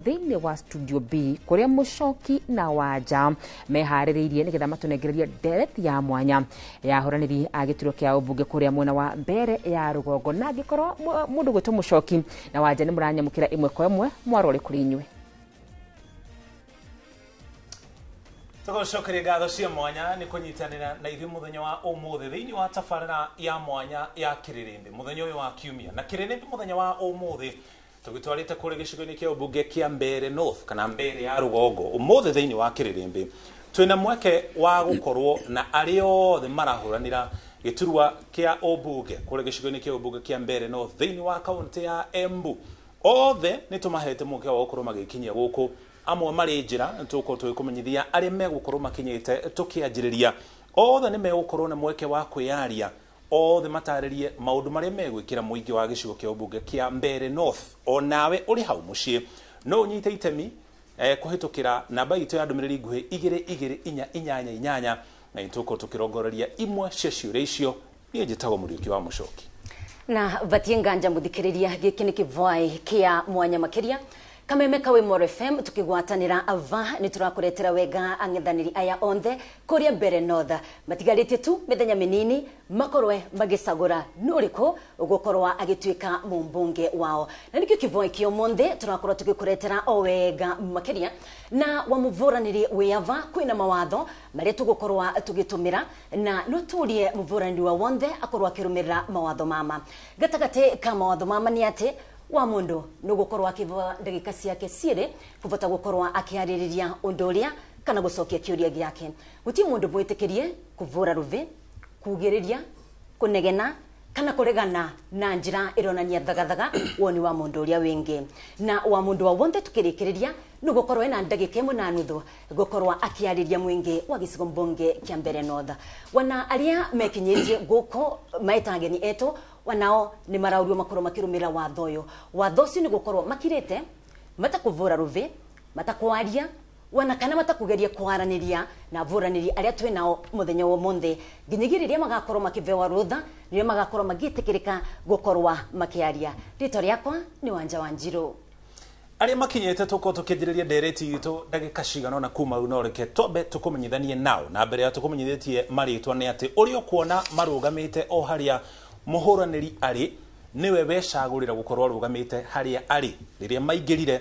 thĩinĩ wa studio B kũrĩa Mũcoki na Wanja meharĩrĩirie nĩgetha matũnengererie ndereti ya mwanya ya ahũranĩri a gĩturwa kĩa ũmbunge kũrĩa mwena wa Mbere ya rũgongo. Na angĩkorwo mũndũ gwĩtwo Mũcoki na Wanja nĩ mũranyamũkĩra ĩmwe kwa ĩmwe, mwarore kũrĩ inyuĩ. Tũgũcokeria ngatho cia mwanya nĩ kũnyitanĩra na ithuĩ mũthenya wa ũmũthĩ thĩinĩ wa tabarĩra ya mwanya ya Kĩrĩrĩmbĩ mũthenya ũyũ wa kiumia. Na Kĩrĩrĩmbĩ mũthenya wa ũmũthĩ tũgĩtwarĩte kũrĩ gĩcigo-inĩ kĩa ũmbunge kĩa Mbere North kana Mbere ya rũgongo. Ũmũthĩ thĩinĩ wa Kĩrĩrĩmbĩ twĩna mweke wa gũkorwo na arĩa othe marahũranĩra gĩturwa kĩa ũmbunge kũrĩ gĩcigo-inĩ kĩa ũmbunge kĩa Mbere North thĩinĩ wa kaũntĩ ya Embu. Othe nĩ tũmahete mweke wa gũkorwo magĩkinyia gũkũ, amwe marĩ njĩra tũgũkorwo tũgĩkũmenyithia arĩa megũkorwo makinyĩte tũkĩanjĩrĩria. Othe nĩ megũkorwo na mweke wa kwĩyaria, othe matarĩrie maũndũ marĩa megwĩkĩra mũingĩ wa gĩcigo kĩa ũmbunge kĩa Mbere North. O nawe ũrĩ hau mũciĩ no ũnyite itemi kũhĩtũkĩra namba itũ ya ndũmĩrĩri nguhĩ 22488 na nĩtũgũkorwo tũkĩrongoreria imwe cia ciũria icio. Niĩ njĩtagwo Mũriũki wa Mũcoki. Na vatie nganja mũthikĩrĩria, gĩkĩ nĩ kĩvwaĩ kĩa mwanya makĩria Kameme ka Wimoro FM tukigwatanĩra ava nĩ tũrakũretera wega ang'ethanĩri aya onthe kũrĩa Mbere North. Matigarĩtie tu mĩthenya mĩnini makorwe magĩcagũra nũ ũrĩkũ ũgũkorwo agĩtuĩka mũmbunge wao. Na nĩkĩo kĩvwaĩ kĩa ũmũthĩ tũrakorwo tũgĩkũretera o wega makĩria na wa mũvũranĩri wĩ ava kwĩna mawatho marĩa tũgũkorwo tũgĩtũmĩra, na no tũrie mũvũranĩri wa wonthe akorwo akĩrũmĩrĩra mawatho mama. Gatagatĩ ka mawatho mama nĩ atĩ wa mundu nugukorwo akivwa ndagika ciake ciiri kuvota gukorwo akiaririria undu uria kana gucokia kiuria giake. Guti mundu mwitikirie kuvura ruvi, kugiriria, kunegena kana kuregana na njira ironania thagathaga woni wa mundu uria wingi. Na wa mundu wa wonthe tukirikiriria nugukorwo ena ndagika imwe na nuthu gukorwo akiariria mwingi wa gicigo mbunge kia Mbere North. Wana aria mekinyitie guku maetageni etu wanao ni maraurio makorwo makirumira watho uyu. Watho ucio ni gukorwo makirite matakuvura ruvi, matakwaria wana kana matakugeria kwaraniria na vuranĩria aria twi nao muthenya wa umuthi nginyagia riria magakorwo makivewa rutha nirio magakorwo magitikirika gukorwa makiaria. Rĩtwa rĩakwa nĩ Wanja Wanjiru. Arĩa makinyĩte tũkorwo tũkĩanjĩrĩria ndereti itũ ndagĩka cigana ũna kuma rĩu, no reke twambe tũkũmenyithanie nao. Na mbere ya tũkũmenyithĩtie marĩtwa nĩ atĩ ũrĩa ũkuona marũgamĩte o harĩa mũhũranĩri arĩ nĩwe wecagũrĩra gũkorwo arũgamĩte harĩa arĩ. Rĩrĩa maingĩrire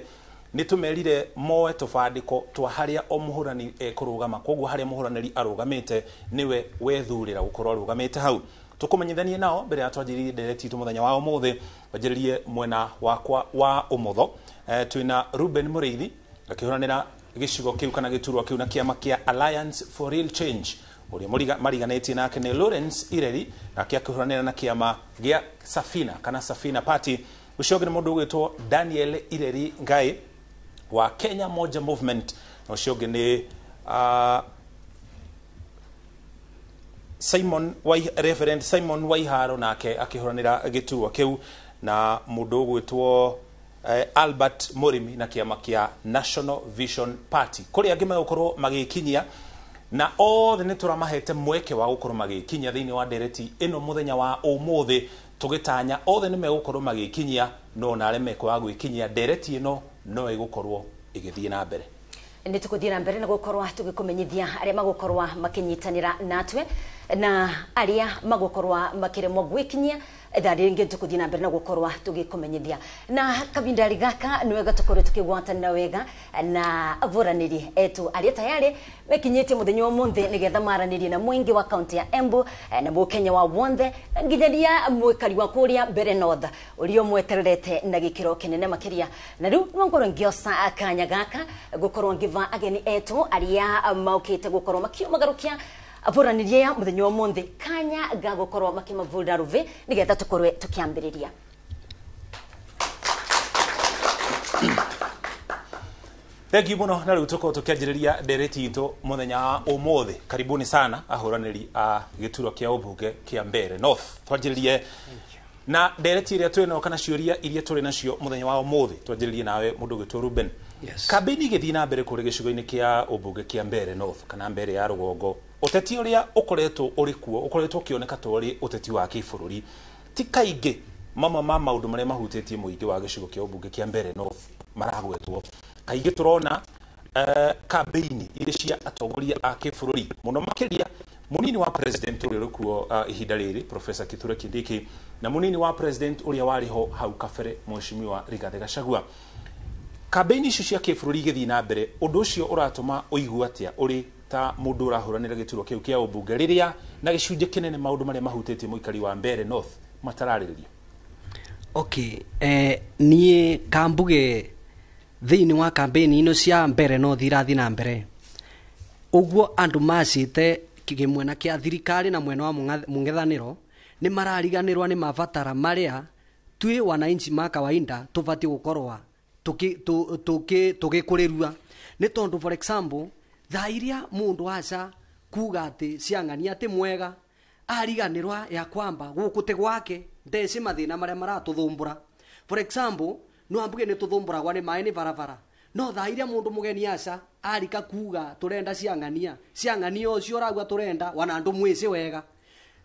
nĩ tũmerire moe tũbandĩko twa harĩa o mũhũrani ekũrũgama, koguo harĩa mũhũranĩri arũgamĩte nĩwe wethurĩra gũkorwo arũgamĩte hau. Tũkũmenyithanie nao mbere ya twanjĩrĩrie ndereti itũ mũthenya wa ũmũthĩ. Wanjĩrĩrie mwena wakwa wa ũmotho, twĩna Ruben Mũrĩithi akĩhũranĩra gĩcigo kĩu kana gĩturwa kĩu na kĩama kĩa Alliance for Real Change. Ũrĩa mariganĩtie nake nĩ Lawrence Ireri nake akĩhũranĩra na kĩama gĩa Safina kana Safina Party. Ũcio ũngĩ nĩ mũndũ ũgwĩtwo Daniel Ireri Ngai wa Kenya Moja Movement, na ũcio ũngĩ nĩ Reverend Simon Waiharo nake akĩhũranĩra gĩturwa kĩu na mũndũ ũgwĩtwo Albert Mũrĩmi na kĩama kĩa National Vision Party. Kũrĩ angĩ megũkorwo magĩkinyia na othe nĩ tũramahete mweke wa gũkorwo magĩkinyia thĩinĩ wa ndereti ĩno mũthenya wa ũmũthĩ, tũgĩtanya othe nĩ megũkorwo magĩkinyia, no na arĩa mekwaga gwĩkinyia ndereti ĩno no ĩgũkorwo ĩgĩthiĩ na mbere. Nĩ tũgũthiĩ na mbere na gũkorwo tũgĩkũmenyithia arĩa magũkorwo makĩnyitanĩra natwe na arĩa magũkorwo makĩremwo gwĩkinyia ithaa rĩngĩ tũkũthiĩ na mbere na gũkorwo tũgĩkũmenyithia. Na kavinda gaka nĩ wega tũkorwo tũkĩgwatanĩra wega na avũranĩri etu arĩa tayari mekinyĩtie mũthenya wa ũmũthĩ nĩgetha maranĩrie na mũingĩ wa kaunti ya Embu na mũkenya wa wonthe nginyagia mwĩkari wa kũrĩa Mbere North ũrĩa ũmwetererete na gĩkĩro kĩnene makĩria. Na rĩu no ngorwo ngĩoca kanya gaka gũkorwo ngĩva ageni etu arĩa maũkĩte gũkorwo makiumagarukia avũranĩria mũthenya wa ũmũthĩ kanya ga gũkorwo makĩmavũrĩra rũvĩ nĩgetha tũkorwe tũkĩambĩrĩria. Thank you mũno. Na rĩu tũkorwo tũkĩanjĩrĩria ndereti itũ mũthenya wa ũmũthĩ. Karibuni sana ahũranĩri a gĩturwa kĩa ũmbunge kĩa Mbere North. Twanjĩrĩrie na ndereti ĩrĩa twĩ nayo kana ciũria iria tũrĩ nacio mũthenya wa ũmũthĩ. Twanjĩrĩrie nawe mũndũ ũgwĩtwo Ruben. Yes. Kambĩini ĩgĩthiĩ na mbere kũrĩ gĩcigo-inĩ kĩa ũmbunge kĩa Mbere North kana Mbere ya rũgongo, ũteti ũrĩa ũkoretwo ũrĩ kuo ũkoretwo ũkĩoneka ta ũrĩ ũteti wa kĩbũrũri. Ti kaingĩ mamwe ma maũndũ marĩa mahutĩtie mũingĩ wa gĩcigo kĩa ũmbunge kĩa Mbere North maragwetwo. Kaingĩ tũrona kambeini iria cia atongoria a kĩbũrũri, mũno makĩria munini wa president ũrĩa ũrĩ kuo ihinda rĩrĩ, Professor Kithure Kindiki, na munini wa president ũrĩa warĩ ho hau kabere, Mheshimiwa Rigathi Gachagua. Kambeini icio cia kĩbũrũri igĩthiĩ na mbere, ũndũ ũcio ũratũma ũigue atĩa ũrĩ ta mũndũ ũrahũranĩra gĩturwa kĩu kĩa ũmbunge, rĩrĩa na gĩcunjĩ kĩnene maũndũ marĩa mahutĩtie mũikari wa Mbeere North matararĩrĩrio? Okay, niĩ kambuge thĩinĩ wa campaign ino cia Mbeere North irathiĩ na mbere ũguo, andũ macĩte kĩmwena kĩa thirikari na mwena wa mũng'ethanĩro nĩ marariganĩrwa nĩ mabatara marĩa twĩ wananchi ma kawaida tũbatiĩ gũkorwa tũgĩkũrĩrua. Nĩ tondũ, for example, thaa iria mũndũ aca kuga atĩ ciang'ania atĩ mwega, ariganĩrwa ya kwamba gũkũ tĩ gwake, ndeci mathĩna marĩa maratũthumbũra. For example, no ambuge nĩ tũthumbũragwa nĩ maĩ, nĩ barabara, no thaa iria mũndũ mũgeni aca arika kuga tũrenda ciang'ania, ciang'ania ũcio ũrauga tũrenda wana andũ mwĩcĩ wega.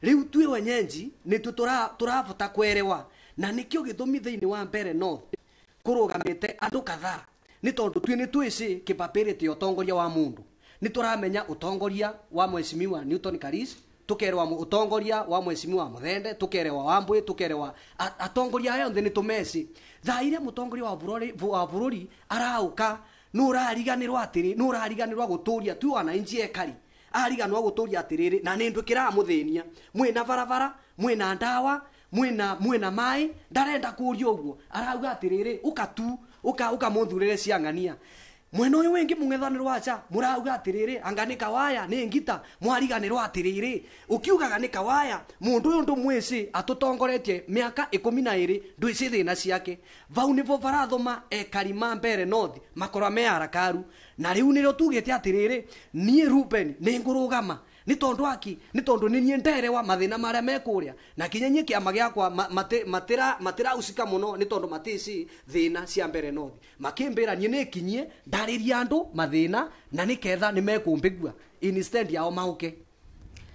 Rĩu twĩ wenyenji nĩtũ tũrabota kwerewa, na nĩkĩo gĩtũmi thĩinĩ wa Mbeere North kũrũgamĩte andũ kadhaa, nĩ tondũ twĩ nĩ twĩcĩ capability ya ũtongoria wa mũndũ. Nĩ tũramenya ũtongoria wa Mheshimiwa Newton Karis, tukerewa ũtongoria wa Mheshimiwa Muthende, tukerewa Wambui, tukerewa atongoria aya othe nĩ tũmeci. Thaa iria mũtongoria wa bũrũri arauka, nĩ ũrariganĩrwo atĩrĩ, nĩ ũrariganĩrwo gũtũria tu wananchi ekari ariganĩrwo gũtũria atĩrĩrĩ, na nĩ ndũ kĩramũthĩnia, mwĩna barabara, mwĩna ndawa, mwĩna maĩ, ndarenda kũria ũguo. Arauga atĩrĩrĩ, ũka tu ũka ũkamũthurĩre ciang'ania. Mwena ũyũ wĩngĩ mũng'ethanĩro waca mũrauga atĩrĩrĩ, anga nĩ kawaya nĩ ngita. Mwariganĩrwo atĩrĩrĩ, ũkiugaga nĩ kawaya, mũndũ ũyũ ndũmwĩcĩ, atũtongoretie mĩaka 12, ndwĩcĩ thĩna ciake. Vau nĩvo barathoma ekari ma Mbeere North makorwa me arakaru, na rĩu nĩrĩo tugĩte atĩrĩrĩ, niĩ Ruben nĩ ngũrũgama. Nĩ tondũ aki nĩ tondũ nĩ niĩ nderewa mathĩna marĩa me kũrĩa, na kinya niĩ kĩama gĩakwa matirausika mũno, nĩ tondũ matici thĩna cia Mbeere North. Makĩmbĩra niĩ nĩkinyie ndarĩria andũ mathĩna, na nĩketha nĩ mekũmbĩgua instead yao mauke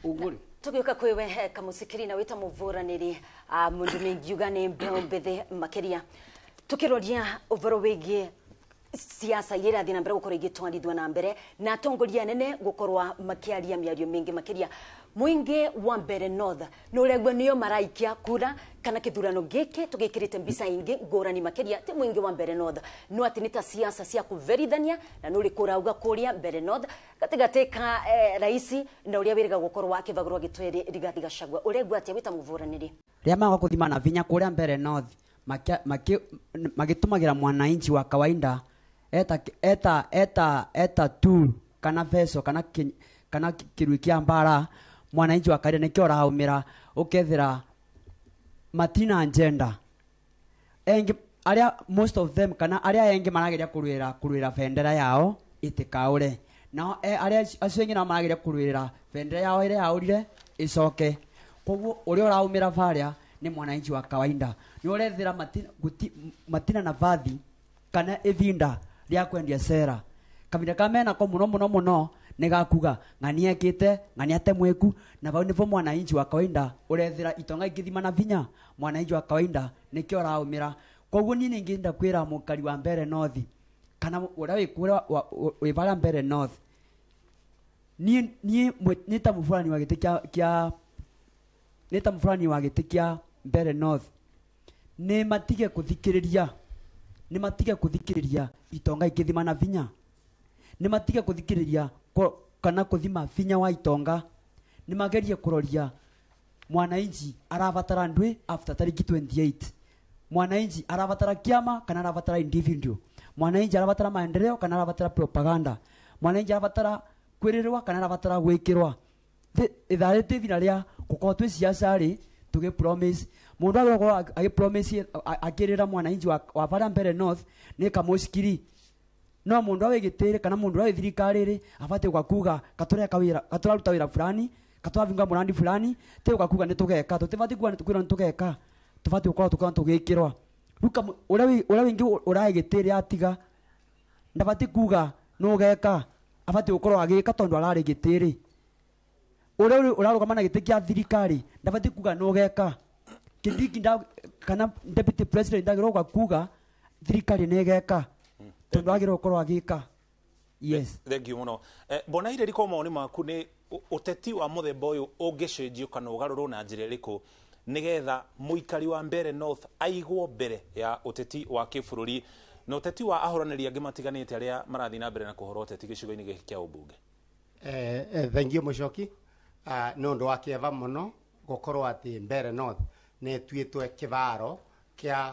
ũguo rĩ. Tũgĩũka kwĩwe Kamũcikiri, na wĩta mũvũranĩri, mũndũ nĩngiuga nĩ mbeũ mbĩthĩ makĩria, tũkĩroria ũhoro wĩgiĩ siasa iria irathiĩ na mbere gũkorwo igĩtwarithio na mbere na atongoria anene gũkorwo makĩaria mĩario mĩingĩ makĩria, mũingĩ wa Mbeere North nĩ ũraigua nĩo maraikia kura kana kĩthurano gĩkĩ tũgĩkĩrĩte mbica ingĩ ngũrani makĩria ti mũingĩ wa Mbeere North, no atĩ nĩ ta siasa cia kũverithania, na nĩ ũrĩkũ ũrauga kũrĩa Mbeere North gatagatĩ ka raisi na ũrĩa wĩrĩga gũkorwo akĩbagũrwo gĩtwere Rigathi Gachagua? Ũraigua atĩa wĩta mũvũranĩri? Rĩrĩa maga kũthima na vinya kũrĩa Mbeere North, magĩtũmagĩra mwananchi wa kawaida eta tool kana veso kana kĩrui kĩa mbara. Mwananchi wa kawaida nĩkĩo ũraumĩra ũkethĩra matina agenda engi aria, most of them, kana aria engi marageria kuruira bendera yao itikaure, nao aria acio engi nao marageria kuruira bendera yao ĩrĩa yaũrire icoke. Koguo ũrĩa ũraumĩra varia nĩ mwananchi wa kawaida, nĩ ũrethĩra matina na vathi kana ivinda rĩa kwendia sera. Kavinda kamena ko muno muno muno nĩ gakuga ng'ania ekĩte, ng'ania te mwĩku, na vau nĩvo mwananchi wa kawaida ũrethĩra itonga ikĩthima na vinya. Mwananchi wa kawaida nĩkĩo ũraumĩra. Koguo niĩ nĩngĩenda kwĩra mũkari wa Mbeere North kana ũrĩa wĩ kũrĩa wĩ varia Mbeere North, niĩ nĩ ta mũbũrani wa gĩtĩ kĩa nĩ ta mũbũrani wa gĩtĩ kĩa Mbeere North, nĩ matige kũthikĩrĩria, nĩ matige kũthikĩrĩria itonga ikĩthima na vinya, nĩ matige kũthikĩrĩria kana kũthima vinya wa itonga. Nĩ magerie kũroria mwananchi arabatara ndwi after tariki 28. Mwananchi arabatara kiama kana arabatara individual? Mwananchi arabatara maendeleo kana arabatara propaganda? Mwananchi arabatara kwĩrĩrwa kana arabatara gwĩkĩrwa? Ithaa rĩtĩ ithira rĩa gũkorwo twĩ siasa rĩ tũgĩ promise mũndũ agĩkorwo agĩ promise akĩrĩra mwananchi wa varia Mbeere North nĩ kamũcikiri, no mũndũ awe gĩtĩrĩ kana mũndũ awe thirikari rĩ abatiĩ gũka kuga katũreka wĩra, katũraruta wĩra fulani, katũravinga mũrandi fulani, tĩ gũka kuga nĩ tũgeka. Tũtibatiĩ kuga kwĩrwo nĩ tũgeka, tũbatiĩ gũkorwo tũkorwo tũgĩkĩrwa. Rĩu ũrĩa wĩngĩ ũrae gĩtĩrĩ atiga ndabatiĩ kuga nĩ ũgeka, abatiĩ gũkorwo agĩka tondũ ararĩ gĩtĩrĩ. Ũrĩa ũrarũgama na gĩtĩ kĩa thirikari ndabatiĩ kuga nĩ ũgeka. Kindiki kana deputy president ndagĩrĩirwo gũka kuga thirikari nĩ ĩgeka, Tondu agirwo gukorwo agika. Yes. Thank you muno. Bona ire riko maoni maku ni uteti wa muthemba uyu ungicenjio kana ugarurwo na njira iriku nigetha muikari wa Mbeere North aigwo mbere ya uteti wa kibururi na uteti wa ahuraniri angi matiganite aria marathi na mbere na kuhora uteti gicigo-ini giki kia ubunge. Thank you Mucoki. Nĩ ũndũ wa kĩeva mũno gũkorwo atĩ Mbeere North nĩ ĩtuĩtwe kĩbaro kĩa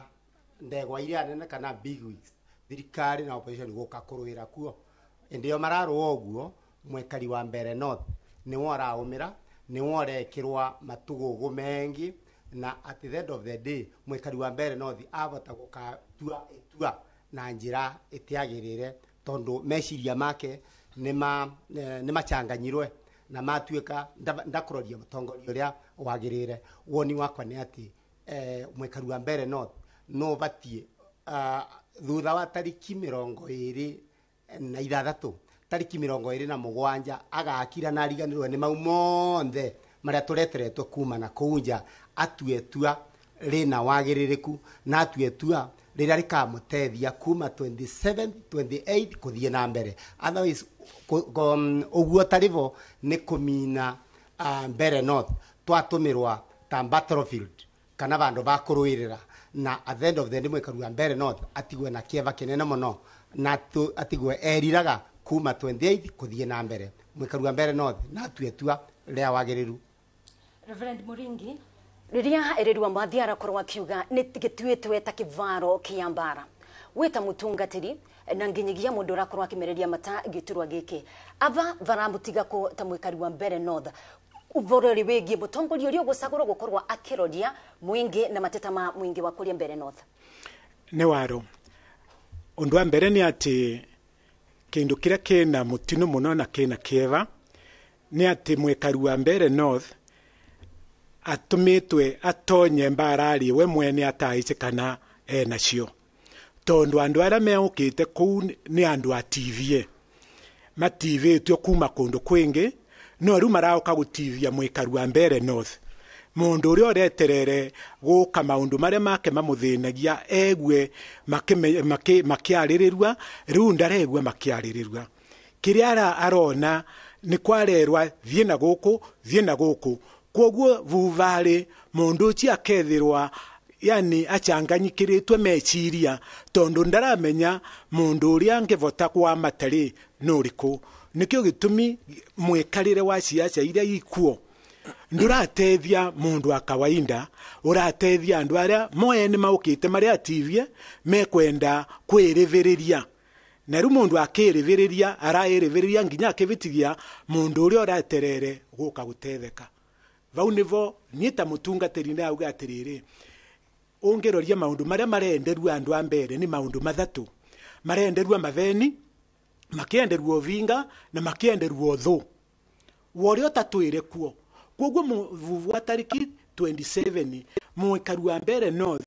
ndegwa iria nene kana big wigs, thirikari na opposition gũka kũrũĩra kuo. Ĩndĩ ĩyo mararũa ũguo, mwekari wa Mbeere North nĩwe ũraũmĩra, nĩwe ũrekĩrwa matũgũgũ mengi, na at the end of the day mwekari wa Mbeere North abota gũkatua itua na njĩra ĩtĩagĩrĩre, tondũ meciria make nĩ machanganyirwe na matuĩka ndakũroria mũtongoria ũrĩa wagĩrĩire. Woni wakwa nĩ atĩ mwekari wa Mbeere North no ũbatiĩ thutha wa tariki 26 tariki 27 agakira na ariganĩrwo nĩ mau monthe marĩa tũreteretwo kuma na kũu nja, atue itua rĩna wagĩrĩrĩku na atue itua rĩrĩa rĩkamũteithia kuma 27 28 kũthiĩ na mbere. Otherwise ũguo tarĩbo nĩ kũmina Mbeere North twatũmĩrwa ta battlefield kana vandũ va kũrũĩrĩra, na at the end of the day mwĩkaru wa Mbeere North atigwe na kĩeva kĩnene mũno na atigwe eriraga kuma 28 kũthiĩ na mbere. Mwĩkaru wa Mbeere North na atue itua rĩa wagĩrĩru. Reverend Muringi, riria erirwa mathiara korwo akiuga nĩ gĩtuĩtwe ta kĩvaro kĩa mbara, wĩta mũtungatĩri na nginyagia mũndũ ũrakorwo akĩmereria mata gĩturwa gĩkĩ ava varamũtiga ko ta mwĩkari wa Mbeere North uvoreri wĩgiĩ mũtongoria ũrĩa ũgũcagũrwo gũkorwo akĩroria mũingĩ na mateta ma mũingĩ wa kũrĩa Mbeere North? Nĩ waro ũndũ wa mbere nĩ atĩ kĩndũ kĩrĩa kĩna mũtino mũno na kĩna kĩeva nĩ atĩ mwĩkari wa Mbeere North atũmĩtwe atonye mbara-rĩ we mwene ataici kana enacio, tondũ andũ arĩa meũkĩte kũu nĩ andũ ativie mativĩtio kuma kũndũ kwĩngĩ, no rĩu maraũka gũtivia mwĩkaru wa Mbeere North, mũndũ ũrĩa ũreterere gũka maũndũ marĩa make mamũthĩnagia egue makĩarĩrĩrua, rĩu ndaregua makĩarĩrĩrua. Kĩrĩa arona nĩ kwarerwa thiĩ na gũkũ thiĩ na gũkũ, kwoguo vuvarĩ mũndũ ũcio akethĩrwa yani achanganyikiritwe meciria, tondu ndaramenya mundu uria angivota kwamata ri nuriku. Nikio gitumi mwikarire wa ciaca iria ikuo ndurateithia mundu wa kawaida, uratethia andu aria moene maukite maria ativie mekwenda kwiriviriria, na riu mundu akiriviriria arairiviriria nginya akivitigia mundu uria uraterere guka gutetheka. Vau nivo nie ta mutungatiri ndauga atiriri, ungiroria maundu maria marenderua andu a mbere ni maundu mathatu: marenderua matheni, makienderua uvinga na makienderua uthu woria utatwire kuo. Koguo muvuvu wa tariki 27 mwikaru wa Mbeere North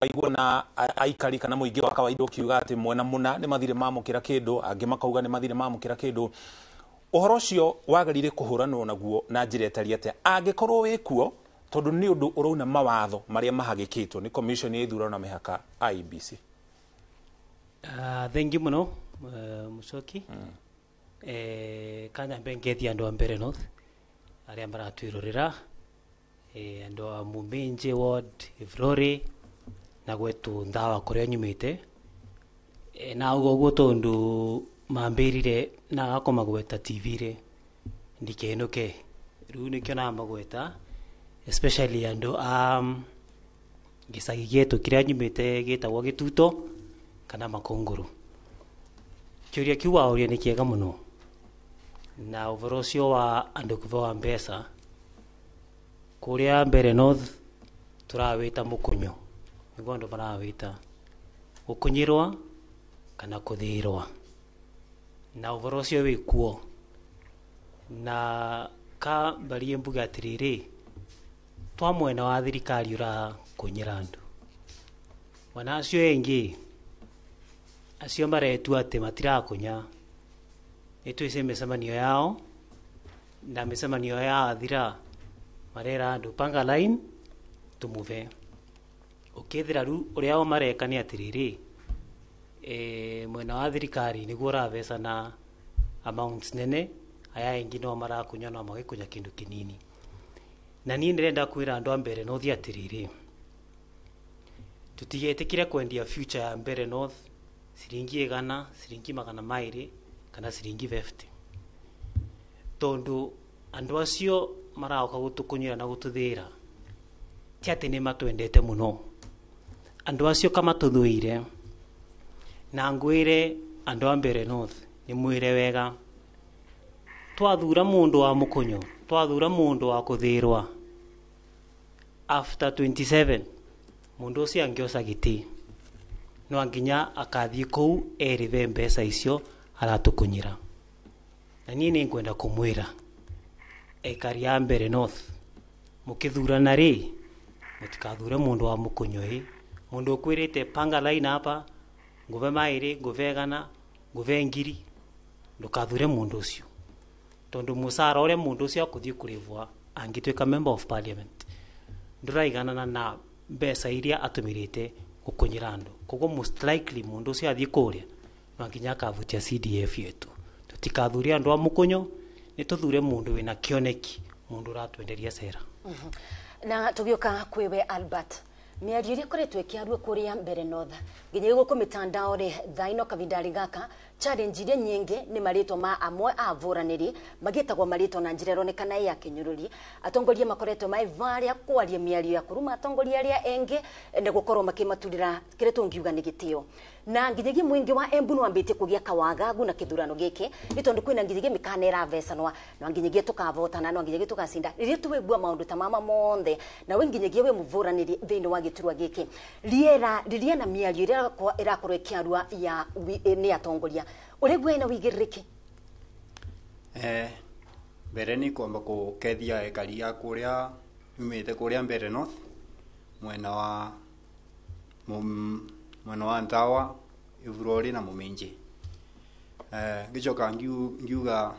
Rimwe na aikari kana muingi wa kawaida ukiuga ati mwena muna ni mathire mamukira kindu, angi makauga ni mathire mamukira kindu. Uhoro ucio wagirire kuhuranwo naguo na njira ĩtariĩ atia angikorwo wi kuo, tondu ni undu urauna mawatho maria mahagikitwo ni commission ya ithurano na mihaka IEBC? Thank you muno Mucoki. Kanya mbe andu a Mbeere North aria maratwirorera, andu a Muminji ward, Ivrori na gwetu ndawa kuria nyumite. Na ugo guo tondu mambirire na gakoma gweta TV ri ndikenuke riu nikio namba gweta especially andu a gicagi gietu kiria nyumite gitagwo Gituto kana Makunguru. Kiuria kiu waũria nĩ kĩega mũno, na ũhoro ũcio wa andũ kũbewa mbeca kũrĩa Mbere North tũrawĩta mũkunyo, nĩguo andũ marawĩta gũkunyĩrwa kana kũthĩrwa, na ũhoro ũcio wĩ kuo. Na ka mbarie mbuge atĩrĩrĩ, twa mwena wa thirikari ũrakunyĩra andũ, wana acio engĩ acio maretua atĩ matirakunya nĩ twĩce mĩcemanio yao, na mĩcemanio yathira marera andũ panga line tũmũve. Ũkĩthira rĩu ũrĩa o mareka nĩ atĩrĩrĩ, mwena wa thirikari nĩguo ũravecana amounts nene, aya engĩ no marakunya no magĩkunya kĩndũ kĩnini. Na niĩ ndĩrenda kwĩra andũ a Mbere North atĩrĩrĩ, tũtigetĩkĩre kwendia future ya Mbere North ciringi 100, ciringi 200 kana ciringi 50, tondu andũ acio maraoka gũtũkũnyĩra na gũtũthĩra ti atĩ nĩ matwendete mũno, andũ acio kamatũthũire. Na ngwĩre andũ a Mbere North nĩ mwĩre wega, twathura mũndũ wa mũkũnyo, twathura mũndũ wa kũthĩrwa, after 27 mũndũ ũcio angĩoca gĩtĩ no nginya akathiĩ kũu erĩve mbeca icio aratũkũnyĩra. Na niĩ nĩ ngwenda kũmwĩra aikari a Mbere North, mũkĩthurana rĩ, mũtikathure mũndũ wa mũkũnyo ĩ, mũndũ ũkwĩrĩte panga line hapa ngũve 200, ngũve 100, ngũve 1000, ndũkathure mũndũ ũcio, tondũ mũcara ũrĩa mũndũ ũcio akũthiĩ kũrĩvwa angĩtuĩka member of parliament ndũraiganana na mbeca iria atũmĩrĩte gũkũnyĩra andũ. Koguo most likely mũndũ ũcio athiĩ kũrĩa no nginya akavutia CDF yetu. Tũtikathure andũ a mũkũnyo, nĩ tũthure mũndũ wĩna kĩoneki, mũndũ ũratwenderia cera. Na tũgĩũka kwĩwe Albert, mĩario ĩrĩa ĩkoretwo ĩkĩario kũrĩa Mbere North nginya gũkũ mitandao rĩ, thaa ino kavindarĩ gaka challenge iria nyingĩ nĩ marĩtwa ma amwe a avũranĩri magĩtagwo marĩtwa na njĩra ĩronekana ya kĩnyũrũri. Atongoria makoretwo maivaria kwaria mĩario ya kũruma atongoria arĩa engĩ na gũkorwo makĩmaturĩra kĩrĩa tũngiuga nĩ gĩtĩo. Na nginyagia mũingĩ wa Embu nĩwambĩtie kũgĩa kawagagu na kĩthurano gĩkĩ, nĩ tondũ kwĩna nginyagia mĩkana ĩravecanwa, no nginyagia tũkavotana, no nginyagia tũgacinda. Rĩrĩa tũigua maũndũ ta mama monthe, na we nginyagia wĩ mũvũranĩri thĩinĩ wa gĩturwa gĩkĩ, rĩera rĩrĩa na mĩario ĩrĩa ĩrakorwo ĩkĩarua ya nĩ atongoria, ũrĩgua ĩna wĩigĩrĩrĩki? Mbere nĩ kwamba kũkethia ekari a kũrĩa nyumĩte kũrĩa Mbere North, mwena wa Ntawa, Ivurori na Mũminji. Ngĩcoka ngiuga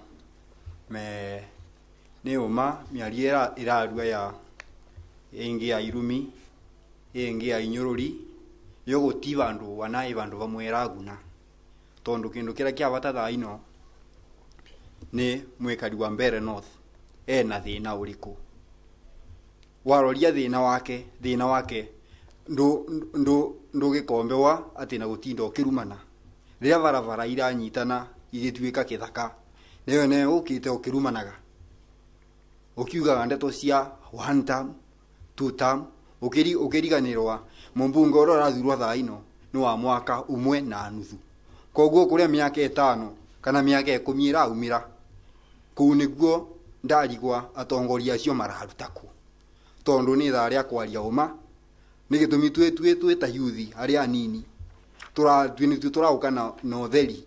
nĩ ũma mĩario ĩrarua ya ĩngĩ ya irumi, ĩngĩ ya inyũrũri, yo gũti vandũ wana ĩ vandũ vamwe ĩraguna, tondu kĩndũ kĩrĩa kĩa bata thaa ino nĩ mwĩkari wa Mbere North ena thĩna ũrĩkũ. Waroria thĩna wake ndũgĩkombewa atĩ na gũtinda ũkĩrumana. Rĩrĩa barabara iranyitana igĩtuĩka kĩthaka, nĩyo ne ũkĩte ũkĩrumanaga, ũkiugaga ndeto cia one term, two term, ũkĩriganĩrwa mũmbunge ũrĩa ũrathurwo thaa ino nĩ wa mwaka 1.5. Koguo kũrĩa mĩaka 5 kana mĩaka 10 ĩraumĩra, kũu nĩguo ndarigwa atongoria acio mararuta kũ, tondũ nĩ ithaa rĩa kwaria ũma. Nĩ gĩtũmi twĩ ta yuthi arĩa anini tũraũka na ũtheri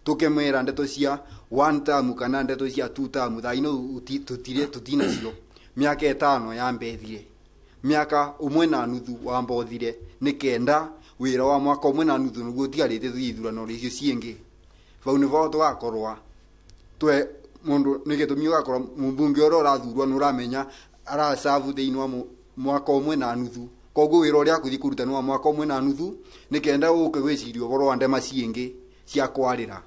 tũkemwĩra ndeto cia one term kana ndeto cia two term thaa ino tũtinacio. Mĩaka 5 yambethire, mĩaka 1.5 wambothire, nĩ kenda wĩra wa mwaka 1.5 nĩguo ũtigarĩte tũthiĩ ithurano icio ciĩngĩ. Vau nĩvo tũgakorwa twe mũndũ, nĩ gĩtũmi ũgakorwa mũmbunge ũrĩa ũrathurwo nĩ ũramenya aracabu thĩinĩ wa mwaka 1.5. Koguo wĩra ũrĩa akũthiĩ kũruta nĩ wa mwaka 1.5, nĩ kenda ũke gwĩciria ũhoro wa ndema ciĩngĩ cia kwarĩra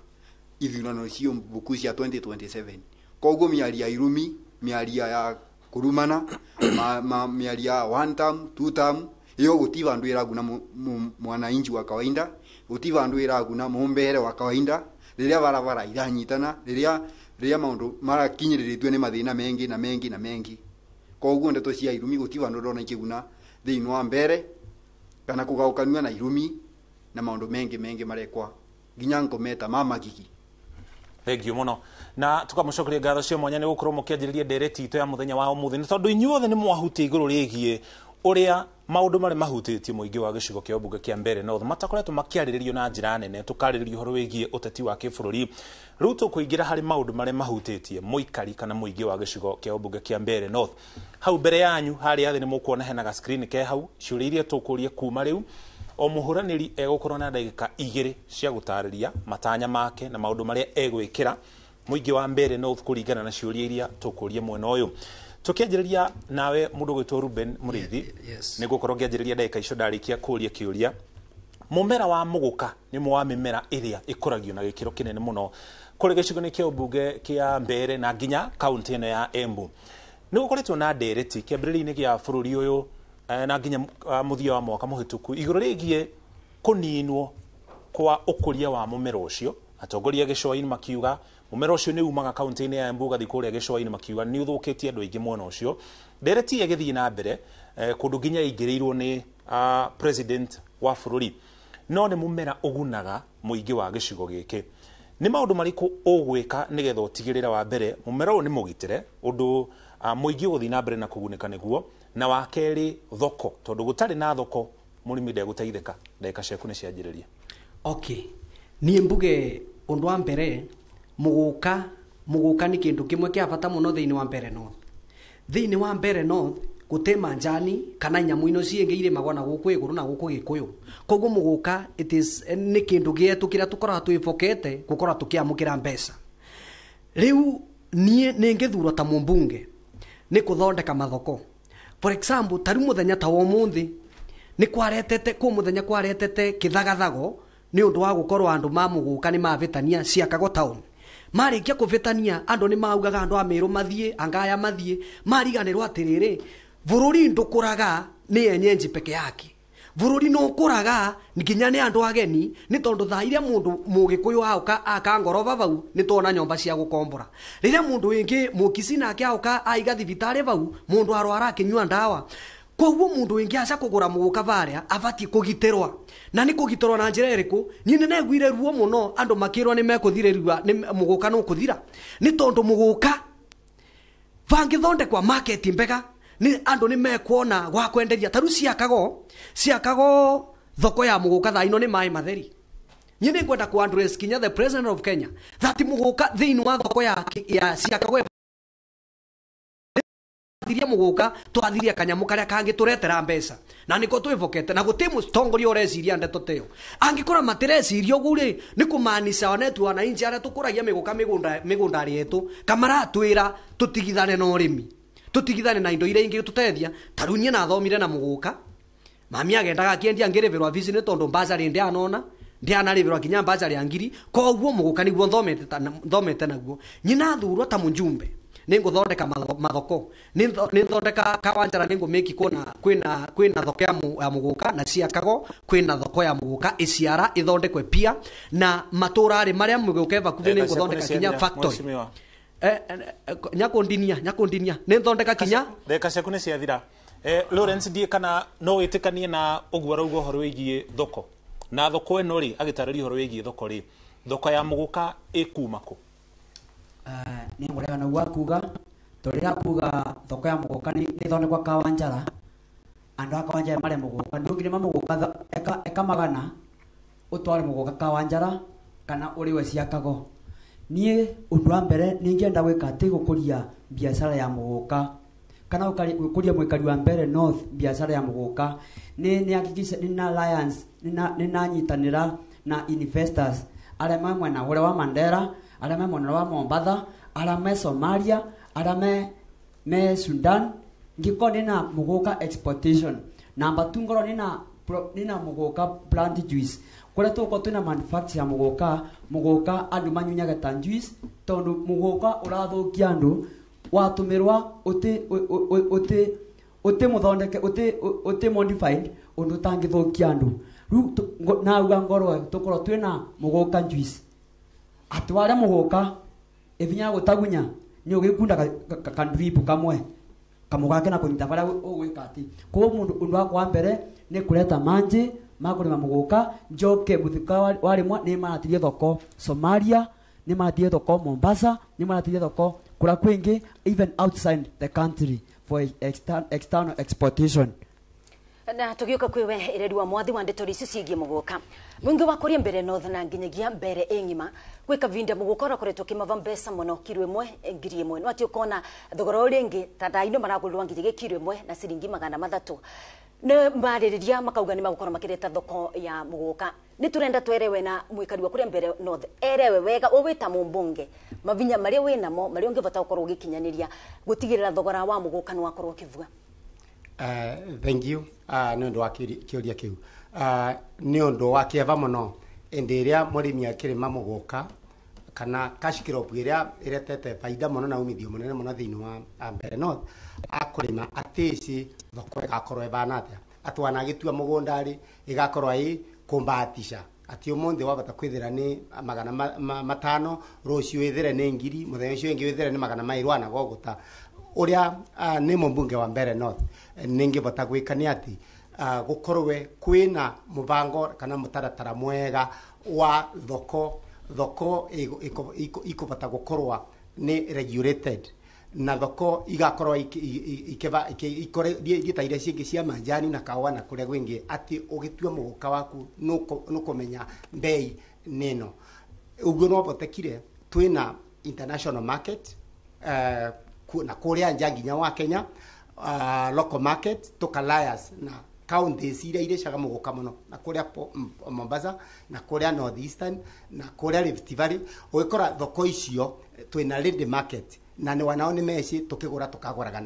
ithurano cio mbuku cia 2027. Koguo mĩario ya irumi, mĩario ya kũrumana, mĩario ya one term, two term, iyo gũti vandũ ĩraguna mwananchi wa kawaida, Guti vandu iraguna mumbere wa kawaida riria barabara iranyitana riria riria maundu marakinyiriritwe ni mathina mengi na mengi na mengi. Koguo ndeto cia irumi guti vandu ndona ikiguna thiini wa mbere kana kugaukanua na irumi na maundu mengi mengi marekwa nginya ngometa mama gigi. Thank you muno na tukamucokeria ngatho cia mwanya ni gukorwo mukianjiriria ndereti itu ya muthenya wa umuthi ni tondu inyuothe ni mwahutia iguru rigie uria maundu mari mahutitie muingi wa gicigo kia mbunge kia Mbeere North matakoretwo makiariririo na njira nene. Tukariririo uhoro wigie uteti wa kibũrũri. Riu tukuingira hari maundu mari mahutitie muikari kana muingi wa gicigo kia mbunge kia Mbeere North. Hau mbere yanyu haria thi ni mukuona hena ga screen ke hau ciũria iria tukuria kuma riu o muhuraniri egukorwo na ndagika 2 cia gutariria matanya make na maundu maria egwikira muingi wa Mbeere North kuringana na ciũria iria tukuria mwena uyu. Tukianjiriria nawe mundu gwitwo Ruben Muriithi, yes. Ni gukorwo ngianjiriria ndagika icio ndarikia kuria kiuria. Mumera wa muguka ni mwa mimera iria ikuragio na gikiro kinene muno kuri gicigo-ini kia mbunge kia Mbeere na nginya kaunti ino ya Embu. Ni gukoretwo na ndereti kiambiriria-ini gia bururi uyu na nginya muthia wa mwaka muhituku iguru rigie kuninwo kwa ukuria wa mumera ucio. Atongoria gĩcũa-inĩ makiuga mumera ucio ni umaga kaunti-inĩ ya Embu ugathi kuria gĩcũa-inĩ makiuga ni uthukitie andu aingi mwena ucio. Ndereti ĩgĩthiĩ na mbere kundu nginya ingĩrĩirwo ni president wa bururi, no ni mumera ugunaga muingi wa gĩcigo gĩkĩ. Ni maundu mariku ũgwĩka nigetha ũtigĩrĩre wa mbere mumera ũyũ nĩ mũgitĩre ũndũ mũingĩ ũgũthiĩ na mbere na kũgunĩka nĩguo, na wa kerĩ thoko, tondũ gũtarĩ na thoko mũrĩmi ndegũteithĩka. Ndagĩka ciaku nĩ cianjĩrĩria. Okay, niĩ mbuge undu wa mbere muguka ni kindu kimwe kia bata muno thiini wa Mbeere North. Thiini wa Mbeere North gute manjani kana nyamu ino ciingi irimagwo na guku iguru na guku gikuyu. Koguo muguka it is ni kindu gietu kiria tukoragwo twibokete gukorwo tukiamukira mbeca. Riu nie ningithurwo ta mumbunge ni kuthondeka mathoko. For example, tariu muthenya ta wa umuthi ni kwaretete ku muthenya kwaretete kithagathago ni undu wa gukorwo andu ma muguka ni mavitania ciakago town. Marikia kuvitania andu ni maugaga andu a Meru mathie angaya mathie mariganirwo atiriri bururi ndukuraga ni enyenji peke yake. Bururi no ukuraga nginya ni andu ageni ni tondu thaa iria mundu mugikuyu auka akangorova vau ni tuona nyomba cia gukombora. Riria mundu wingi mukisi nake auka aiga thibitari vau mundu arwara akinyua ndawa. Koguo mundu wingi aca kugura muguka varia abati kugitirwa. Na ni kugitirwa na njira iriku? Ni neguire ruo muno andu makirwa ni mekuthiririwa ni muguka no kuthira. Ni tondu muguka vangithondekwa market mbega ni andu ni mekuona gwa kwenderia taru ciakago thoko ya muguka thaa ino ni mai matheri. Ni ngwenda ku address kinya the president of Kenya that muguka thiini wa thoko ya ciakago thiria muguka twathiria kanyamu karia kangi turetera mbeca na niko twivokete na guti mutongoria ureciria ndeto teyo angikora matireciria ugu ri ni kumanisha onetu wananchi aria tukuragia miguka migunda yetu kamaratwira tutigithane na urimi tutigithane na indo iria ingi tutethia. Tariu nie nathomire na muguka mami agendaga akiendia ngirivirwa fees ni tondu mbacari ndianona ndianarĩvĩrwa kinya mbacari ya ngiri. Koguo muguka niguo thomete naguo. Nyina thurwo ta munjumbe ninguthondeka mathoko, ninthondeka kawanjara, ningumiki kwina thoko ya muguka na ciakago kwina thoko ya muguka iciara ithondekwe pia na matura maria muguka vakuvi ninguthondeka kinya factory. Nyakundinia ninthondeka kinya ndagika ciaku ni ciathira. Lawrence ndie kana no witikanie na uguo arauga uhoro wigie thoko na thoko ino ri agitariria uhoro wigie thoko ri thoko ya muguka ikuma ku? Ni ngurega na kuga tondu kuga thoko ya muguka ni thondekwa kawanjara andu a kawanjara mare muguka ndungirima muguka eka magana utware muguka kawanjara kana uriwe ciakago. Nie undu wa mbere ningienda gwika ati gukuria biacara ya muguka kana gukuria mwikari wa Mbeere North biacara ya muguka ni hakikisha nina alliance nina nyitanira na investors aria me mwena uria wa Mandera, aria me mwena wa Mombatha, aria me Somalia, aria me Sudan. Ngiko nina muguka exportation. Namba 2 ngoro nina muguka plant juice kuria tuko twina manufacture muguka andu manyunyaga ta juice tondu muguka urathukia andu watumirwa uti muthondeke uti modified undu utangithukia andu. Riu nauga ngorwo tukorwo twina muguka juice atware muguka ibinya gutagunya ni ugikunda kandripu kamwe kamugake na kunyita baria ugwika ati ko mundu undu wakwa mbere ni kuleta manje makurima muguka njoke muthika warimwa ni maratirie thoko Somalia, ni maratirie thoko Mombasa, ni maratirie thoko kura kwingi, even outside the country for external exportation. Na tugiuka kwiwe irerua mwathi wa ndeto icio ciĩgiĩ mũgũka mwingi wa kũria Mbere North na nginyagia mbere ĩng'ima gwĩ kavinda mũgũka ũrakoretwo ũkĩmava mbeca mũno kiro ĩmwe 1,000 no atĩ ũkona thogora ũrĩa ĩngĩ ta thaa ino maragũrĩrwo nginyagia kiro ĩmwe na ciringi 300 nĩ marĩrĩria makauga nĩ magũkorwo makĩreta thoko ya mũgũka. Nĩ tũrenda twerewe na mwĩkari wa kũrĩa Mbere North erewe wega ũwĩ ta mũmbunge mavinya marĩa wĩnamo marĩa ũngĩbata gũkorwo ũgĩkinyanĩria gũtigĩrĩra thogora wa mũgũka nĩ wakorwo ũkĩvua. Thank you. Nĩ ũndũ wa kĩũria kĩu. Nĩ ũndũ wa kĩeva mũno ĩndĩ ĩrĩa mũrĩmi akĩrĩma mũgũka kana cash crop ĩrĩa ĩretete baida mũno na umithio mũnene mũno thĩinĩ wa Mbere North akũrĩma atĩci thoko ĩgakorwo ĩbana atĩa atĩ wanagĩtua mũgũnda rĩ ĩgakorwo ĩ kũmbahatisha ati ũmũthĩ wabata kwithira ni 500 rũciũ withire ni 1,000 mũthenya ũcio ũngĩ withire ni 200 wanagogũta uria ni mũmbunge wa Mbere North ningivota gwika ni ati gukorwe kwina mubango kana mutaratara mwega wa thoko thoko ikubata gukorwa ni regulated na thoko igakorwa ikeva ikore gita iria cingi cia majani na kawa na kuria gwingi ati ugitua muguka waku nukumenya mbei nino uguo no botekire twina international market na kuria nja nginya wa Kenya local market tukalayas na counties iria irecaga muguka muno na kuria Mombasa na kuria North Eastern na kuria Rift Valley ugikora thoko icio twina ready market na ni wanao ni meci tukigura tukaguraga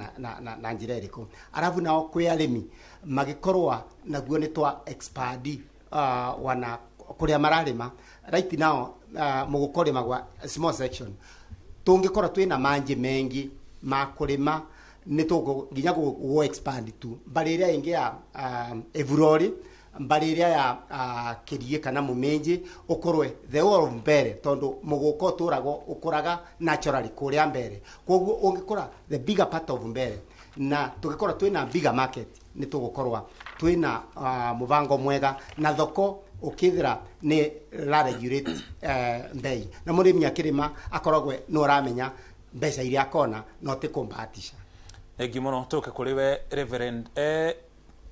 na njira iriku arabu nao kwi arimi magikorwa naguo ni twa expand wana kuria mararima right now muguka urimagwa small section tungikorwa twina manji mengi ma kurima ni tugo nginya go expand tu mbari iria ingi ya evurori mbari iria ya kirie kana mumenji ukorwe the whole of Mbere tondu muguka uturagwo ukuraga naturally kuria Mbere koguo ungikora the bigger part of Mbere na tugikora twina bigger market ni tugukorwa twina mubango mwega na thoko ukithira ni la regulate mbei na murimi akirima akoragwe no uramenya mbeca iria akona no ti kumbahatisha. Thengiũ mũno tũke kũrĩ we Reverend.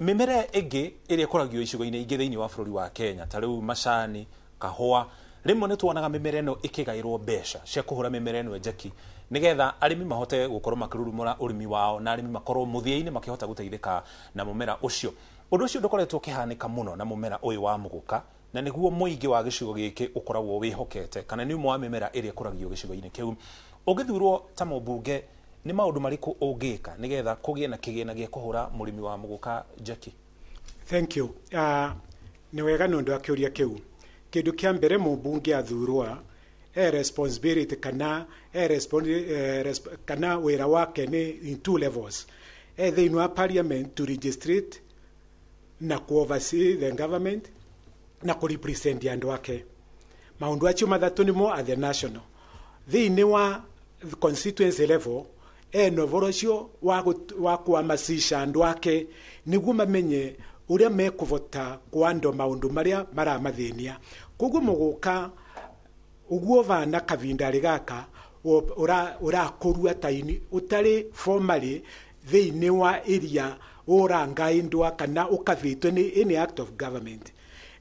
Mĩmera ĩngĩ ĩrĩa ĩkoragio icigo-inĩ ingĩ thĩinĩ wa bũrũri wa Kenya ta rĩu macani, kahũa, rĩmwe nĩ tuonaga mĩmera ĩno ĩkĩgaĩrwo mbeca cia kũhũra mĩmera ĩno njeki nĩgetha arĩmi mahote gũkorwo makĩrurumũra ũrĩmi wao na arĩmi makorwo mũthia-inĩ makĩhota gũteithĩka na mũmera ũcio. Ũndũ ũcio ndũkoretwo ũkĩhanĩka mũno na mũmera ũyũ wa mũgũka na nĩguo mũingĩ wa gĩcigo gĩkĩ ũkoragwo wĩhokete kana nĩ ũmwe wa mĩmera ĩrĩa ĩkũragio gĩcigo-inĩ kĩu. Ũngĩthurwo ta mũmbunge nĩ maũndũ marĩkũ ũngĩka nĩgetha kũgĩe na kĩgĩna gĩa kũhũra mũrĩmi wa mũgũka njeki? Thank you. Nĩ wega nĩ ũndũ wa kĩũria kĩu. Kĩndũ kĩa mbere mũmbunge athurwa e responsibility kana kana wĩra wake nĩ in two levels. E thĩinĩ wa parliament to legislate na ku oversee the government na ku represent andũ ake. Maũndũ acio mathatũ nĩmo at the national. Thĩinĩ wa constituency level ena ũhoro ũcio wa kũhamasisha andũ ake nĩguo mamenye ũrĩa mekũvota kwando maũndũ marĩa maramathĩnia. Koguo mũgũka ũguo vana kavindarĩ gaka ũrakũrua taini ũtarĩ formally thĩinĩ wa area ũrangaindwa kana ũkavĩtwo nĩ any act of government.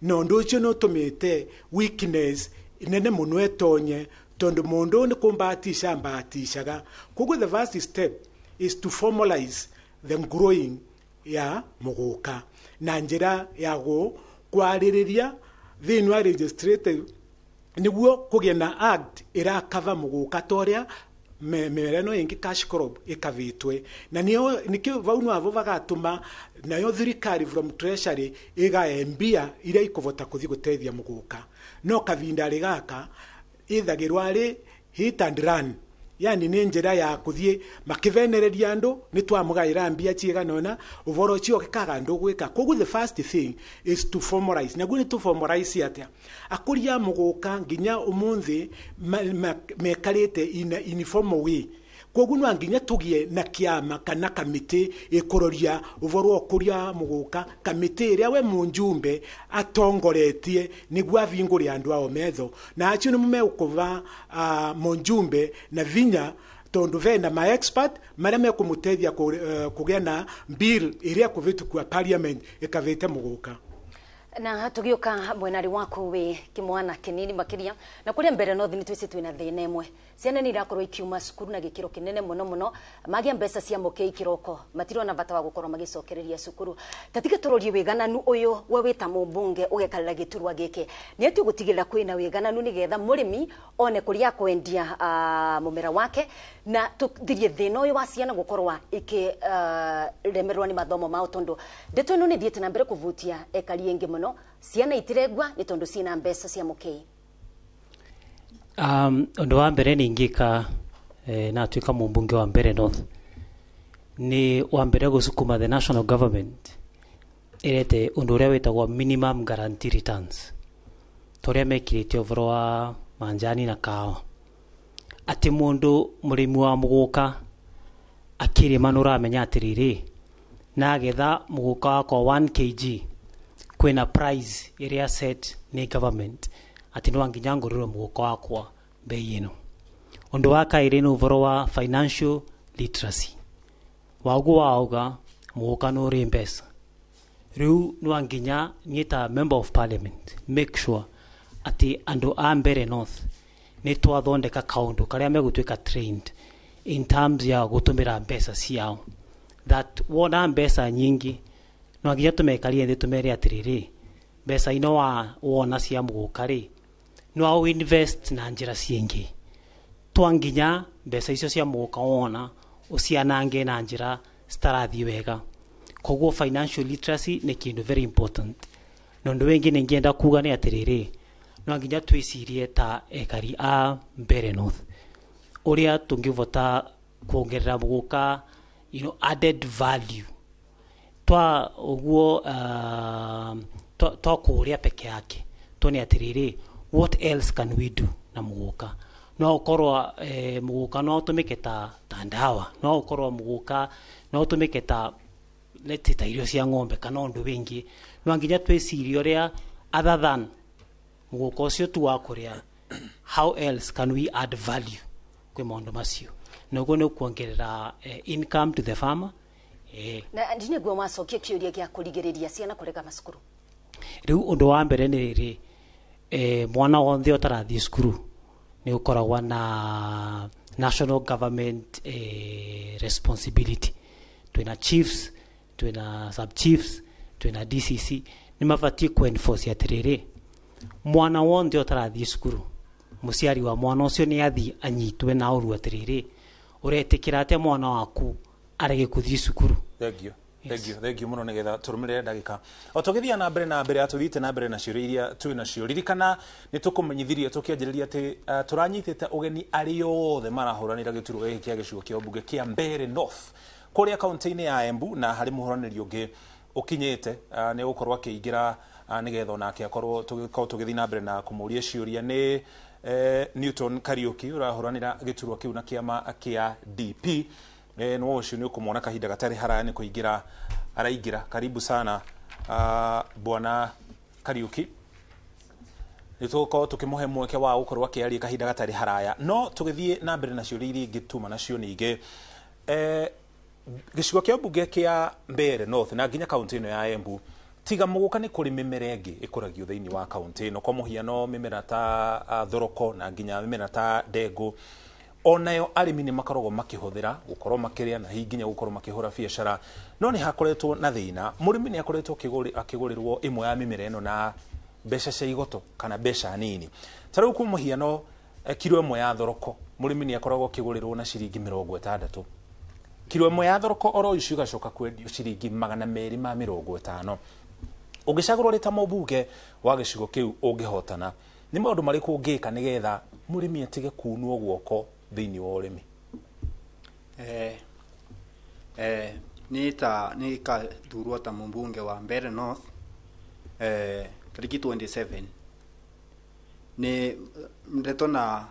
Na ũndũ ũcio nĩ ũtũmĩte weakness nene mũno ĩtonye tondu mundu ni kumbahatisha mbahatishaga. Koguo the first step is to formalize the growing ya muguka na njira ya kwarĩrĩria thĩinĩ wa legislative nĩguo kũgĩe na act ĩrakava mũgũka ta ũrĩa mĩmera ĩno ĩngĩ cash crop ĩkavĩtwe na nĩkĩo vau nĩwavo vagatũma nayo thirikari from treasury ĩgae mbia iria ikũvota kũthiĩ gũteithia mũgũka. No kavindarĩ gaka ithagirwo arĩ hit and run Yani nĩ njĩra ya kũthiĩ makĩvenereria andũ nĩ twamũgaĩra mbia cigana ũna ũboro ũcio ũkaga andũ gwĩka. Koguo the first thing is to formalize. Naguo nĩ tũ formalize atĩa? Akũria mũgũka nginya ũmũthĩ mekarĩte in a informal way. Koguo no nginya tũgĩe na kĩama kana kamĩtĩ ĩkũroria ũboro wa ũkũria mũgũka, kamĩtĩ ĩrĩa we mũnjumbe atongoretie nĩguo avingũre andũ ao metho, na acio nĩmo megũkũva mũnjumbe na vinya tondu vena ma expert maria mekũmũteithia kũgĩa na bill ĩrĩa kũvĩtũkua parliament ĩkavĩte mũgũka. Na tugiuka mwenari waku wi kimwana kinini makiria na kuria Mbere North ni twisi twina thina imwe, ciana ni irakorwo ikiuma cukuru na gikiro kinene muno muno, magia mbeca cia mukei kiroko matirona bata wa gukorwo magicokereria cukuru. Tatige turorie wigananu uyu we wita mumbunge ugekarira giturwa giki ni ati gutigirira kwina wigananu nigetha murimi one kuria kwendia mumera wake na tuthirie thina uyu wa ciana gukorwa iki remerwo ni mathomo mao, tondu ndeto ino ni thiete na mbere kuvutia ekari engi muno, ciana itiregwa ni tondu cina mbeca cia mukei. Undu wa mbere ningika natuika mumbunge wa Mbere North ni wa mbere gusukuma the national government irete undu uria witagwo minimum guarantee returns turia mekirite uvoro wa manjani na kahawa, ati mundu murimi wa muguka akirima nuramenya atiriri nagetha muguka wakwa 1 kg kwina price iria set ni government ati no nginya ngurire muguka wakwa bei ino. Undu wa kairi ni uvoro wa financial literacy, waguo wauga muguka no uri mbeca riu no nginya ni ta member of parliament make sure ati andu a Mbere North ni twathondeka kaundu karia megutuika trained in terms ya gutumira mbeca ciao, that wona mbeca nyingi no nginya tumekarie thi tumere atiriri mbeca ino wa wona cia muguka ri no invest na njira ciingi, twanginya mbeca icio cia muguka wona ucianange na njira citarathii wega. Koguo financial literacy ni kindu very important. Na undu wingi ningienda kuga ni atiriri no nginya twicirie ta ekari a Mbere North uria tungivota kuongerera muguka added value twa uguo twa kuria peke yake tone atiriri what else can we do na muguka. No ukorwo muguka no utumike ta ndawa, no ukorwo muguka no utumike ta leti ta irio cia ng'ombe kana undu wingi. No nginya twicirie uria other than muguka ucio tu wa kuria, how else can we add value kwi maundu macio, noguo ni kuongerera income to the farmer. Na ndiniguo wacokia kiuria gia kurigiriria ciana kurega macukuru. Riu undu wa mbere ni riri mwana wonthe utarathie cukuru ni ukoragwa na national government responsibility. Twina chiefs, twina sub chiefs, twina DCC ni mabatie ku enforce atiriri mwana wonthe utarathie cukuru muciari wa mwana ucio ni athie anyitwe na uru atiriri uretikira atia mwana waku arege kuthie cukuru. Thank you. Thank you. Thank you muno nigetha turumirire ndagika o tugithia na mbere na mbere atuthiite na mbere na ciũria iria twĩ nacio. Ririkana nĩ tũkũmenyithirie tũkĩanjĩrĩria atĩ tũranyitĩte ũgeni arĩa othe marahũranĩra gĩturwa gĩkĩ kĩa gĩcigo kĩa ũmbunge kĩa Mbere North kũrĩa kaunti-inĩ ya Embu, na harĩ mũhũranĩri ũngĩ ũkinyĩte nĩ gũkorwo akĩingĩra nĩgetha onake akorwo tũgĩkorwo tũgĩthiĩ na mbere na kũmũria ciũria. Nĩ Newton Kariuki ũrahũranĩra gĩturwa kĩu na kĩama kĩa DP. No ũcio nĩ ũkũmwona kahinda gatarĩ haraya nĩ kũingĩra araingĩra. Karibu sana bwana Kariuki. Nĩ tũgũkorwo tũkĩmũhe mweke wa gũkorwo akĩaria kahinda gatarĩ haraya, no tũgĩthiĩ na mbere na ciũria iria ingĩ tuma nacio ningĩ. Gĩcigo kĩa mbunge kĩa Mbere North na nginya kaunti ĩno ya Embu, tiga mũgũka nĩ kũrĩ mĩmera ĩngĩ ĩkũragio thĩinĩ wa kaunti ĩno, kwa mũhiano mĩmera ta thoroko na nginya mĩmera ta ndengũ. Onayo arĩmi nĩ makoragwo makĩhũthĩra gũkorwo makĩrĩa na hihi nginya gũkorwo makĩhũra biacara, no nĩ hakoretwo na thĩna. Mũrĩmi nĩ akoretwo akĩgũrĩrwo ĩmwe ya mĩmera ĩno na mbeca cia igoto kana mbeca nini. Ta rĩu kwa mũhiano kiro ĩmwe ya thoroko mũrĩmi nĩ akoragwo akĩgũrĩrwo na ciringi 60. Kiro ĩmwe ya thoroko oro icio igacoka kwendio ciringi 250. Ũngĩcagũrwo rĩ ta mũmbunge wa gĩcigo kĩu ũngĩhotana, nĩ maũndũ marĩkũ ũngĩka nĩgetha mũrĩmi atige kunwo guoko Thĩinĩ wa ũrĩmi. Nĩ ta nĩ kathurwo ta mũmbunge wa Mbeere North tariki 27, nĩ ndeto na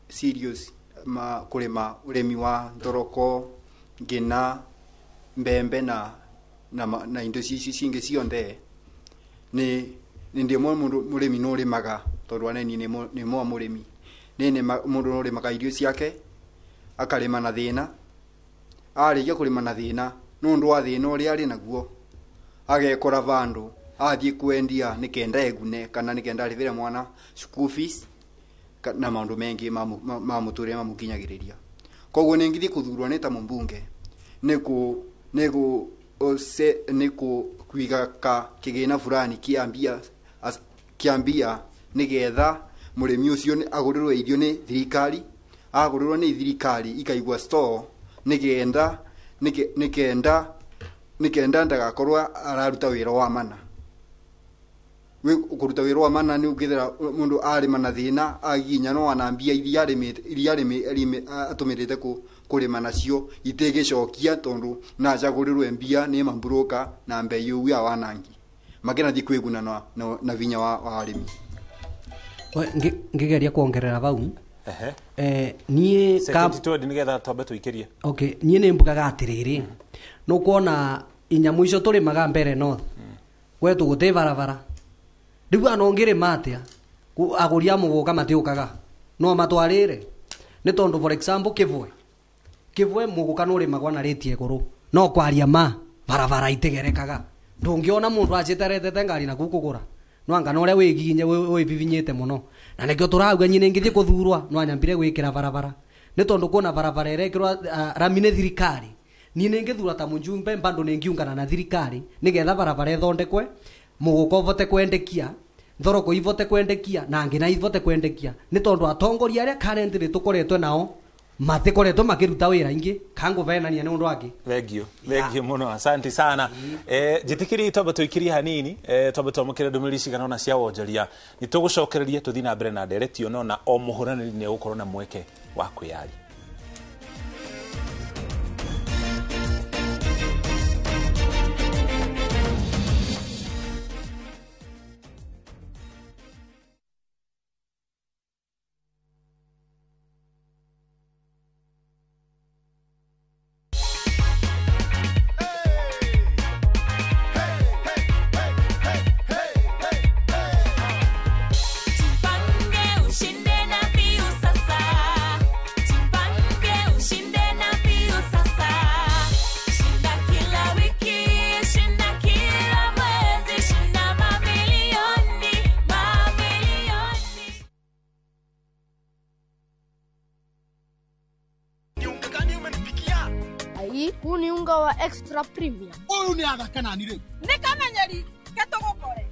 serious ma kũrĩma ũrĩmi wa thoroko, ngina, mbembe na indo ici cingĩ cionthe. Nĩ ndĩ mũndũ mũrĩmi nĩ ũrĩmaga tondũ aneni nĩ mwa mũrĩmi nĩ mũndũ nĩ ũrĩmaga irio ciake, akarĩma na thĩna, arĩkia kũrĩma na thĩna, nĩ ũndũ wa thĩna ũrĩa arĩ naguo agekora vandũ athiĩ kwendia nĩ kenda egune kana nĩ kenda arĩhĩre mwana school fees na maũndũ mengĩ ma mũtũrĩre mamũkinyagĩrĩria. Koguo nĩ ngithiĩ kũthurwo nĩ ta mũmbunge nĩ kũ kwiga ka kĩgĩna fulani kĩa mbia nĩgetha mũrĩmi ũcio agũrĩrwo irio nĩ thirikari, agũrĩrwo nĩ thirikari ikaigwa store nĩkenda ndagakorwo araruta wĩra wa mana. Kũruta wĩra wa mana nĩ ũkĩthera mũndũ arĩma na thĩna aginya no ana mbia iria arĩmĩte, iria atũmĩrĩte kũrĩma nacio itigĩcokia tondũ na acagũrĩrwe mbia nĩ mamburoka na mbei ũu ya wanangi makĩrathiĩ kwĩguna na vinya wa arĩmi. Ngĩgeria kuongerera vau, niĩ Second to nĩgetha twambe tũikĩrie. Okay, niĩ nĩ mbugaga atĩrĩrĩ, nũkuona inyamũ icio tũrĩmaga Mbere North gwetũ gũtĩ barabara, rĩu ana ũngĩrĩma atĩa? Agũri a mũgũka matiũkaga no matwarĩre nĩ tondũ, for example, kĩbwe mũgũka nĩ ũrĩmagwo na rĩti igũrũ, no kwaria ma barabara itigerekaga, ndũngĩona mũndũ aciteretete ngari na kũgũra no anga na ũrĩa wĩgiginye wĩbibinyĩte mũno, na nĩkĩo tũrauga nyine ngĩthiĩ kũthurwa no anyambire gwĩkĩra barabara nĩ tondũ kuona barabara ĩrekĩrwa rami nĩ thirikari. Niĩ nĩngĩthura ta mũjumbe bado nĩngiungana na thirikari nĩgetha barabara ĩthondekwe, mũgũka ũvote kwendekia, thoroko ivote kwendekia na ngina ivote kwendekia, nĩ tondũ atongoria arĩa currently tũkoretwo nao matikoretwo makĩruta wĩra ingĩ kangũvenania nĩ ũndũ angĩ. Thengio, thengio mũno, asante sana. Njĩtĩkĩrie twambe tũikĩrie hanini, twambe twamũkĩre ndũmĩrĩri cigana ũna cia wonjoria, nĩ tũgũcokereria tũthiĩ na mbere na ndereti ĩno, na o mũhũranĩri nĩ egũkorwo na mweke wa kwĩyaria. Jipange ushinde na Piu sasa. Jipange ushinde na Piu sasa. Shinda kila wiki, shinda kila mwezi, shinda mamilioni, mamilioni. Ai, huu ni unga wa extra premium. Ũyũ nĩ athaka nani rĩu? Nĩ kamenyeri ke tũgũkore.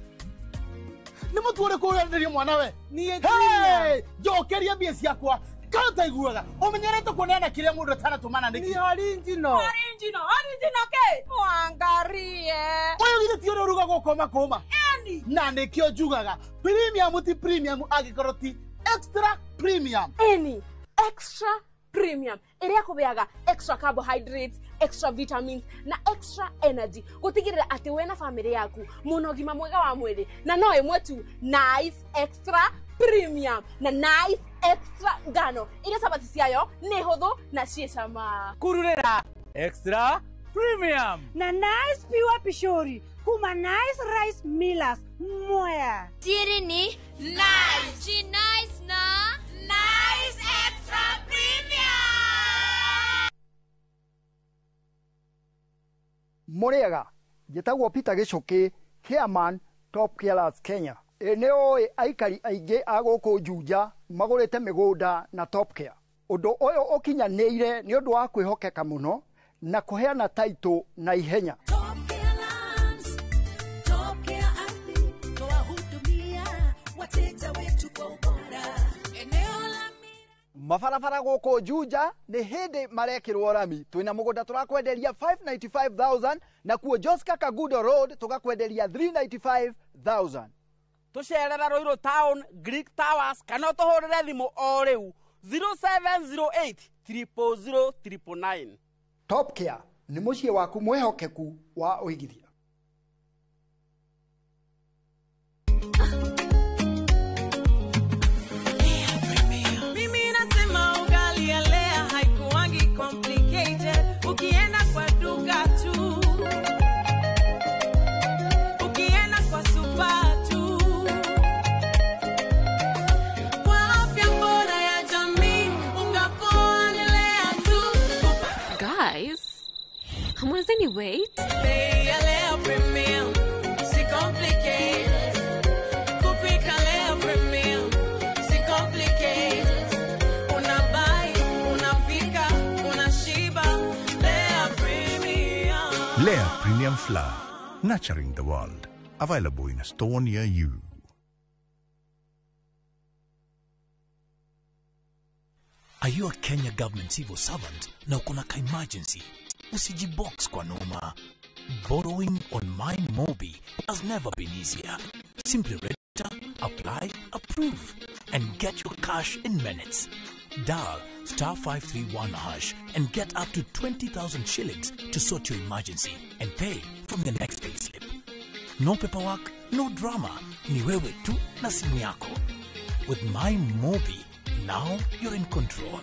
Nĩ mũtu ũrĩkũ ũrenderio mwana we? Niĩ. Hey, njokeria mbia ciakwa kana ũtaiguaga ũmenyerete kuoneana kĩrĩa mũndũ atanatũmana nĩkĩ? Ni original. Original, original ke? Mwangarie. Ũyũ githĩ ti ũrĩa ũrugagwo kũma kũma? Eni. Na nĩkĩo njugaga premium ti premium angĩkorwo ti extra premium. Eni, extra premium ĩrĩa kũbeaga extra carbohydrates, extra vitamins na extra energy gũtigĩrĩra atĩ we na famĩlĩ yaku mũna ũgima mwega wa mwĩrĩ, na no ĩmwe tu, Nice Extra Premium na Nice Extra ngano iria cabaci ciayo nĩ hũthũ na ciĩ cama. Kururĩra Extra Premium na Nice Pure Pishori kuma Nice Rice Millers, Mwea. Siri ni nice. She nice na Nice Extra Premium. Mũrĩega, njĩtagwo Peter Gĩcũkĩ, chairman Top Carers Kenya. Ĩ nĩ ũĩ aikari aingĩ a gũkũ Juja magũrĩte mĩgũnda na Top Care. Ũndũ ũyũ ũkinyanĩire nĩ ũndũ wa kwĩhokeka mũno na kũheana taitũ na ihenya. Tokea ardhi twahudumia wateja wetu kwa ubora. Eneo la Mabarabara gũkũ Juja nĩ hĩndĩ marekĩrwo rami. Twĩna mũgũnda tũrakwenderia 595,000, na kuo Joska Kagudo Road tũgakwenderia 395,000. Tũcerera Ruiru Town, Greek Towers, kana ũtũhũrĩre thimũ o rĩu. 0708 000 999. Top Care nĩ mũciĩ waku mwĩhokeku wa ũigithia. Mimi nasema ugali ya Lea haikuangi complicated. Ukienda kwa duka tu, ukienda kwa super tu, kwa afya bora ya jamii, unga poa ni Lea tu. Guys, hamwezeni wait? Bei ya Lea Premium si complicated. Kupika Lea Premium si complicated. Unabuy, unapika, unashiba. Lea Premium. Lea Premium Flour, nurturing the world. Available in a store near you. Are you a Kenya government civil servant na uko na ka-emergency? Usijibox kwa noma. Borrowing on MyMobi has never been easier. Simply register, apply, approve, and get your cash in minutes. Dial star 531 hash and get up to 20,000 shillings to sort your emergency and pay from the next payslip. No paperwork, no drama. Ni wewe tu na simu yako. With MyMobi, now you're in control.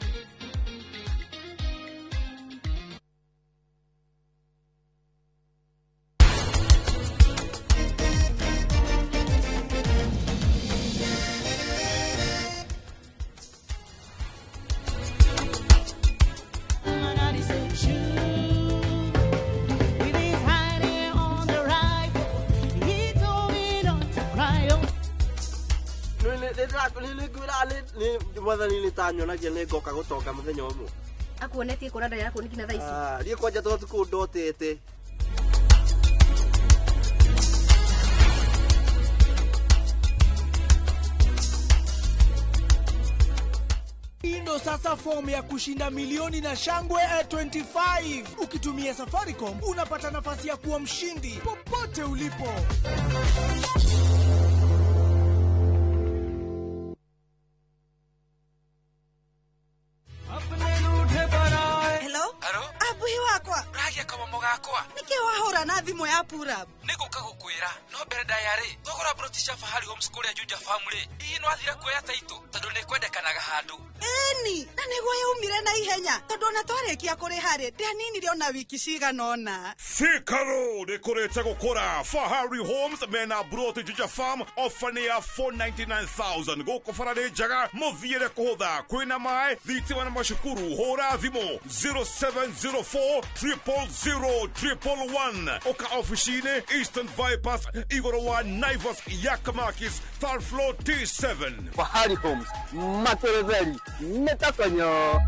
Mwathani nä tanyonagia nä ngoka gå tonga må thenya å mwe. Akuonetie kå randa yaku nginya thaa ici. Niä kwanja twatukå ndotete. Hii sasa fomu ya kushinda milioni na shangwe 25. Ukitumia Safaricom unapata nafasi ya kuwa mshindi popote ulipo. Hello? Abuhi wakwa. Ragia kama mugakwa. Niki wahura na thimu ya Purab. Niguka gukwira no mbere ndayari twagura broti cia Fahari Homes kuria Juja Family. Hihi no athire kuoya taito tondu ni kwendekanaga handu. Eni, na niguo yaumire na ihenya tondu ona twarikia kuriha ri ndianinire ona wiki cigana ona. Thika Road ikurite gukura. Fahari Homes mena broti Juja Farm ofa ni ya 499,000 guku bara ni njega muthiire kuhutha kwina mai thitima na macukuru. Hura thimu 0704 000 111 oka ofici-inĩ Eastern Bypass igũrũ wa Naivas Yakamakis third floor T7. Fahari Homes materetheri metakonyo.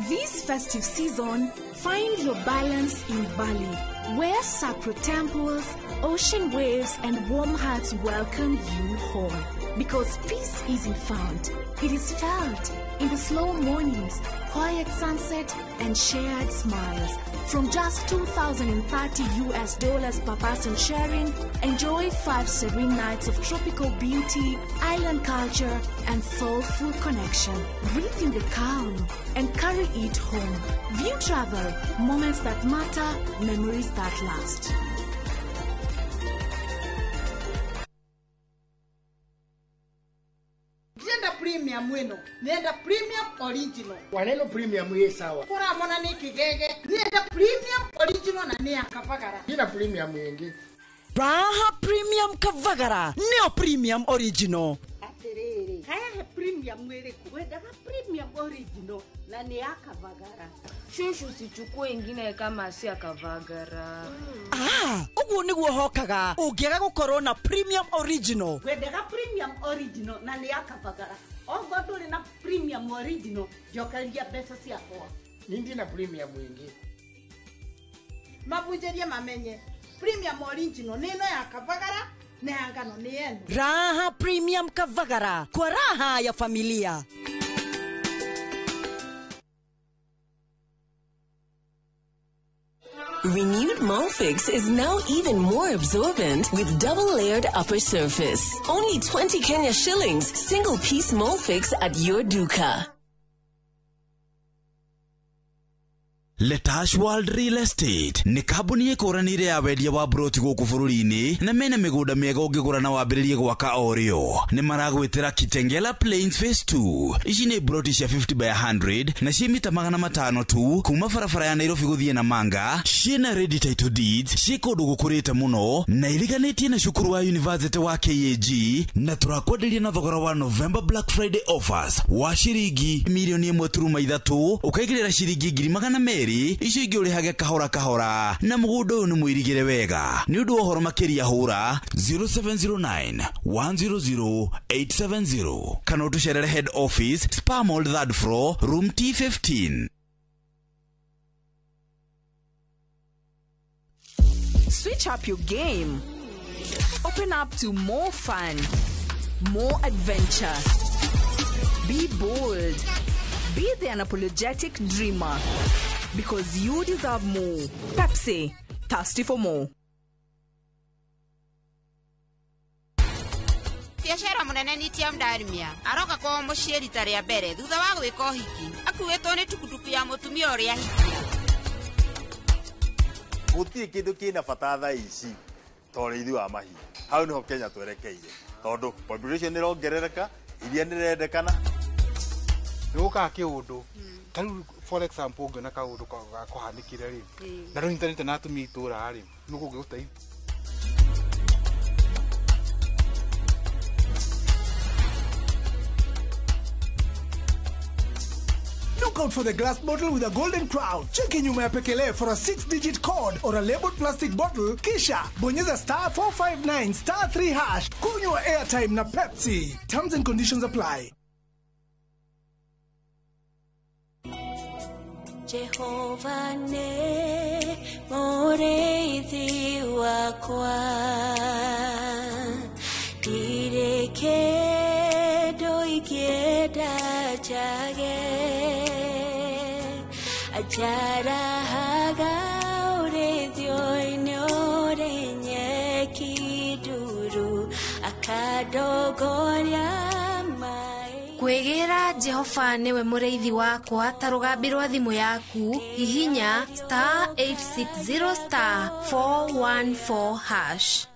This festive season, find your balance in Bali, where sacred temples, ocean waves, and warm hearts welcome you home. Because peace isn't found, it is felt in the slow mornings, quiet sunset, and shared smiles. From just $2,030 per person sharing, enjoy 5 serene nights of tropical beauty, island culture, and soulful connection. Breathe in the calm and carry it home. View travel, moments that matter, memories that last. Premium wino nenda premium original waneno premium ye sawa kura mona ni kigege nenda premium original na ni akavagara ina premium yengi Raha Premium Kavagara neo premium original. Atiriri kaya he premium wiriku wendaga premium original na ni akavagara. Shushu usichukue ingine kama si akavagara. Ah, uguo niguo hokaga ungiaga gukorwo na premium original. Wendaga premium original na ni akavagara. Ogo nduri na premium original njokeria mbeca ciakwa. Nindi na premium ingi. Mabunjerie mamenye premium original nino ya Kavagara na ya ngano ni yenu. Raha Premium Kavagara kwa raha ya familia. Renewed Molfix is now even more absorbent with double layered upper surface. Only 20 Kenya shillings, single piece Molfix at your duka. Letash World Real Estate nĩ kambuni ĩkũranĩire ya wendia wa broti gũkũ bũrũri-inĩ na mena mĩgũnda mĩega ũngĩgũra na wambĩrĩrie gwaka o rĩo. Nĩ maragwĩtĩra Kitengela Plains Phase 2. Ici nĩ broti cia 50 by 100 na ciĩ mita 500 tu kuma barabara ya Nairobi gũthiĩ Namanga, ciĩna ready title deeds, ciĩ kũndũ gũkũrĩte mũno na iriganĩtie na cukuru wa University wa KAG, na tũrakwenderia na thogora wa November Black Friday offers wa ciringi 1.3 million ũkaigĩrĩra ciringi 200,000 icio ingĩ ũrĩhage kahora kahora, na mũgũnda ũyũ nĩ mũirigĩre wega. Nĩ ũndũ wa ũhoro makĩria hũra 0709 100 870 kana ũtũcerere head office, Spa Mall, third floor, room T15. Switch up your game. Open up to more fun, more adventure. Be bold. Be the unapologetic dreamer. Because you deserve more. Pepsi, thirsty for more. Biacara mũnene Nitiam Dalmia aroka kwao mũciĩ rita rĩa mbere thutha wa gwĩka ũhiki, akuĩtwo nĩ tukutuku ya mũtumia ũrĩa ahikia. Gũtirĩ kĩndũ kĩna bata thaa ici ta ũrĩithi wa mahiũ. Hau nĩho Kenya twerekeire, tondũ population nĩrongerereka, iria nĩrendekana. Nĩ gũkaga kĩũndũ ta rĩu, for example, ũngĩona kaũndũ gakũhanĩkire rĩ, na rũnyitanĩte na atumia itũra rĩ, nĩ kũngĩgũteithia. Look out for the glass bottle with a golden crown. Cheki nyuma ya pekele for a 6-digit code or a labeled plastic bottle. Kisha bonyeza star 459 star 3 hash. Kunywa airtime na Pepsi. Terms and conditions apply. Jehova nĩ mũrĩithi wakwa, ndirĩ kĩndũ ingĩenda njage, anjarahaga ũrĩithio-inĩ ũrĩ nyeki nduru, akandongoria. Kwĩgĩra Jehova nĩwe mũrĩithi wakwa ta rũgambi rwa thimũ yaku, hihinya star 860 star 414 hash.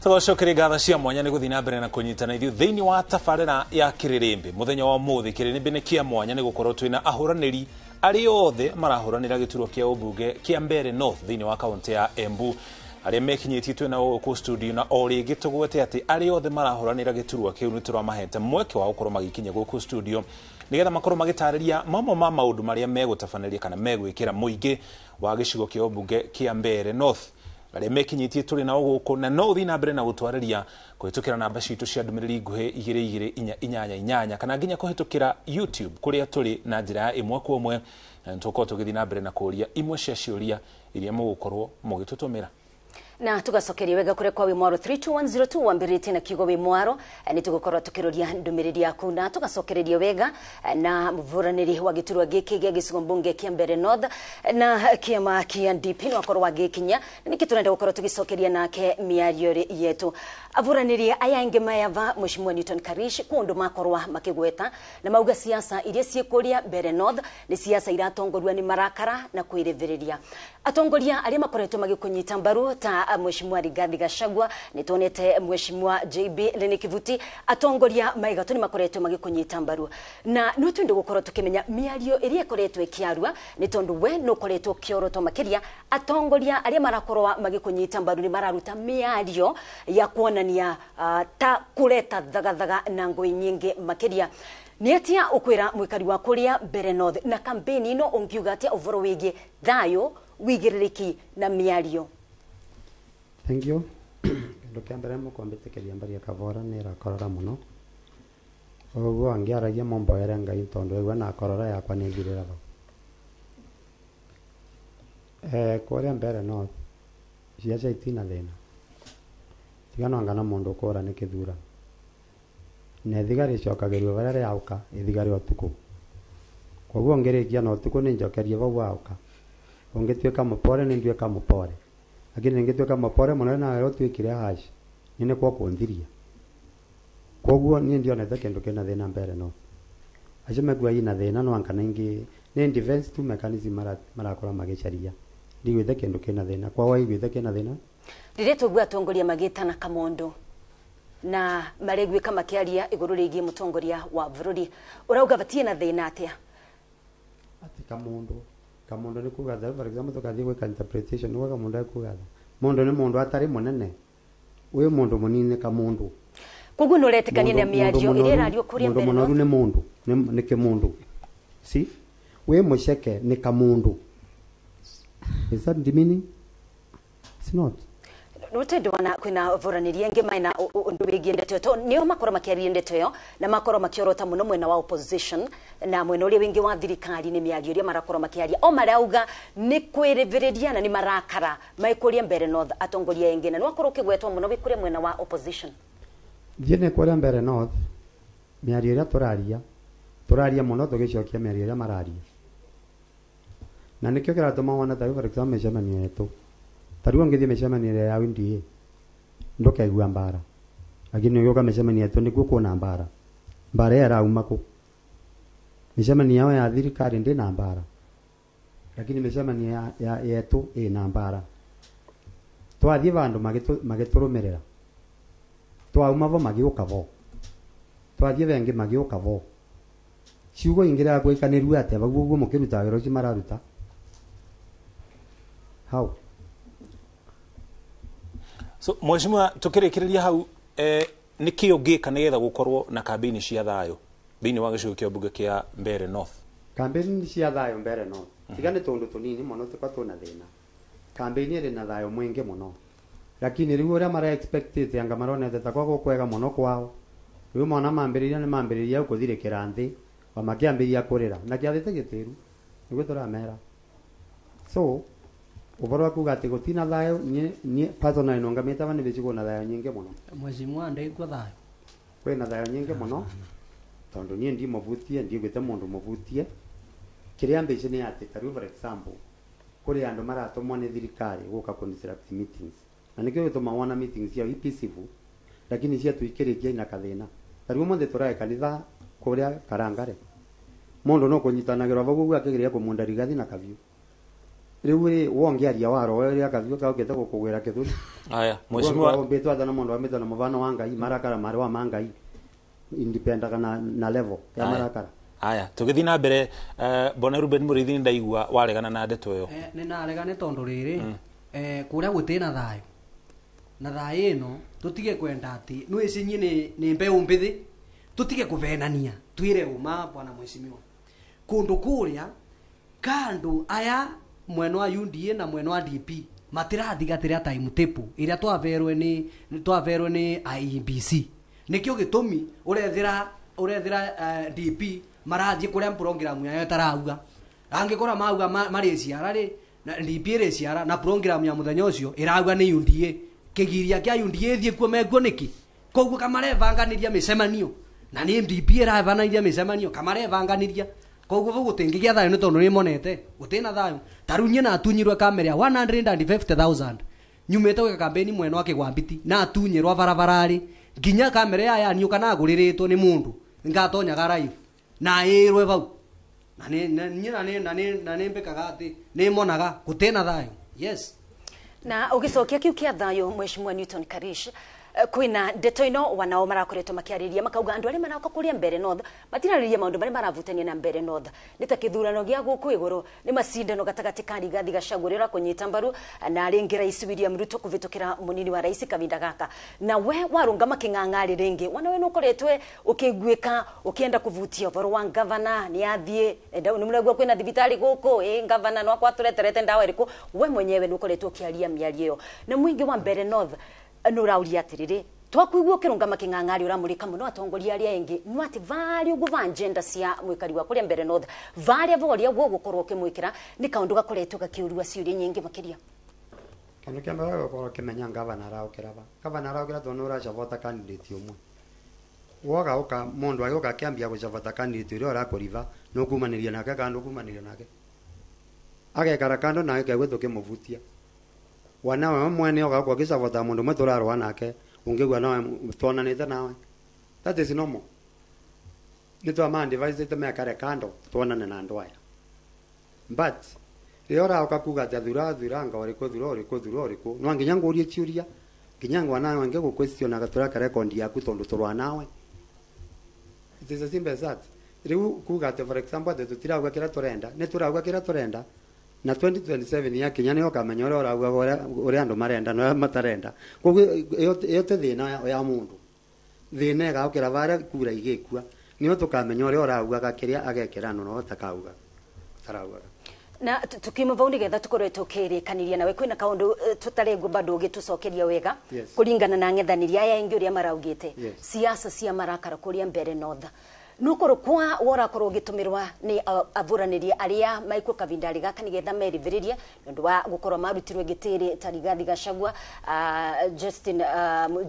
Tũgacokeria ngatho cia mwanya nĩ gũthiĩ na mbere na kũnyitana ithuĩ thĩinĩ wa tabarĩra ya Kĩrĩrĩmbĩ. Mũthenya wa ũmũthĩ Kĩrĩrĩmbĩ nĩ kĩa mwanya nĩ gũkorwo twĩna ahũranĩri arĩa othe marahũranĩra gĩturwa kĩa ũmbunge kĩa Mbeere North thĩinĩ wa kaũntĩ ya Embu, arĩa mekinyĩtie twĩna gũkũ studio, na o rĩngĩ tũgwete atĩ arĩa othe marahũranĩra gĩturwa kĩu nĩ tũramahete mweke wa gũkorwo magĩkinya gũkũ studio nĩgetha makorwo magĩtarĩria mamwe ma maũndũ marĩa megũtabanĩria kana megwĩkĩra mũingĩ wa gĩcigo kĩa ũmbunge kĩa Mbeere North. Arĩa mekinyĩtie tũrĩ nao gũkũ, na no ũthiĩ na mbere na gũtwarĩria kũhĩtũkĩra namba citũ cia ndũmĩrĩri nguhĩ 2 2 4 8 8 kana nginya kũhĩtũkĩra YouTube kũrĩa tũrĩ na njĩra ya ĩmwe kwa ĩmwe, na nĩtũgũkorwo tũgĩthiĩ na mbere na kũũria imwe cia ciũria iria mũgũkorwo mũgĩtũtũmĩra. Na tugacokeria wega kuria kwa Wimwaro 32102 wambiritie na kiugo Wimwaro, ni tugukorwo tukiroria ndumiriri yaku na tugacokereria wega na muvuraniri wa giturwa giki gia gicigo mbunge kia Mbeere North na kiama kia DP no akorwo agikinya na niki turenda gukorwo tugicokeria nake miario yetu. Avuraniri aya ingi mayava Mheshimiwa Newton Karish kundu makorwa makigweta na mauga siasa iria ciikuria Mbeere North ni siasa iratongorua ni marakara na kwiriviriria. Atongoria aria makoretwo magikunyita mbaru ta Mheshimiwa Rigathi Gachagua, nĩtuonete Mheshimiwa JB Lene Kivuti, atongoria maigatũ nĩ makoretwo magĩkũnyita mbaru, na no twende gũkorwo tũkĩmenya mĩario ĩrĩa ĩkoretwo ĩkĩarua nĩ tondũ we nĩ ũkoretwo ũkĩorotwo makĩria. Atongoria arĩa marakorwo magĩkũnyita mbaru nĩ mararuta mĩario ya kuonania ta kũreta thagathaga na ngũĩ nyingĩ makĩria. Nĩ atia ũkwĩra mwĩkari wa kũrĩa Mbeere North na kampeni ĩno ũngiuga atĩa ũhoro wĩgiĩ thayũ, wĩigĩrĩrĩki na mĩario? Thank you. Kindu kia mbere mukwambitikiria mbaria kavora ni rakorora muno, uguo angiaragia mumboere Ngai tondu igua na korora yakwa ni thirira vau. Kuria Mbeere North ciaca itina thina, Tiga no anga na mundu ukura ni kithurano. Na ithigari icokagĩrio barĩa rĩauka ithigari ũtukũ. Koguo ngĩrĩkia na ũtukũ nĩ njokerie vau wauka. Ũngĩtuĩka mũpore nĩ nduĩka mũpore. Lakini ningĩtuĩka mũpore mũno nawe ũtuĩkire hash nĩ nĩkuo kũnthiria. Koguo niĩ ndionete kĩndũ kĩna thĩna mbere no. Acio mekua ina thĩna no anga naingĩ nĩ defense tu mechanism marakorwo magĩcaria. Ndigwĩte kĩndũ kĩna thĩna. Kwa waiguĩte kĩna thĩna? Rĩrĩa twaigua atongoria magĩtana Kamondo na mareguĩka makĩaria igũrũ rĩgiĩ mũtongoria wa bũrũri, ũrauga batie na thĩna atĩa? Ati Kamondo. Kamondo nĩ kuga tha, for example tũkathiĩ gwĩka interpretation nĩ Kamondo ekuga tha. Mũndũ nĩ mũndũ atarĩ mũnene. Wĩ mũndũ mũnini nĩ Kamondo. Koguo nĩ ũretĩkania na mĩario ĩrĩa ĩrario kũrĩa mbere? Mũndũ mũnoru nĩ mũndũ, nĩ kĩmũndũ. Si? Wĩ mũceke nĩ Kamondo. Is that the meaning? It's not. Nũtendwa na kwĩna voranĩria angĩ mena ũndũ wĩgiĩ ndeto ĩyo tondũ nĩo makorwo makĩaria ndeto ĩyo na makorwo makĩorota mũno mwena wa opposition na mwena ũrĩa wĩngĩ wa thirikari nĩ mĩario ĩrĩa marakorwo makĩaria o marauga nĩ kwĩrĩvĩrĩria na nĩ marakara maikũria Mbere North atongoria aingĩ na nĩwakorwo ũkĩgwetwo mũno wĩ kũrĩa mwena wa opposition. Thiĩ nĩ kũrĩa Mbere North mĩario ĩrĩa tũraria tũraria mũno tũgĩcokia mĩario ĩrĩa mararia na nĩkĩo kĩratũma wone ta for example mĩcemanio yetu tarĩu ũngĩthiĩ mĩcemanio ĩrĩa ya UDA ndũkaigua mbara, lakini ũgĩũka mĩcemanio yetu nĩkuo kuona mbara. Mbara ĩyo ĩrauma kũ? Mĩcemanio yao ya thirikari ndĩna mbara, lakini mĩcemanio ya yetu ĩna mbara. Twathiĩ vandũ magĩtũrũmĩrĩra, twauma vo magĩũka vo, twathiĩ vengĩ magĩũka vo. Ciugo ingĩrega gwĩkanĩrua atĩa vau ũguo mũkĩruta wĩra ũcio mararuta? How? So mheshimiwa tukĩrĩkĩrĩria hau nĩ kĩ ũngĩka nĩgetha gũkorwo na kambĩini cia thayũ thĩinĩ wa gĩcigo kĩa mbunge kĩa Mbere North? Kambĩini cia thayũ Mbere North tiga nĩ tũndũ tũnini mũno tũka tũna thĩna. Kambĩini ĩrĩ na thayũ mũingĩ mũno, lakini rĩu ũrĩa mara expectĩte anga maronete ta kwa gũkwega mũno kwao. Rĩu mona mambĩrĩria nĩ mambĩrĩria gũthirĩkĩra nthĩ o makĩambĩrĩria kũrĩra na kĩathĩ gĩtĩru nĩguo tũramera. So ũhoro wa kuga atĩ gũtina thayũ niĩ personally nũngamĩte aba nĩ kwĩna thayũ nyingĩ mũno. Mheshimiwa ndaigua thayũ. Kwĩna thayũ nyingĩ mũno tondũ niĩ ndimũbutie ndigwĩte mũndũ mũbutie. Kĩrĩa mbici nĩ atĩ ta rĩu for example kũrĩ andũ maratũmwo nĩ thirikari gũka kũ disrupt meetings na nĩkĩo gĩtũma wona meetings ciao i peaceful lakini ciatu ikĩrĩkia ina kathĩna. Ta rĩu ũmũthĩ tũraĩ kanitha kũrĩa Karangare mũndũ no kũnyitanagĩrwo vau ũguo akĩgeria kũmunda rigathi na kabiũ. Rĩu rĩ wongĩaria waro ũrĩa kabiũ kaũkĩte gũkũgwĩra kĩthũri. Aya mheshimiwa ũmbĩtwo athana mũndũ wambĩtwo na mũbano wa Ngai marakara marĩ wa ma Ngai independaga na level ya marakara. Aya tũgĩthiĩ na mbere Bwana Ruben Mũrĩithi nĩ ndaigua waregana na ndeto ĩyo. Nĩ naregana nĩ tondũ rĩrĩ kũrĩa gũtĩ na thayũ na thayũ ĩno tũtige kwenda atĩ nĩ ici niĩ nĩ mbeũ mbĩthĩ tũtige kũvenania twĩre ũma bwana mheshimiwa kũndũ kũrĩa kandũ aya mwena wa UDA na mwena wa DP matirathigatĩra timetable ĩrĩa twaverwe nĩ IEBC. Nĩkĩo gĩtũmi ũrethĩra DP marathiĩ kũrĩa program yao ĩtarauga. Angĩkorwo mauga marĩciara rĩ na DP ĩrĩciara na program ya mũthenya ũcio ĩrauga nĩ UDA kĩgiria kĩa UDA ĩthiĩ kuo mekuo nĩkĩ? Koguo kamarebanganĩria mĩcemanio na nĩ DP ĩrabanganĩria mĩcemanio kamarebanganĩria. Koguo vau gũtingĩgĩa thayũ nĩ tondũ nĩmonete gũtĩ na thayũ. Ta rĩu niĩ natunyirwe kamera ya 150,000 nyumĩte gwĩka kambĩini mwena wa Kĩgwambiti na atunyĩrwa barabararĩ nginya kamera ya yaniũka na agũrĩrĩtwo nĩ mũndũ ngatonyaga live na ĩrwe vau na niĩ na nĩ mbĩkaga atĩ nĩ monaga gũtĩ na thayũ. Yes. Na ũgĩcokia kĩu kĩa thayũ mheshimiwa Newton Karish kwĩna ndeto ĩno wanao marakoretwo makĩarĩria makauga andũ arĩa maroka kũrĩa Mbere North matirarĩria maũndũ marĩa maravutania na Mbere North nĩ ta kĩthurano gĩa gũkũ igũrũ nĩ macindano gatagatĩ ka Rigathi Gachagua ũrĩa ũrakũnyita mbaru na rĩngĩ Rais William Ruto kũvĩtũkĩra mũnini wa rais kavinda gaka na we warũngama kĩng'ang'arĩ rĩngĩ wana we nĩũkoretwe ũkĩguĩka ũkĩenda kũvutia ũhoro wa ngavana nĩ athiĩ nĩ mũraigua kwĩna thibitarĩ gũkũ ĩ ngavana no akwa tũreterete ndawa ĩrĩkũ we mwenyewe nĩũkoretwo ũkĩaria mĩario ĩyo na mũingĩ wa Mbere North nũrauria atĩrĩrĩ twakuigua ũkĩrũngama kĩng'ang'arĩ ũramũrĩka mũno atongoria arĩa angĩ no atĩ varĩa ũguo va agenda cia mũikari wa kũrĩa Mbere North varĩa voria guo gũkorwo ũkĩmwĩkĩra nĩ kaũndũ gakoretwo gakĩũrua ciũria nyingĩ makĩria. Kindu kia mbere gukorwo ukimenya ngavana araukira va. Gavana araukira tondu uracavota candidate umwe. Woga uka mundu agiuka akiambia gucavota candidate uria urakuriva nukumaniria nake kana ndukumaniria nake. Agekara kando nawe kegue tukimuvutia. Wanawe mwene ugakorwo ukicavota mundu umwe turarwa nake ungigua nawe twonanite nawe. That is normal. Ni twama-advise mekare kando twonane na andu aya. But rĩrĩa ũraũka kuga atĩ thura thura anga ũrĩkũ thura ũrĩkũ thura ũrĩkũ no nginya ngũrie ciũria nginya ngwa nawe ngĩgũ-question tũreka record yaku tondũ tũrwa nawe. It is as simple as that. Rĩu kuga atĩ for example atĩ tũtirauga kĩrĩa tũrenda nĩ tũrauga kĩrĩa tũrenda na 2027 yakinya nĩ ũkamenya ũrĩa ũrauga ũrĩa andũ marenda na ũrĩa matarenda. Koguo ĩyo ti thĩna ya mũndũ. Thĩna ĩgaũkĩra varĩa kura igĩkua nĩyo tũkamenya ũrĩa ũraugaga kĩrĩa agekĩra na ũrĩa ũtakauga ũtaraugaga. Na tukiuma vau nigetha tukorwe tukirikaniria nawe kwina kaundu tutaregwo bado ugitucokeria wega. Yes. Kuringana na ng'ethanĩri aya ingi uria maraugite. Yes. Siasa cia marakara kuria Mbere North nukorwo kwa worakorwo ugitumirwa ni avuranĩri aria maikwo kavindari gaka nigetha meriviririe nundu wa gukorwo marutirwe gitiri ta Rigathi Gachagua, Justin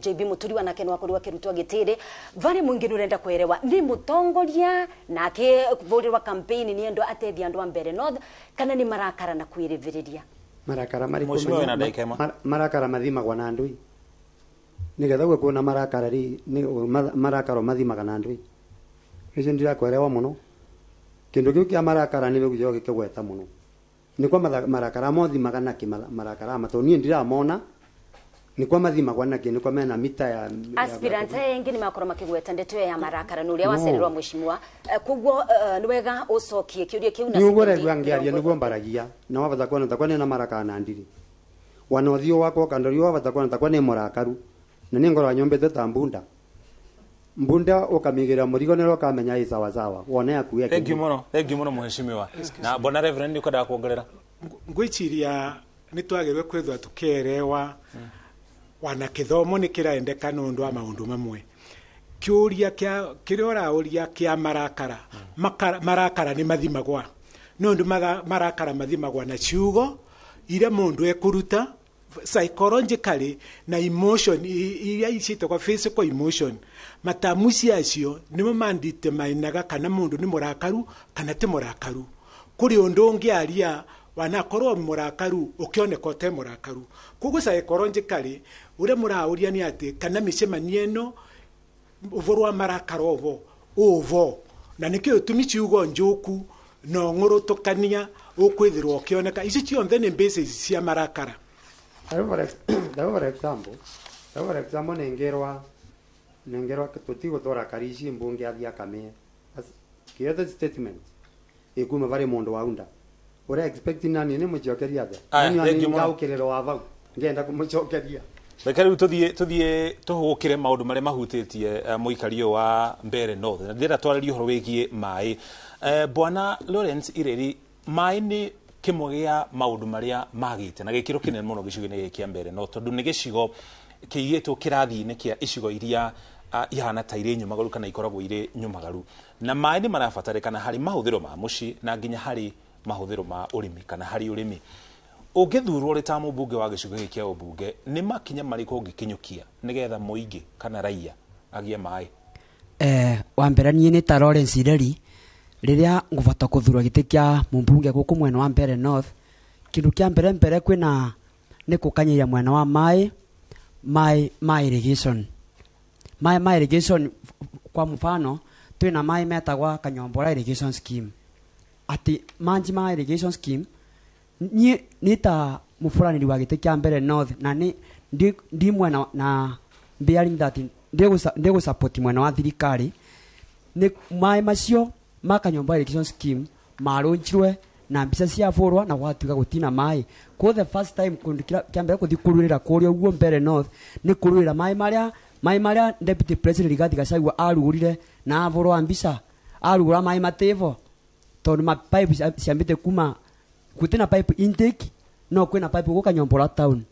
JB Muturi wanake no akorwo akirutwa gitiri vari mwingi nurenda kwerewa ni mutongoria nake kuvurirwa campaign ni endo atethia andu a Mbere North kana ni marakara na kwiriviriria marakara mari Mheshimiwa, wĩna ndagĩka ĩmwe. Marakara mathimagwa na ndui nigetha gwe kuona marakara ri ni marakara mathimaga na ndui icio ndirakwerewa muno kindu kiu kia marakara ni gĩgũcoka gĩkĩgweta muno nikwa marakara mothimaga naki marakara ma tondu niĩ ndiramona nikwa mathimagwa naki nikwa mena mita ya aspirant aya nĩ makorwo makĩgweta ndeto ya marakara nĩ ũrĩa No. wacererwo mheshimiwa. Koguo nĩ wega ũcokie kĩũria kĩu na nĩ ũguo sekondi ũraigua ngĩaria nĩguo mbaragia na wabata kuona takwa nĩ na marakara na ndiri wana ũthiũ wakwa ũkandoria wabata kuona takwa nĩ mũrakaru na nĩ ngoragwo nyũmbĩte ta mbunda mbunda ũkamĩigĩrĩra mũrigo nĩrĩo ũkamenya ĩ sawasawa wone yaku Thank you muno, thank you muno mheshimiwa. Na bwana Reverend nĩ ũkwendaga kuongerera? Ngwiciria nĩ twagĩrĩirwo kwithwa tukierewa wana kĩthomo nĩ kĩraendeka nĩ ũndũ wa maũndũ mamwe kĩũria kĩa kĩrĩa ũraũria kĩa marakara. Marakara nĩ mathimagwa nĩ ũndũ marakara mathimagwa na ciugo iria mũndũ ekũruta psychologically na emotion iria ciĩtagwo physical emotion matamuci acio nĩmo manditemainaga kana mũndũ nĩ mũrakaru kana ti mũrakaru. Kũrĩ ũndũ ũngĩaria wanakorwo mũrakaru ũkĩoneka ũte mũrakaru. Koguo psychologically ũrĩa mũraũria nĩ atĩ kana mĩcemanio ĩno ũboro wa marakara ovo ũvo na nĩkĩo tũmi ciugo njũku na ũng'ũrũtũkania ũkwĩthĩrwo ũkĩoneka icio cionthe nĩ basis cia marakara. For example ningirwa tutigũtwara karici mbunge athie akamie kĩothe statement ĩkuma varĩ mũndũ wa unda ũrĩa expect nani nĩ mũcokeria atĩa? Aya, Nani thank you mũno. ngaũkĩrĩrwo wa vau ngĩenda kũmũcokeria. Reke rĩu tũthiĩ tũhũgũkĩre maũndũ marĩa mahutĩtie mũikari ũyũ wa Mbere North na ndĩrenda twarĩrie ũhoro wĩgiĩ maĩ. Bwana Lawrence Ireri, maĩ nĩ kĩmwe gĩa maũndũ marĩa magĩte na gĩkĩro kĩnene mũno gĩcigo-inĩ gĩkĩ kĩa Mbere North tondũ nĩ gĩcigo kĩigĩtwo kĩrathi-inĩ kĩa icigo iria ihana ta irĩ nyũmagaru kana ikoragwo irĩ nyũmagaru na maĩ nĩ marabatarĩkana harĩ mahũthĩro ma mũciĩ na nginya harĩ mahũthĩro ma ũrĩmi kana harĩ ũrĩmi. Ũngĩthurwo ũrĩ ta mũmbunge wa gĩcigo gĩkĩ kĩa ũmbunge nĩ makinya marĩkũ ũngĩkinyũkia nĩgetha mũingĩ kana raia agĩe maĩ? Wa mbere niĩ nĩ ta Lawrence Ireri rĩrĩa ngũbata kũthurwo gĩtĩ kĩa mũmbunge gũkũ mwena wa Mbere North kĩndũ kĩa mbere mbere kwĩna nĩ kũkanyĩria mwena wa maĩ ma irrigation maĩ ma irrigation kwa mfano twĩna maĩ metagwa Kanyombora irrigation scheme atĩ manji ma irrigation scheme niĩ nĩ ta mũburanĩri wa gĩtĩ kĩa Mbere North na nĩ ndi mwena na bearing that ndĩgũsupport mwena wa thirikari nĩ maĩ macio ma Kanyombora irrigation scheme marũnjirwe na mbica ciabũrwa na gwatuĩka gũtina maĩ. Ko the first time kũndũ kĩa mbere kũthiĩ kũrũĩra kũrĩa ũguo Mbere North nĩ kũrũĩra maĩ marĩa Deputy President Rigathi Gachagua arugũrire na abũrwa mbica arugũra maĩ matĩvo tondũ ma pipe ciambĩte kuma gũtirĩ na pipe intake no kwĩna pipe gũkũ Kanyombora town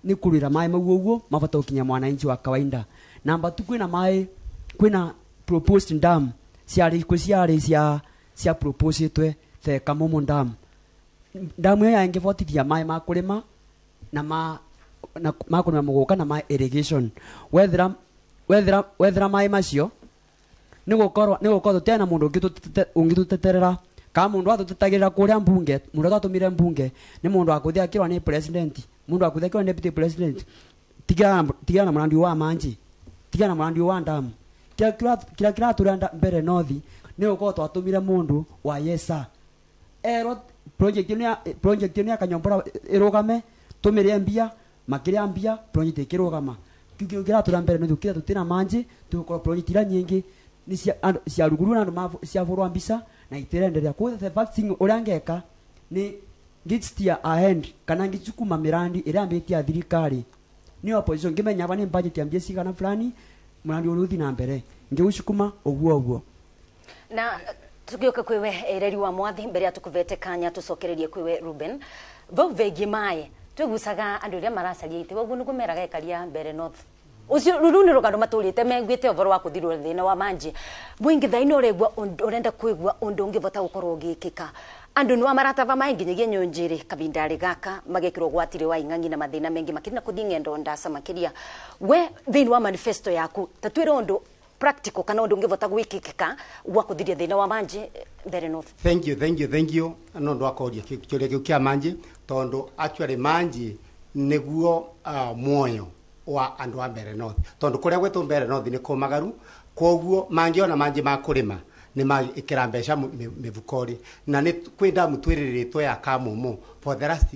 nĩ kũrũĩra maĩ mau ũguo mabata gũkinya mwananchi wa kawaida. Namba tu kwĩna maĩ kwĩna proposed dam ciarĩ kwĩ ciarĩ cia proposetwe the Kamomo dam damu ĩyo yangĩbotithia maĩ ma kũrĩma na ma na makurima muguka na ma irrigation wethira wethira wethira mai macio nigukorwo nigukorwo tena mundu ungituteterera ka mundu atutetagirira kuria mbunge mundu atumire mbunge ni mundu akuthia kirwa ni president mundu akuthia kirwa ni deputy president tigana tigana murandi wa manji tigana murandi wa ndamu kira kira kira turanda mbere nothi ni gukorwo twatumire mundu wa yesa ero project ni akanyombora irugame tumirie mbia makiria mbia project ikirugama kiu kira turambere nothi kira tutina manji tugukorwo project ira nyingi ni cia ruguru na andu ciavurwa mbica na itirenderea kwa the first thing uria ngeka ni ngitstia ahead kana ngicukuma mirandi iria ambitie thirikari ni opposition ngimenya ba ni budget ya mbia cigana fulani murandi uruthi na mbere ngiucukuma uguo uguo na tugioka kwiwe ereri wa mwathi mbere atukuvete kanya tucokererie kwiwe Ruben vau vengi mai twigucaga andu iria maracaria ite uguo niguo meraga ekaria mbere north ucio ruru ni rugano maturite menguite uvoro wa kuthirwo thina wa manji mwingi thaini uregwa urenda kwigua undu ungivota gukorwo ugikika andu ni maratava mai nginyagia nyunjiri kabindari gaka magekirwo gwatire wa ing'ang'i na mathina mengi makiria na kuthi ng'endo ndasa makiria we thiini wa manifesto yaku ta twire undu practical kana undu ungivota gwikikika wa kuthiria thina wa manji mbere north. Thank you thank you thank you no ndu akoria kiuria kiu kia manji tondu actually manji niguo muoyo wa andu a mbere north tondu kuria gwetu mbere north ni kumagaru koguo mangiona manji ma kurima ni maikira mbeca mivukori na ni kwi ndamu twiriritwo ya Kamumu for the last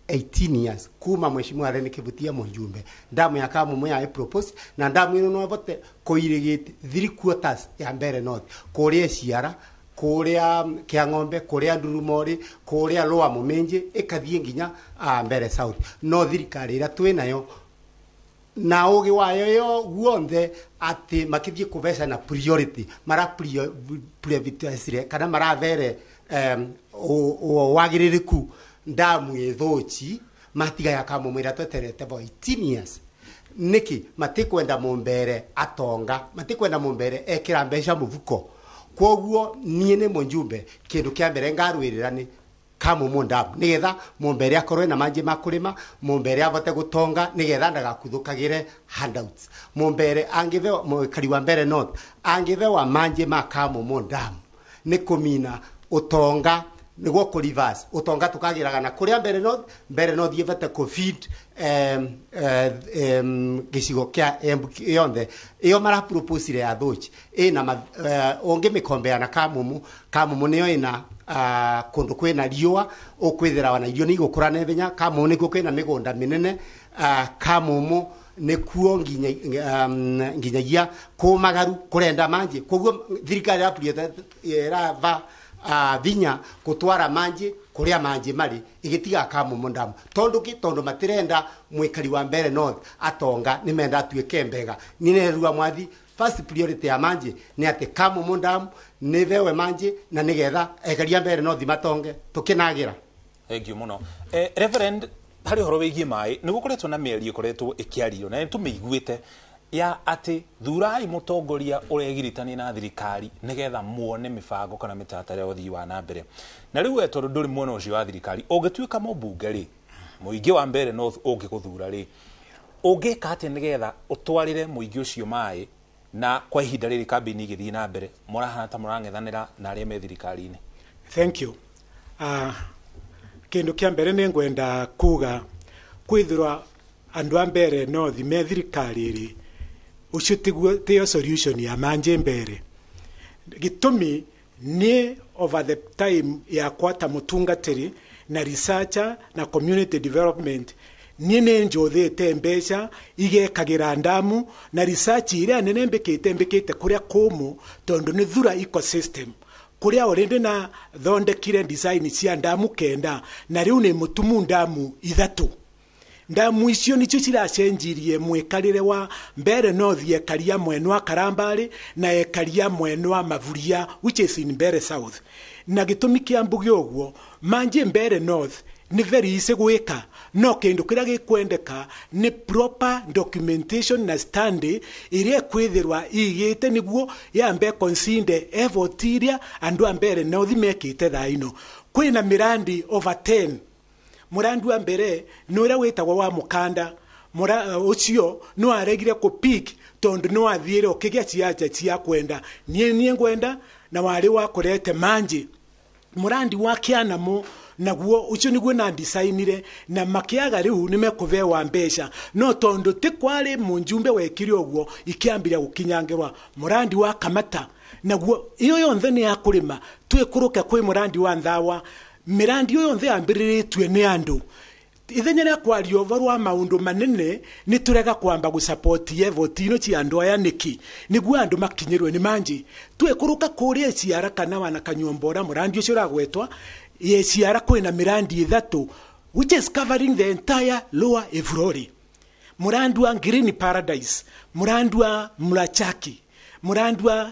18 years kuma mheshimiwa Rene Kivutia mujumbe ndamu ya Kamumu ya propose na ndamu ino no vote koirigite 3/4 ya mbere north kuria ciara kuria kia ng'ombe kuria ndurumori kuria loa mumenje ikathie nginya mbere south no thirikari ira twinayo na ugi wayo yo guonthe ati makithie kubeca na priority mara prioritize kana marathere wagiririku ndamu ithuci matiga ya Kamumu ira tweterete bo 18 years niki matikwenda mumbere atonga matikwenda mumbere ekira mbeca muvuko koguo nie ni munjumbe kindu kia mbere ngarwirira ni Kamumu ndamu nigetha mumbere akorwe na manji makurima mumbere avote gutonga nigetha ndagakuthukagire handouts mumbere angithewa mwikari wa mbere north angithewa manji ma Kamumu ndamu ni kumina utonga niguo ku reverse utonga tukagiraga na kuria mbere north ivete ku feed gicigo kia Embu yonthe iyo mara propose ya thuci ina ungi mikombea na Kamumu Kamumu niyo ina kundu kwina riua ukwithira na irio ni igukura naihenya Kamumu nikuo kwina migunda minene Kamumu nikuo nginyagia kumagaru kurenda manji koguo thirikari ya irava vinya gutwara manji kuria manji mari igitiga Kamumu ndamu tondu ki tondu matirenda mwikari wa mbere north atonga ni menda atuike mbega ni nerua mwathi first priority ya manji ni ati Kamumu ndamu ni vewe manji na nigetha ekaria mbere north matonge tukinagira. Thank you muno Reverend hari horo wigie mai ni gukoretwo na mĩario ikoretwo ikiario na nĩtũmĩiguĩte ya ati thurai mutongoria uregiritania na thirikari nigetha muone mibango kana mitaratara ya uthii wa na mbere na riu we tondu nduri mwena ucio wa thirikari ungituika mũmbunge ri mũingĩ wa mbere north ũngĩgũthura ri ũngĩka atĩa nigetha ũtwarĩre mũingĩ ũcio maĩ na kwa ihinda rĩrĩ kambĩini igĩthiĩ na mbere mũrahana ta mũrang'ethanĩra na arĩa me thirikari-inĩ? Thank you. Kindu kia mbere nĩ ngwenda kuga kwithirwa andu a mbere north me thirikari ri ucio tiguo tiyo solution ya manje mbere gitumi ni over the time ya kwata mutungatiri na researcher na community development nie nĩ njothete mbeca igekagira ndamu na research iria nene mbikite kuria kumu tondu ni thura ecosystem kuria already na thondekire design cia ndamu 9 na riu ni mutumu ndamu 3 ndamu icio nicio ciracenjirie mwikarire wa mbere north ekaria mwena wa Karambari na ekaria mwena wa Mavuria which is in Mbere South na gitumi kia mbuge uguo manje Mbere North ni very easy gwika no kindu kiria gikwendeka ni proper documentation na study iria kwithirwa igite niguo yambe consider effort iria andu a Mbere North mekite thaino kwina mirandi over 10 Murandu wa mbere ni uria witagwo wa mukanda Mura ucio no aregire ku pick tondu no athiire ukigia ciaca cia kwenda nie nie ngwenda na wari wa kurete manji murandi wa kianamo naguo ucio niguo na designire na makiaga riu ni mekuvewa mbeca no tondu ti kwari munjumbe wekire uguo ikiambira gukinyangirwa murandi wa Kamata naguo iyo yonthe ni ya kurima twikuruke kwi murandi wa Nthawa mirandi iyo yonthe yambiriritwe ni andu ithenya rĩa kwaria ũhoro wa maũndũ manene nĩ tũrega kwamba gũcapoti evoti ino cia andũ aya nĩkĩ nĩguo andũ makinyĩrwe nĩ manji twĩkũrũka kũrĩa ciara kana wana Kanyuambora mũrandi ũcio ũragwetwa ye ciara kwĩna mĩrandi 3 which is covering the entire lower Evurore mũrandi wa Green Paradise mũrandi wa Mlachaki mũrandi wa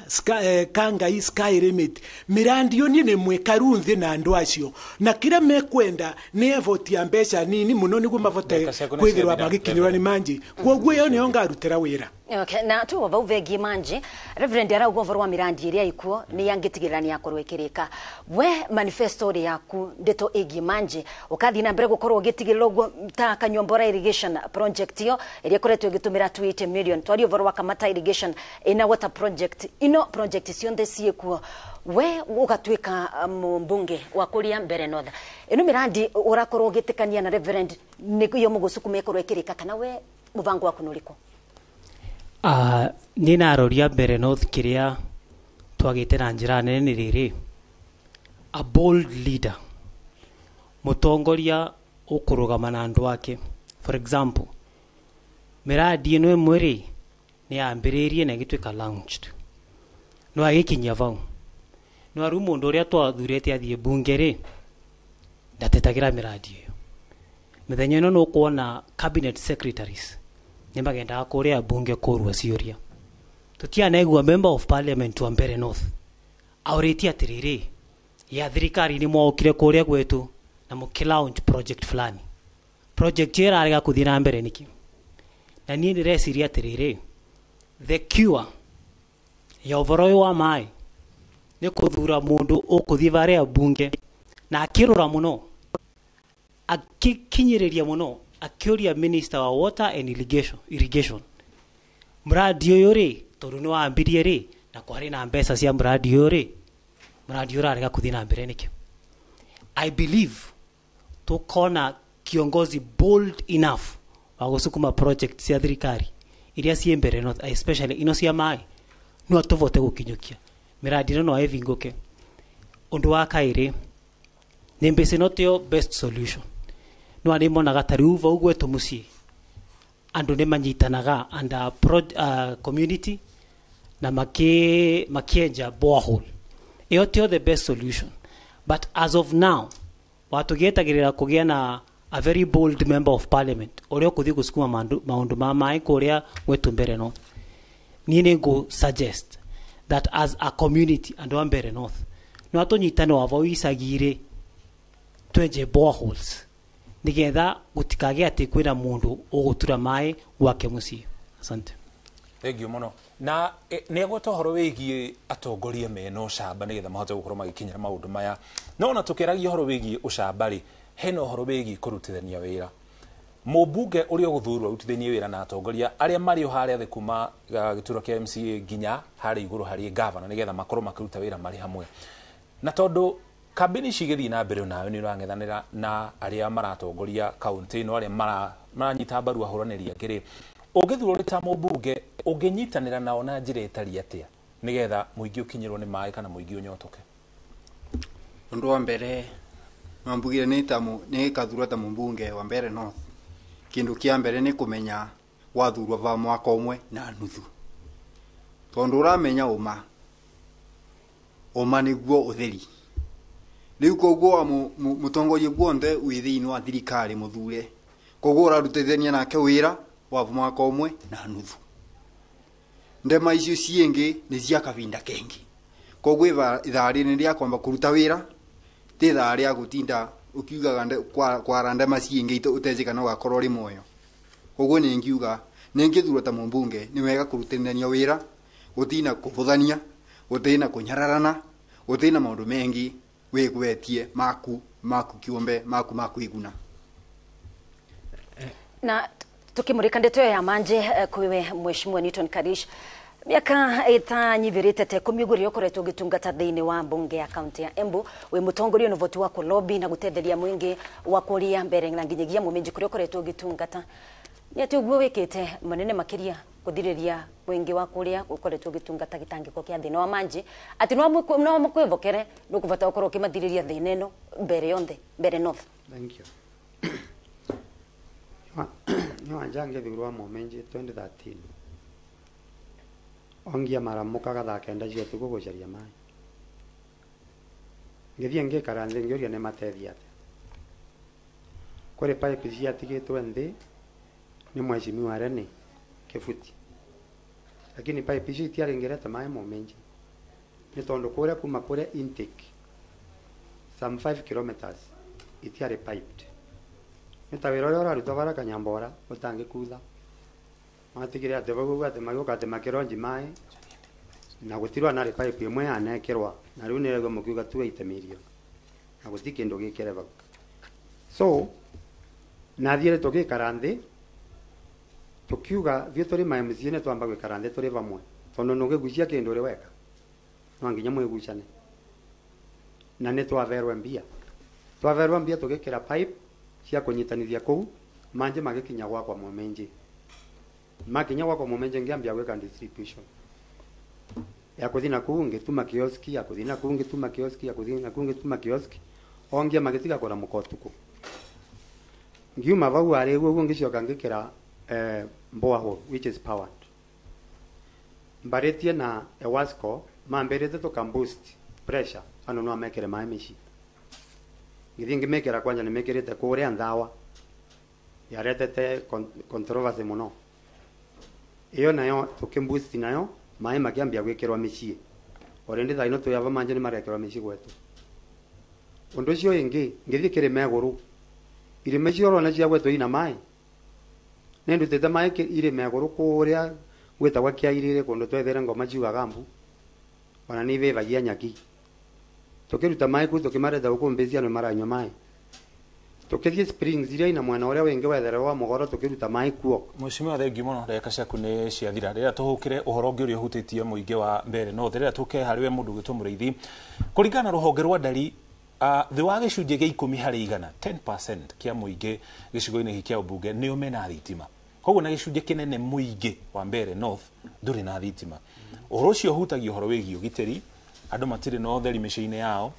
Kangai Sky Limit mirandi yo ni mwekaru nthi na andu acio na kira mekwenda ni evoti ya mbeca nini muno niguo mavote kwithirwa magikinyirwa ni manji koguo yo niyo ngarutira wira. Okay, na tu vau vegie manji Reverend arauga ũhoro wa mirandi iria ikuo ni yangitigĩrĩra ni yakorwo ĩkĩrĩka we manifesto yaku ndeto ĩgiĩ manji ũkathi na mbere gũkorwo ũgĩtigĩrĩra ũguo ta Kanyuambora irrigation project iyo ĩrĩa ĩkoretwo ĩgĩtũmĩra 280 million twarie ũhoro wa Kamata irrigation ina water project ino project cionthe ciĩkuo we ũgatuĩka mbunge wa kũrĩa Mbere North ĩno mirandi ũrakorwo ũgĩtĩkania na Reverend nĩyo mũgũcukuma ĩkorwo ĩkĩrĩka kana we mũbango waku nĩ ũrĩkũ? Niĩ naroria Mbere North kĩrĩa twagĩte na njĩra nene nĩ rĩrĩ a bold leader mũtongoria ũkũrũgama na andũ ake. For example mĩrandi ĩno ĩmwe rĩ nĩ yambĩrĩirie na ĩgĩtuĩka launched no agĩkinyia vau no rĩu mũndũ ũrĩa twathurĩte athiĩ bunge rĩ ndatetagĩra mĩrandi ĩyo. Mĩthenya ĩno nĩ ũkuona cabinet secretaries nĩ magendaga kũrĩa bunge kũrua ciũria tũtianaigua member of parliament wa Mbere North aũrĩtie atĩrĩrĩ ya thirikari nĩ mwaũkire kũrĩa gwetu na mũkĩ launch project fulani project ĩyo ĩrarega kũthiĩ na mbere nĩkĩ? Na niĩ ndĩreciria atĩrĩrĩ the cure ya ũhoro ũyũ wa maĩ nĩ kũthura mũndũ ũkũthiĩ varĩa bunge na akĩrora mũno akĩkinyĩrĩria mũno akĩũria minister wa water and irrigation mradi ũyũ rĩ tondũ nĩ wambirie rĩ na kwarĩ na mbeca cia mradi ũyũ rĩ mradi ũrarega kũthiĩ na mbere nĩkĩ? I believe tukona kiongozi bold enough wa gũcukuma project cia thirikari iria ciĩ Mbere North especially ino cia maĩ no tũvote gũkinyũkia mĩrandi ĩno no ĩvingũke. Ũndũ wa kaĩrĩ nĩ mbĩcĩ no tĩo best solution no arĩ monaga ta rĩu vau gwetũ mũciĩ andũ nĩ manyitanaga under community na makĩenja borehole ĩyo tĩo the best solution but as of now watũgĩetagĩrĩra kũgĩa na a very bold member of parliament ũrĩa ũkũthiĩ gũcukuma maũndũ ma maĩ kũrĩa gwetũ Mbere North. Niĩ nĩ ngũ suggest that as a community andũ a Mbere North no atũnyitane wa vau icagi-rĩ twenje boreholes nigetha gutikage ati kwina mundu ugutura mai gwake mucii. Asante. Thank you muno. Na nĩ egweta ũhoro wĩgiĩ atongoria mena ũcamba nĩgetha mahote gũkorwo magĩkinyĩra maũndũ maya no ona tũkĩaragia ũhoro wĩgiĩ ũcamba rĩ hena ũhoro wĩgiĩ kũrutithania wĩra mũmbunge ũrĩa ũgũthurwo arutithanie wĩra na atongoria arĩa marĩ o harĩa thĩ kuma gĩturwa kĩa MCA nginya harĩa igũrũ harĩ gavana nĩgetha makorwo makĩruta wĩra marĩ hamwe na tondũ kambini ici igĩthiĩ na mbere nawe nĩ ũrang'ethanĩra na arĩa maratongoria kaũntĩ ĩno arĩa maranyita mbaru ahũranĩri angĩ rĩ ũngĩthurwo ũrĩ ta mũmbunge ũngĩnyitanĩra nao na njĩra ĩtariĩ atĩa nĩgetha mũingĩ ũkinyĩrwo nĩ maĩ kana mũingĩ ũnyotoke? Ũndũ wa mbere mambugire nĩ kathurwo ta mũmbunge wa Mbere North kĩndũ kĩa mbere nĩ kũmenya wathurwo va mwaka ũmwe na nuthu tondũ ũramenya ũma nĩguo ũtheri rĩu koguo mũtongoria guonthe wĩ thĩinĩ wa thirikari mũthure koguo ũrarutithania nake wĩra wa mwaka ũmwe na nuthu ndema icio ciĩngĩ nĩ cia kavinda kengi koguo ithaa rĩrĩ rĩa kwamba kũruta wĩra ti ithaa rĩa gũtinda ũkiugaga kwara ndema ciĩngĩ ũtejĩ kana ũgakorwo ũrĩ muoyo koguo nĩ nĩngĩthurwo ta mũmbunge nĩ wega kũrutithania wĩra gũtina kũbũthania gũtina kũnyararana gũtina maũndũ mengi wĩgwetie maku maku kiumbe maku makuiguna. Na Tukimurika ndeto ya manje kwiwe Mheshimiwa Newton Karish, miaka itanyithirite te ikumi uguo ukoretwo ugitungata thiini wa mbunge ya kaunti ya Embu, wi mutongoria na uvoti wa kulobi na gutetheria mwingi wa kuria mbere na nginyagia muminji kuria ukoretwo ugitungata, ni ati uguo wikite manene makiria kuthiriria mwingi wa kuria ukoretwo ugitungata gitangiko kia thina wa manji, ati no mukwivokere nukuvata ukorwo ukimathiriria thina ino mbere yonthe Mbere North? Thank you. Ni wanjange thurwa muminji 2013 ongia maramukaga thaa kenda cia utuku gucaria maĩ, ngĩthiĩ ngĩikara nthĩ ngĩũria nĩ mateithia atĩa. Kũrĩ pipe ciatigĩtwe nthĩ nĩ mheshimiwa Rene Kĩbuti, lakini pipe icio itiarĩngĩrete maĩ muminji nĩ tondũ kũrĩa kuma kũrĩa intake some 5 kilometers itiarĩ piped. Nĩ ta wĩra ũrĩa ũrarutwo bara Kanyambora ũtangĩkutha, matigire atĩ vau ũguo atĩ magĩũka atĩ makĩronji maĩ na gũtirwa narĩ pipe ĩmwe yanekĩrwa, na rĩu nĩrĩguo mũkiuga 280 million na gũti kĩndũ gĩkĩre vau. So nathiĩre tũgĩikara nthĩ tukiuga thiĩ tũrĩ ma MCA nĩ twamba gwĩkara nthĩ tũrĩ vamwe, tondũ nũngĩgucia kĩndũ ũrĩ weka no nginya mwĩgucane. Na nĩ twaverwe mbia, twaverwe mbia tũgĩkĩra pipe cia kũnyitanithia kũu, manji magĩkinya gwakwa muminji, makinya gwakwa muminji ngĩambia gwĩka distribution ya kuthi na kuu ngĩtuma kioski, ya kuthi na kuu ngĩtuma kioski, ya kuthi na kuu ngĩtuma kioski, ongia magĩtiga kũramũka ũtukũ. Ngiuma vau arĩ ũguo ngĩcoka ngĩkĩra borehole which is powered, mbarĩtie na Ewasco mambĩrĩte tũkamboost pressure andũ no mekĩre maĩ mĩciĩ. Ngĩthiĩ ngĩmĩkĩra kwanja nĩmĩkĩrĩte kũrĩa Nthawa, yaretete controversy mũno ĩyo, nayo tũkĩmboost nayo maĩ makĩambia gwĩkĩrwo mĩciĩ. Already thaa ino twĩ ava manje nĩmarekĩrwo mĩciĩ gwetũ. Ũndũ ũcio ĩngĩ ngĩthiĩ kĩrĩma igũrũ, irĩma icio ũrona cia gwetũ ina maĩ, nĩndutĩte maĩ irĩma igũrũ kũrĩa gwĩtagwo Kĩairĩrĩ kũndũ twethere ngoma ciugaga mbu, ona nĩ ivĩvagia nyaki. Tũkĩruta maĩ kuu tũkĩmareta gũkũ mbĩcia nĩ maranyua maĩ. Tũkĩthiĩ springs iria ina mwena ũrĩa wĩngĩ wethere wa mũgoro tũkĩruta maĩ kuo. Mheshimiwa, thengiũ mũno, ndagĩka ciaku nĩ ciathira. Rĩrĩa tũhũkĩre ũhoro ũngĩ ũrĩa ũhutĩtie mũingĩ wa Mbere North, rĩrĩa tũke harĩ we mũndũ ũgwĩtwo Mũrĩithi, kũringana na rũhonge rwa ndari, thĩ wa gĩcunjĩ gĩa 10 harĩ igana 10% kĩa mũingĩ gĩcigo-inĩ gĩkĩ kĩa ũmbunge nĩo mena thitima. Koguo na gĩcunjĩ kĩnene mũingĩ wa Mbere North ndũrĩ na thitima. Ũhoro ũcio ũhutagia ũhoro wĩgiĩ ũgitĩri, andũ matirĩ na ũtheri mĩciĩ-inĩ yao,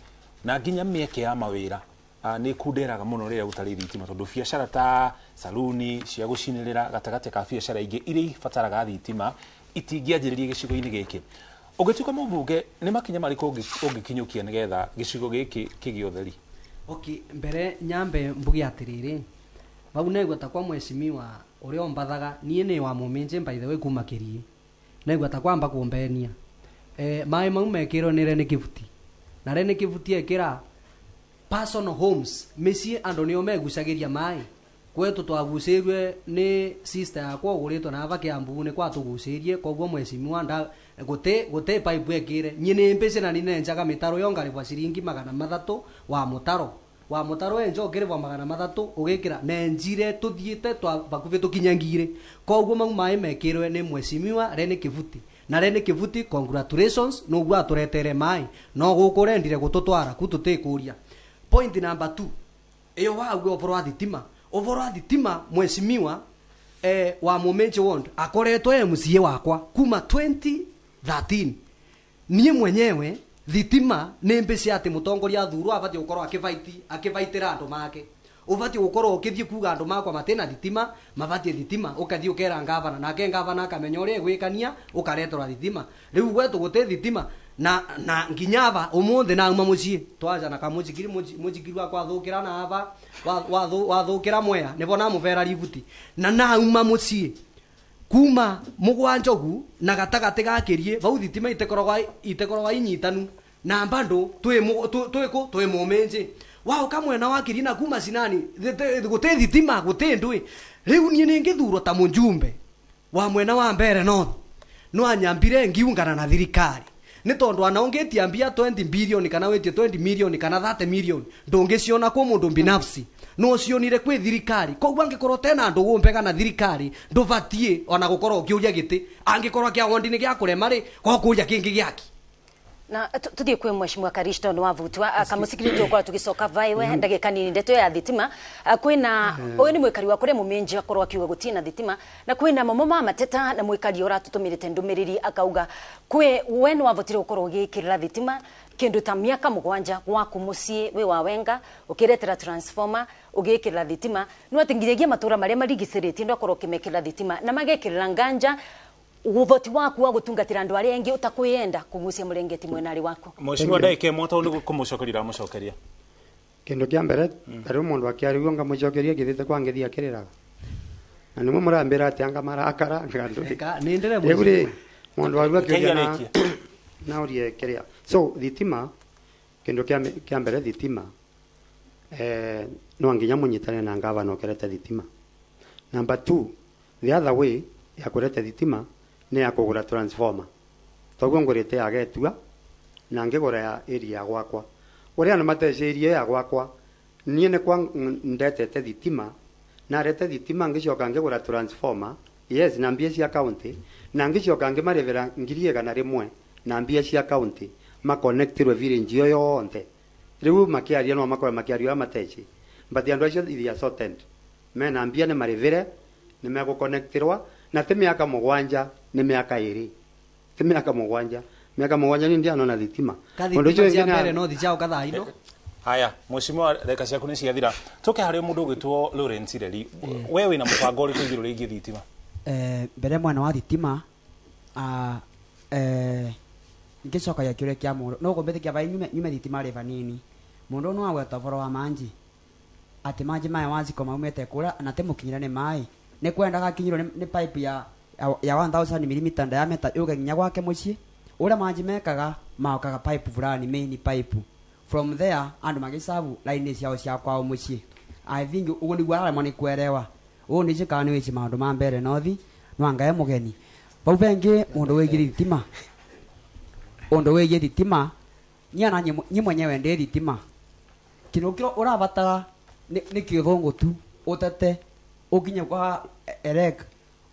na nginya mĩeke ya mawĩra nĩ kunderaga mũno rĩrĩa gũtarĩ thitima, tondũ biacara ta saluni cia gũcinĩrĩra gatagatĩ ka biacara ingĩ iria ibataraga thitima itingĩanjĩrĩria gĩcigo-inĩ gĩkĩ. Ũngĩtuĩka mũmbunge, nĩ makinya marĩkũ ũngĩkinyũkia nĩgetha gĩcigo gĩkĩ kĩgĩe ũtheri? Okay, mbere nyambe mbuge atiriri, vau negua ta kwa mheshimiwa uria ombathaga nie ni wa muminji by the way kuma kirie, negua ta kwamba kumbenia maĩ mau mekĩrwo nĩ Rene Kĩbuti, na Rene Kĩbuti ekĩra personal homes mĩciĩ andũ nĩo megucagĩria maĩ. Kwetu twagucĩirwe nĩ sister yakwa ũgũrĩtwo na ava Kiambu nĩ kwatũgucĩirie, koguo mheshimiwa nda gũtĩ pipe ekĩre nyi nĩ mbĩce na ninenjaga mĩtaro yo ngarĩbwa ciringi 300 wa mũtaro wa mũtaro enja ũkĩrĩbwa 300 ũgĩkĩra nenjire tũthiĩte twa bakubĩ tũkinye ngirĩ. Koguo mau maĩ mekĩrwe nĩ mheshimiwa Rene Kĩbuti, na Rene Kĩbuti congratulations nũguo atũretere maĩ no gũkũ ũrendire gũtũtwara ku tũtĩkũria. Point number 2 iyo waguo ũboro wa thitima, ũboro wa thitima mheshimiwa wa Muminji ward akoretwo MCA wakwa kuma 2013. Niĩ mwenyewe thitima nĩ mbĩce atĩ mũtongoria athurwo abatiĩ gũkorwo akĩbaitĩra andũ make, ũbatiĩ gũkorwo ũkĩthiĩ kuga andũ makwa matĩna thitima, mabatiĩ thitima, ũkathiĩ ũkera ngavana, nake ngavana akamenya ũrĩa egwĩkania ũkareterwa thitima. Rĩu gwetũ gũtĩ thitima na nginya ava ũmũthĩ nauma mũciĩ twaja na kamũjikiri, mũjikiri wakwa athũkĩra na ava wathũkĩra Mwea nĩbo namũbera ributi, na nauma mũciĩ kuma mũgwanja ũgu na gatagatĩ ga kĩrie vau thitima itekoragwa inyitanu na bado twĩ twĩ Muminji waũka mwena wa kĩrie na kuma cinani gũtĩ thitima gũtĩ ndũĩ. Rĩu niĩ nĩngĩthurwo ta mũjumbe wa mwena wa Mbere North no anyambire ngiungana na thirikari nĩ tondũ anaũngĩtia mbia 20 billion kana wĩtie 20 million kana 30 million ndũngĩciona kwa mũndũ binafsi. No cionire kwĩ thirikari. Koguo angĩkorwo tena ndũgũ mbega na thirikari ndũbatiĩ ona gũkorwo ũkĩũria gĩtĩ. Angĩkorwo kĩa wondi nĩ gĩa kũrema rĩ, kokũria kĩngĩ gĩaki. Na tuthie kwi mheshimiwa Karisto ni wavutwa kamusikirite ukorwo tugicoka vaiwe ndagika nini ndeto ya thitima. Kwina uyu ni mwikari wa kuria muminji akorwo akiuga gutie na thitima, na kwina mamo ma mateta na mwikari uratutumirite ndumiriri akauga kwi we ni wavutire ukorwo ugikirira thitima kindu ta miaka 7 gwaku mucii wi wa wenga ukiretera transformer ugikirira thitima no ati nginyagia matura maria marigiciritie ndo akorwo ukimekirira thitima na magekirira nganja uvoti waku wa gutungatira andu aria engi utakwiyenda kugucia murengeti mwenari waku. Mheshimiwa ndaike mwata ni kumucokeria ramucokeria kindu kia mbere tari mundu akiarigwo ngamucokeria ngithite kwa ngithia kiriraga na nimwe murambira ati anga marakara ngandu nindire riu ri mundu arua kiuria na urie kiria. So thitima kindu kia mbere thitima no nginya munyitane na ngavana ukirete thitima. Number 2, the other way ya kurete thitima ni ya kugura transformer. Toguo ngurite ya getua na ngigura ya area gwakwa. Uria no matecirie ya gwakwa nie ni kwa ndetete thitima na rete thitima ngicoka ngigura transformer, yes, na mbia cia county, na ngicoka ngimarivira 1,100 na mbia cia county makonectirwe village yo yonthe. Riu makiaria no makorwo makiaria mateci, but andu acio they are sorted mena mbia ni marivire ni megukonectirwa na ti miaka 7 ni miaka 2 ti miaka 7 miaka 7 ni ndiano na thitima. Undu ucio cia mbere no thichao kathaa ino. Haya mheshimiwa reka ciaku ni ciathira tuke hari mundu ugitwo Lawrence Ireri, we wina mubango uriku iguru rigie thitima? Mbere mwena wa thitima ngicoka ya kiuria kia mundu no kumbithikia vai nyume thitima ri vanini. Mundu no agweta boro wa manji ati manji maya waziko maumete kura na te mukinyira ni mai ni kwendaga kinyirwo ni pipe ya 1000 mm diameter yuke nginya gwake mucii. Uria manji mekaga maokaga pipe fulani main pipe, from there andu magisabu line ciao cia kwao mucii. I think uguo niguo araremwo ni kwerewa uu ni cikana ni wici maundu ma mbere nothi no angae mugeni bau bengi mundu wigie thitima undu wigie thitima nyana nyi mwenyewe ndi thitima kindu kiro urabatara ni kithungu tu utete ukinye kwa elek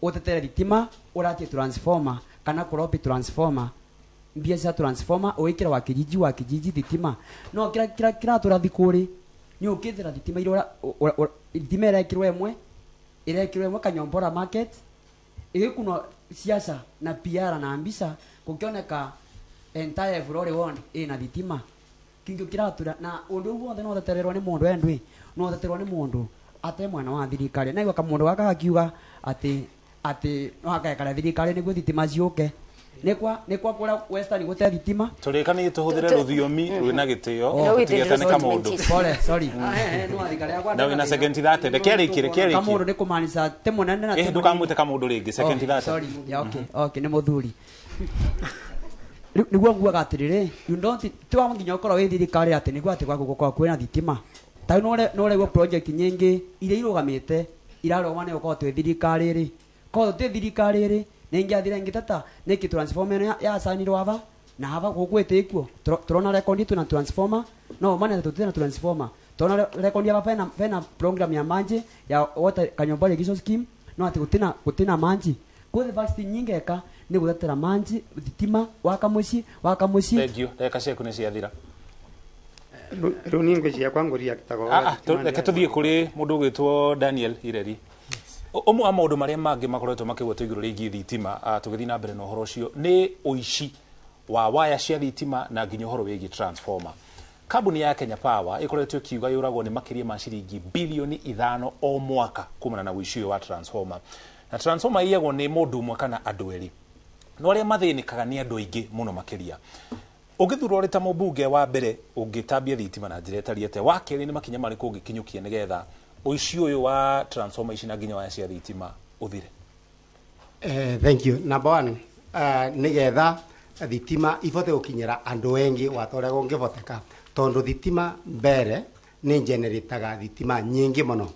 utetere thitima uratie transformer kana kuropi transformer mbia cia transformer uikira wa kijiji thitima no kira kira kira turathi kuri ni ukithira thitima ira thitima irekirwo imwe Kanyombora market igikuno siasa na PR na mbisa kukioneka entire Flori ward ina thitima kingi kiratura na undu wothe no tetererwo ni mundu endwi no tetererwo ni mundu ate mwana wa thirikari na igwa kamundu gaka gakiuga ati no akaekara thirikari niguo thitima ciuke nikwa kura Western gute thitima turikani tuhuthire ruthiomi rwina gitio tugetane kamundu pole sorry no thirikari yakwa na wina second 30 reke rikie kamundu ni kumanisa te munene na te ndukamwite kamundu ringi second 30 sorry yeah okay ni muthuri niguo nguaga atiriri you don't tiwa nginya ukorwo wi thirikari ati niguo ati gwaku gukorwo kwina thitima ta no ure project nyingi iria irugamite irarũgama ni gukorwo twi thirikari ri korwo twi thirikari ri ningiathire ngitata niki transformer ino yacanirwo ava na ava gukwite ikuo turona rekondi tuna transformer no mane tutira transformer turona rekondi ava pena program ya manje ya water Kanyomba irrigation scheme no ati gutina manji kuthi vaccine nyingeka ni gutetera manji thitima wakamuci Thank you. Reka ciaku ni ciathira riu ni ngwiciria kwa nguria kitago reke tuthie kuri mundu ugwitwo Daniel Ireri. Ũmwe wa maũndũ marĩa mangĩ makoretwo makĩgwetwo igũrũ rĩgiĩ thitima tũgĩthiĩ na mbere na ũhoro ũcio nĩ ũici wa waya cia thitima na nginya ũhoro wĩgiĩ transformer. Kambuni ya Kenya Power ĩkoretwo ĩkiuga yũragwo nĩ makĩria ma ciringi bilioni 5 o mwaka kumana na ũici ũyũ wa transformer. Na transformer iyagwo nĩ mũndũ ũmwe kana andũ erĩ, no arĩa mathĩnĩkaga nĩ andũ aingĩ mũno makĩria. Ũngĩthurwo ũrĩ ta mũmbunge wa mbere ũngĩtambia thitima na njĩra ĩtariĩ atĩa? Wa kerĩ nĩ makinya marĩkũ ũngĩkinyũkia nĩgetha ũici ũyũ wa transformer ici na nginya waya cia thitima ũthire? Thank you. Number one, nigetha thitima ibote gukinyira andu engi wata uria gungiboteka tondu thitima mbere ni generataga thitima nyingi muno.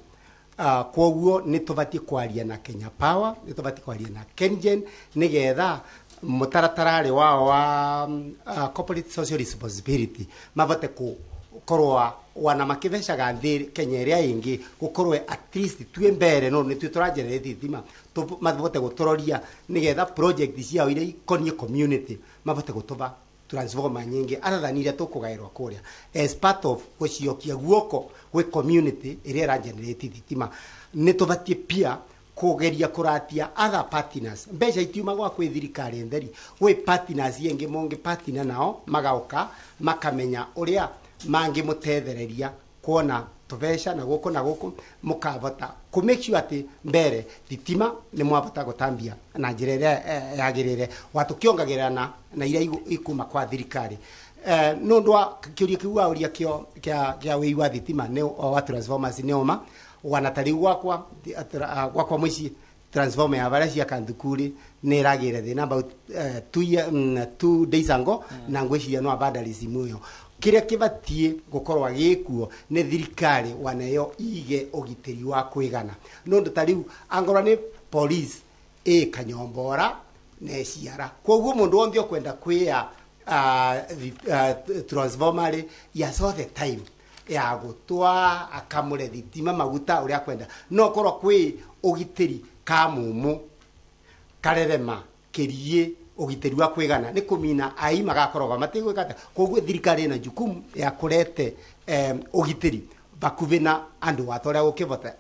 Koguo ni tubatie kwaria na Kenya Power, ni tubatie kwaria na KenGen nigetha mutaratara wao wa corporate social responsibility mabote gukorwa wana makibecaga nthi Kenya iria ingi gukorwe at least twi mbere no ni twi turagenerate thitima mabote guturoria nigetha project ciao iria ikonie community mabote gutuba transformer nyingi other than iria tukugairwa kuria as part of guciokia guoko gwi community iria iragenerate thitima. Ni tubatie pia kugeria kuratia other partners mbeca itiuma gwa kwi thirikari ntheri gwi partners yengi mongi partner nao magauka makamenya uria mangi mutethereria kuona tubeca na guku na guku mukavota ku make sure ati mbere thitima ni mwavota gutambia na njira iria yagirire watukiongagirira na iria ikuma kwa thirikari. Nundu wa kiuria kiu wauria kio kia wei wa thitima ni wa transformers ni oma wana tariu gwakwa gwakwa mucii transformer ya varia cia kanthukuri ni iragire thina about 2 days ago na ngwiciria no vandalism iyo kiria kibatie gukorwa gikuo ni thirikari wanayo ige ugitiri wa kwigana nundu tariu angorwa ni police e kanyombora ne ciara koguo mundu wonthe ukwenda kwia transformer ya so the time ya gutwa akamure thitima maguta uria kwenda no korwo kwi ugitiri ka mumu karerema kirie ugitiri wa kwigana ni kumina ai magakorwo matigwika koguo thirikari na jukumu ya kurete ugitiri bakuvi na andu atoria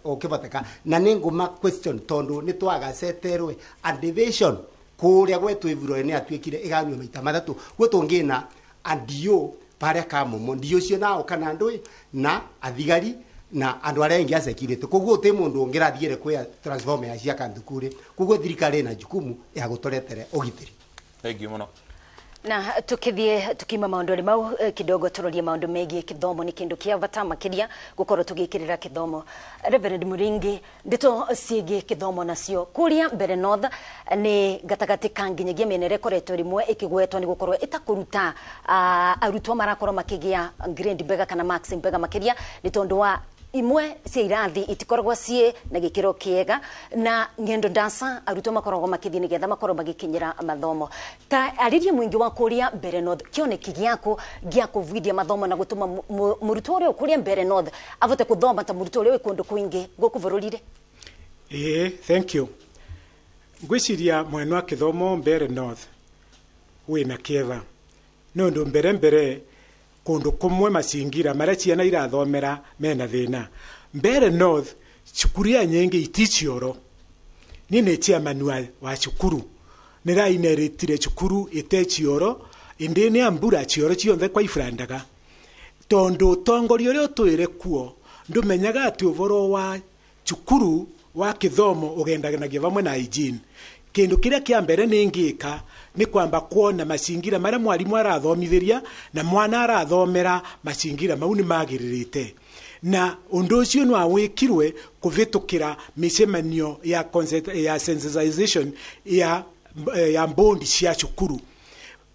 ukivoteka na ninguma question tondu ni twagaceterwe adivation kuria gwetu ivuro ni atuikire iganywa maita mathatu gwetungina andio paria ka mumu ndio cio nao kana ndui na athigari na andu aria engi a security koguo ti mundu ungirathiire kwia transformer ya cia kanthukuri koguo thirikari na jukumu ya gutoretere ugitiri. Thank you muno. Na tukithie tukima maundu mau kidogo turorie maundu megie kithomo ni kindu kia bata makiria gukorwo tugikirira kithomo. Reverend Muringi, ndeto cigie kithomo nacio kuria Mbere North ni gatagati ka nginyagia miena ĩrĩa ĩkoretwo rimwe ikigwetwo ni gukorwo itakuruta arutwo marakorwo makigia grade mbega kana marks mbega makiria ni tondu wa imwe cia irathi itikoragwo ciĩ na gĩkĩro kĩega na ng'endo ndasa arutwo makoragwo makĩthiĩ nĩgetha makorwo magĩkinyĩra mathomo. Ta arĩria mũingĩ wa kũrĩa Mbere North kĩoneki gĩaku gĩa kũvuithia mathomo na gũtũma mũrutwo ũrĩa ũkũrĩa Mbere North avote kũthoma ta mũrutwo ũrĩa wĩ kũndũ kwingĩ gũkũ bũrũri-rĩ. Ĩĩ, thank you. Ngwĩciria mwena wa kĩthomo Mbere North wĩna kĩeva nĩ ũndũ mbere kundu kumwe macingira maria ciana irathomera mena thina. Mbere North cukuru ya nyingi iticioro ni ni chairman wa cukuru niraineritire cukuru ite cioro indi ni ambura cioro cionthe kwa iburandaga tondu utongoria uria utwire kuo ndumenyaga ati uvoro wa cukuru wa kithomo ugendanagia vamwe na hygiene. Kindu kiria kia mbere ni ngika ni kwamba kuona macingira maria mwarimu arathomithiria na mwana arathomera macingira mau ni magiririte na undu ucio no awikirwe kuvitukira micemanio ya ya sensitization ya mbondi cia cukuru.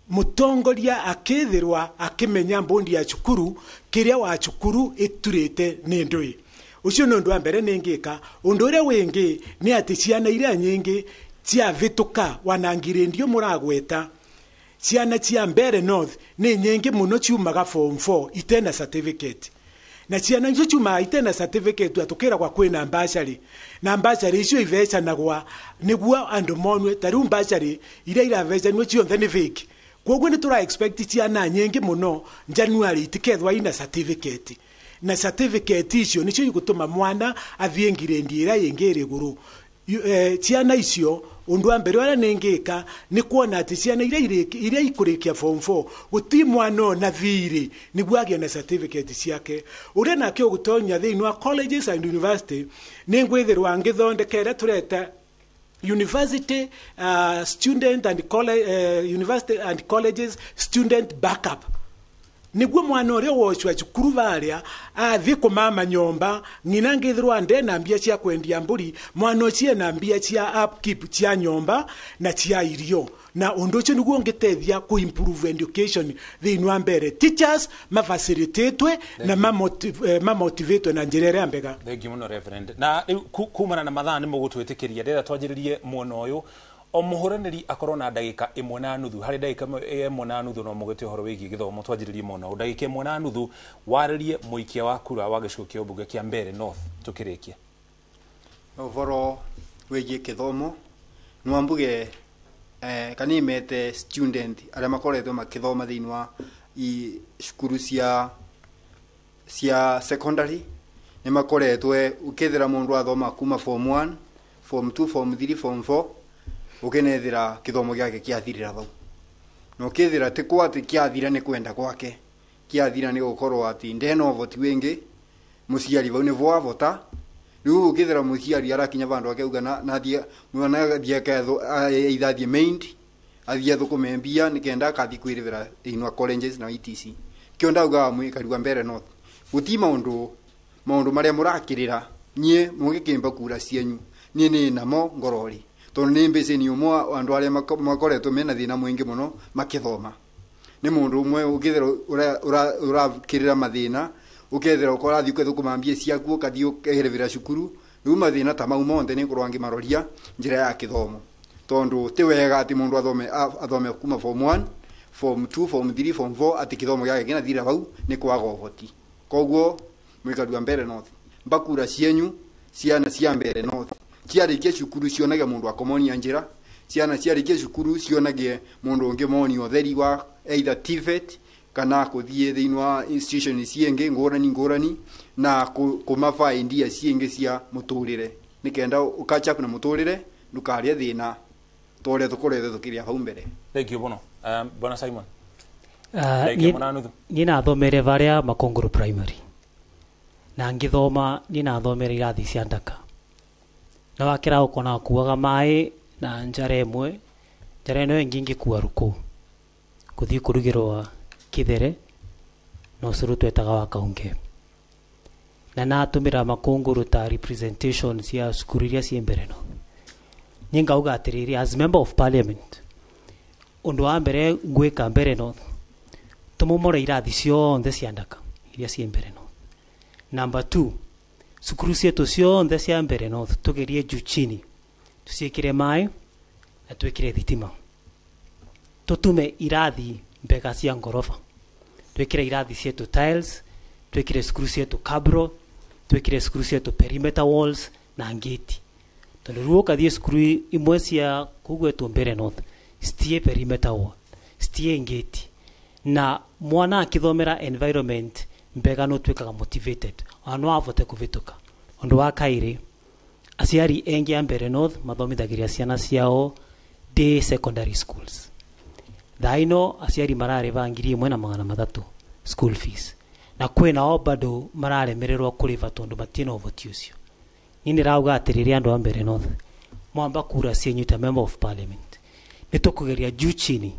Mutongoria akithirwa akimenya mbondi ya cukuru kiria wa cukuru iturite ni ndui ucio ni undu wa mbere ni ngika. Undu uria wingi ni ati ciana iria nyingi cia vituka wanangire ndio muragweta ciana cia Mbere North ni nyingi muno ciumaga form 4 itena certificate na ciana icio ciumaga itena certificate atukira kwa kwina mbacari na mbacari icio ivecanagwa niguo andu monwe ta riu mbacari iria iravecanwo cionthe ni fake. Koguo ni tura expect ciana nyingi muno January itikethwa ina certificate na certificate icio nicio igutuma mwana athie ngirindi iria ingi iri iguru. Ciana icio undu wa mbere uria ningika ni kuona ati ciana iria ikurikia form 4 guti mwana ona thiri niguo agie na certificate ciake. Uria nake ugutonya thiini wa colleges and university ni ngwithirwa ngithondekera tureta university student and college university and colleges student backup niguo mwana uria wocwa cukuru varia athi kumama nyomba ng'ina ngithirwa ndena mbia cia kwendia mburi mwana ucio na mbia cia upkeep cia nyomba na cia irio na undu ucio niguo ngitethia ku improve education thiini wa mbere teachers mafacilitatwe na mamotivatwe na njira iria mbega. Thank you muno Reverend. Na riu kumana na mathaa ni mugutwitikiria ndira twanjiririe mwena uyu O mũhũranĩri akorwo na ndagĩka 1.5. Harĩ ndagĩka 1.5 no mũgĩte ũhoro wĩgiĩ gĩthomo. Twanjĩrĩrie mũno ndagĩka 1.5 warĩrie mũikia wa kura wa gĩcigo kĩa ũmbunge kĩa Mbeere North tũkĩrĩkia. Ũhoro wĩgiĩ gĩthomo no mbuge kanimete student arĩa makoretwo makĩthoma thĩinĩ wa cukuru cia secondary nĩ makoretwe ukethera mundu athoma kuma form 1, form 2, form 3, form 4 ukenethera kithomo giake kiathirira vau na ukethira ti kwa ati kiathira ni kwenda gwake, kiathira ni gukorwo ati ndena uvoti wingi muciari vau ni vwavota. Riu ukethira muciari arakinya vandu akauga na thie mwana thie ketho either thie main athie thukume mbia nikenda akathi kwirivira inwa colleges na etc. Kio ndauga mwikari wa Mbeere North guti maundu maria murakirira nie mugikimba kura cienyu nie ni namo ngorori tondu ni mbici ni umwe andu aria makoretwo mena thina mwingi muno makithoma. Ni mundu umwe ukithira urakirira mathina ukethira ukorathi ukethukuma mbia ciaku ukathi ukerevera cukuru. Riu mathina ta mau monthe ni ngorwo ngimaroria njira ya kithomo tondu ti wega ati mundu athome kuma form 1, form 2, form 3, form 4 ati kithomo giake kinathira vau ni kwaga uvoti. Koguo mwikari wa Mbeere North mbakura cienyu ciana cia Mbeere North ciarikie cukuru cionage mundu akomonia njira, ciana ciarikie cukuru cionage mundu ungi moni utheri wa either TVET kana kuthie thiini wa institution ciingi ngurani ngurani na kumabaindia ciingi cia muturire nikenda ukatch up na muturire ndukarie thina toria tukoretwe tukiria hau mbere. Thank you bono. Bwana Simon. Ni nathomere varia Makongoro Primary na ngithoma ni nathomere irathi cia ndaka na wakira ukona kuaga mai na njara imwe njara ino ingi ngikua ruku kuthii kurugirwa kithere na ucuru twetaga wa kaunge na natumira Makongoro ta representation cia cukuru iria ci mbere no ni ngauga atiriri as member of parliament undu wa mbere ngwika Mbeere North tumomore irathi cionthe cia ndaka iria ci Mbeere North. Number 2, cukuru cietu cionthe cia Mbeere North tugerie juu chini tuciikire mai na twikire thitima, tutume irathi mbega cia ngoroba, twikire irathi cietu tiles, twikire cukuru cietu cabro, twikire cukuru cietu perimeter walls na ngeti tondu riu ukathie cukuru imwe cia kugwetwo Mbeere North citie perimeter wall, citie ngeti na mwana akithomera environment mbega no twikaga motivated ona no avote kuvituka. Undu wa kairi aciari engi a Mbeere North mathomithagiria ciana ciao day secondary schools. Thaa aciari marariva 1,300 school fees na kwina o bado mararemererwo kuriva tondu matina uvoti ucio. Ni nirauga atiriri andu a Mbeere North mwamba kura cienyu ta member of parliament ni tukugeria juu chini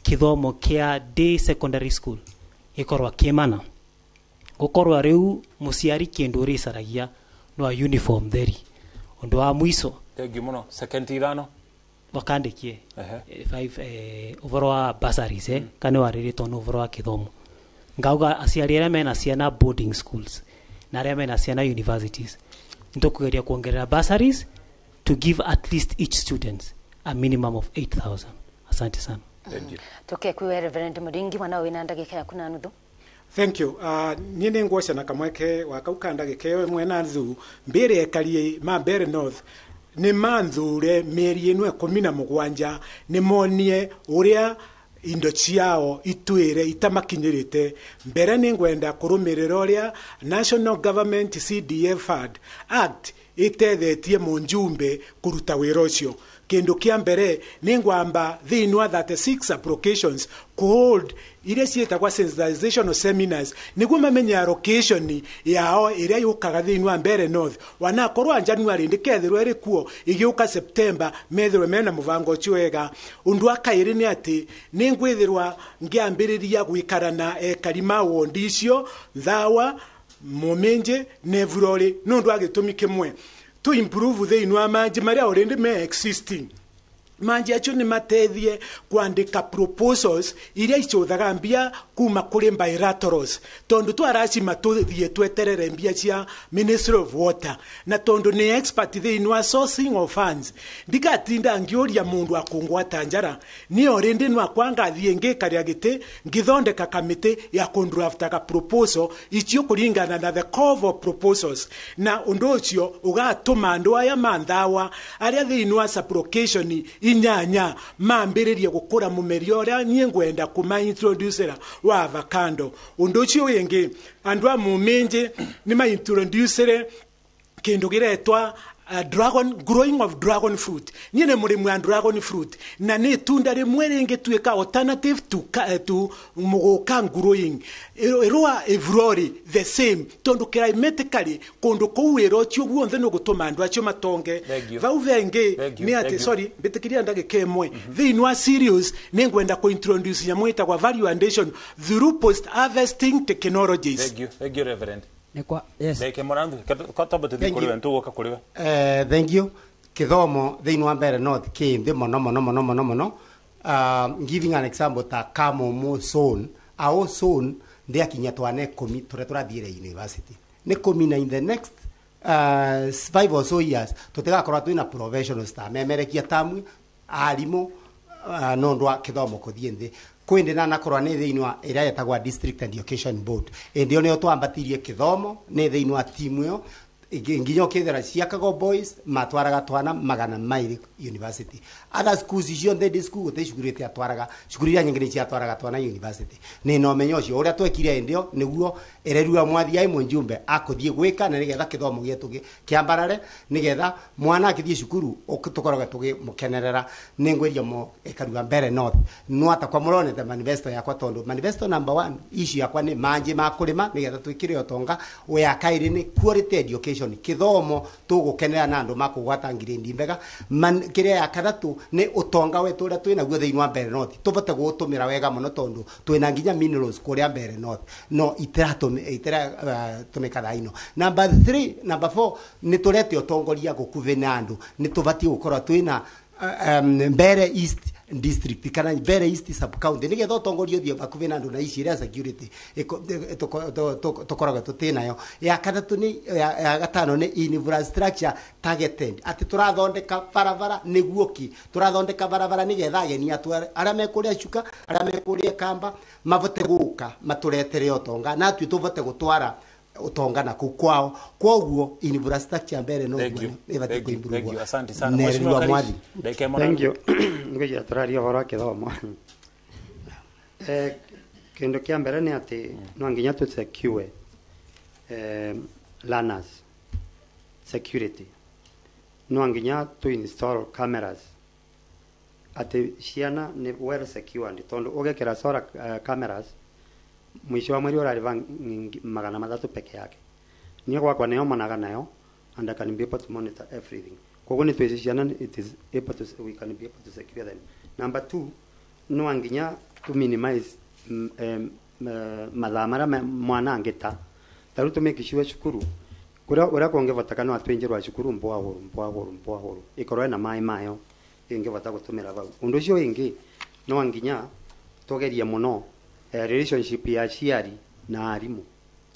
kithomo kia day secondary school gikorwa kimana gukorwa riu muciari kindu ricaragia no uniform theri. Undu wa mwiso thank you muno second ithano wakandikie 5 overall wa bursaries kana wariritwo no overall wa kithomo ngauga aciari aria mena ciana boarding schools na aria mena ciana universities nitukugeria kuongerera bursaries to give at least each student a minimum of 8,000. Asante sana. Thank you. Tuke kwi Reverend Muringi wana wina ndagika yaku na nuthu. Thank you. Niĩ ngwoca na kamweke wa kau ka ndagika ĩyo ĩmwe na nuthu mbĩre ekarie ma Mbeere North nĩ manthure mĩeri ĩno 17 nĩ monie ũrĩa indo ciao itwire itamakinyirite. Mbere nĩ ngwenda kũrũmĩrĩra ũrĩa National Government CDF Fund Act itethetie mũnjumbe kũruta wĩra ũcio. Kindu kia mbere ni ngwamba thiini wa 36 applications kuhold iria ciĩtagwa sensitization seminars niguo mamenye allocation yao iria yukaga thiini wa Mbeere North wanakorwo January ndikethirwo iri kuo igiuka September methirwe mena mubango ucio wega. Undu wa kairi ni ati ni ngwithirwa ngiambiriria gwikara na ekari ma wondi icio Thawa, Muminji na Evurori nundu wa gitumi kimwe to improve thiini wa manji maria already me existing. Manji acio nĩ mateithie kwandĩka proposals iria icũthaga mbia kuma kũrĩ bilaterals, tondũ twaracima tũthiĩ tweterere mbia cia Ministry of Water, na tondũ nĩ expert thĩinĩ wa sourcing of funds, ndikatinda ngĩũria mũndũ akũngwata njara. Niĩ o rĩndĩ no akwa ngathiĩ ngĩkaria gĩtĩ ngĩthondeka kamĩtĩ ya kũndraftaga proposal icio kũringana na the call of proposals, na ũndũ ũcio ũgatũma andũ aya manthawa arĩa thĩinĩ wa sublocation 8 mambĩrĩrie gũkũra mũmeri ũrĩa niĩ ngwenda kũma introducera wa avocado. Ũndũ ũcio wĩngĩ, andũ a Mũminji nĩ maintroducere kĩndũ gĩretwa dragon, growing of dragon fruit. Niĩ nĩ mũrĩmi wa dragon fruit, na nĩ itunda rĩmwe rĩngĩtuĩka alternative to mũgũka growing ĩrũa ĩvrori the same, tondũ climatically kũndũ kũu wĩra ũcio guothe nĩ ũgũtũma andũ acio matonge. Thank you. Vau vengĩ Thank you. nĩ Thank atĩ you. Sorry, mbĩtĩkĩria ndagĩka ĩmwe. Thĩinĩ wa cereals nĩ ngwenda kũ-introduce nyamũ ĩtagwa value addition through post harvesting technologies. Thank you. Thank you, Reverend. Nĩkwa, yes. Ndagĩka ĩmwe na nuthu. Twambe tũthiĩ Thank kũrĩ you. we, nĩtũgũka kũrĩ we. Thank you. Kithomo thĩinĩ wa Mbere North kĩ nthĩ mũno mũno mũno mũno mũno. Giving an example, ta Kamumu zone, ao zone ndĩakinya twana 10 tũrĩa tũrathiĩre university nĩ 10, na in the next 5 or so years tũtigakorwo twĩna professionals ta memerekia tamwe arimũ, no ũndũ wa kĩthomo kũthiĩ nthĩ. Kwĩndĩ na nakorwo nĩ thĩinĩ wa ĩrĩa ĩtagwa District Education Board, ĩndĩ ĩyo nĩyo twambatirie kĩthomo nĩ thĩinĩ wa timu ĩyo nginya ũkĩthera ciakago boys matwaraga twana 200 university. Other schools ciothe ndĩ school gũtirĩ cukuru ĩtiatwaraga, cukuru iria nyingĩ nĩ ciatwaraga twana university. Nĩ na ũmenyo ũcio ũrĩa twekire hĩndĩ ĩyo nĩguo ĩrerua mwathi ai mũnjumbe akũthiĩ gwĩka, na nĩgetha kĩthomo gĩetũ kĩambarare, nĩgetha mwana akĩthiĩ cukuru tũkoragwo tũgĩmũkenerera. Nĩ ngwĩria mo ĩkaruga Mbere North no atakwa mũronete manifesto yakwa, tondũ manifesto number 1 issue yakwa nĩ manjĩ ma kũrĩma nĩgetha twĩkĩre ũtonga. Ya kaĩrĩ nĩ quality education, kĩthomo tũgũkenera na andũ makũgwata ngirĩndi mbega. Kĩrĩa ya katatũ nĩ ũtonga wetu ũrĩa twĩnaguo thĩinĩ wa Mbere North tũbote gũũtũmĩra wega mũno, tondũ twĩna nginya minerals kũrĩa Mbere North no itiratũmĩka thaa ino. Number 3, number 4 nĩ tũrete ũtongoria gũkuhĩ na andũ. Nĩ tũbatiĩ gũkorwo twĩna Mbere East District kana Mbere East sub county, nĩgetha ũtongoria ũthiĩ hakuhĩ na andũ, na ici iria security tũkoragwo tũtĩ ya katatũ nĩ ya gatano nĩ infrastructure targeted, atĩ tũrathondeka barabara nĩguo ki tũrathondeka barabara nĩgetha ageni atũ arĩa me kũrĩa Chuka, arĩa me kũrĩa Kamba mabote gũka matũretere ũtonga, na atuĩ tũbote gũtwara ũtonga na kũu kwao. Kwoguo infrastructure Mbere no Thank you. ĩbatiĩ Thank you. Thank you. kũimprove. Asante sana. Nererua Mheshimiwa Karish, mwathi. ndagĩka ĩmwe na Thank nuthu. you. Ngwĩciria tũraria ũhoro wa kĩthomo. Kĩndũ kĩa mbere nĩ atĩ no nginya tũ secure learners security, no nginya tũ install cameras atĩ ciana nĩ well secured, tondũ ũgekĩra solar cameras mwisho wa mweri ũrarĩha 300 peke yake. Niĩ gwakwa nĩyo monaga nayo, and I can be able to monitor everything. Koguo nĩ twĩci ciana it is able to, we can be able to secure them. Number 2, no nginya to minimize mathaa marĩa mwana angĩta. Ta rĩu tũmake sure cukuru kũrĩa ũrĩa kũngĩboteka no atwĩnjĩrwa cukuru mbwahũrũ mbwahũrũ mbwahũrũ ĩkorwo ĩna maĩ mayo ĩngĩbota gũtũmĩra vau. Ũndũ ũcio wĩngĩ, no nginya tũgerie mũno relationship ya aciari na arimũ,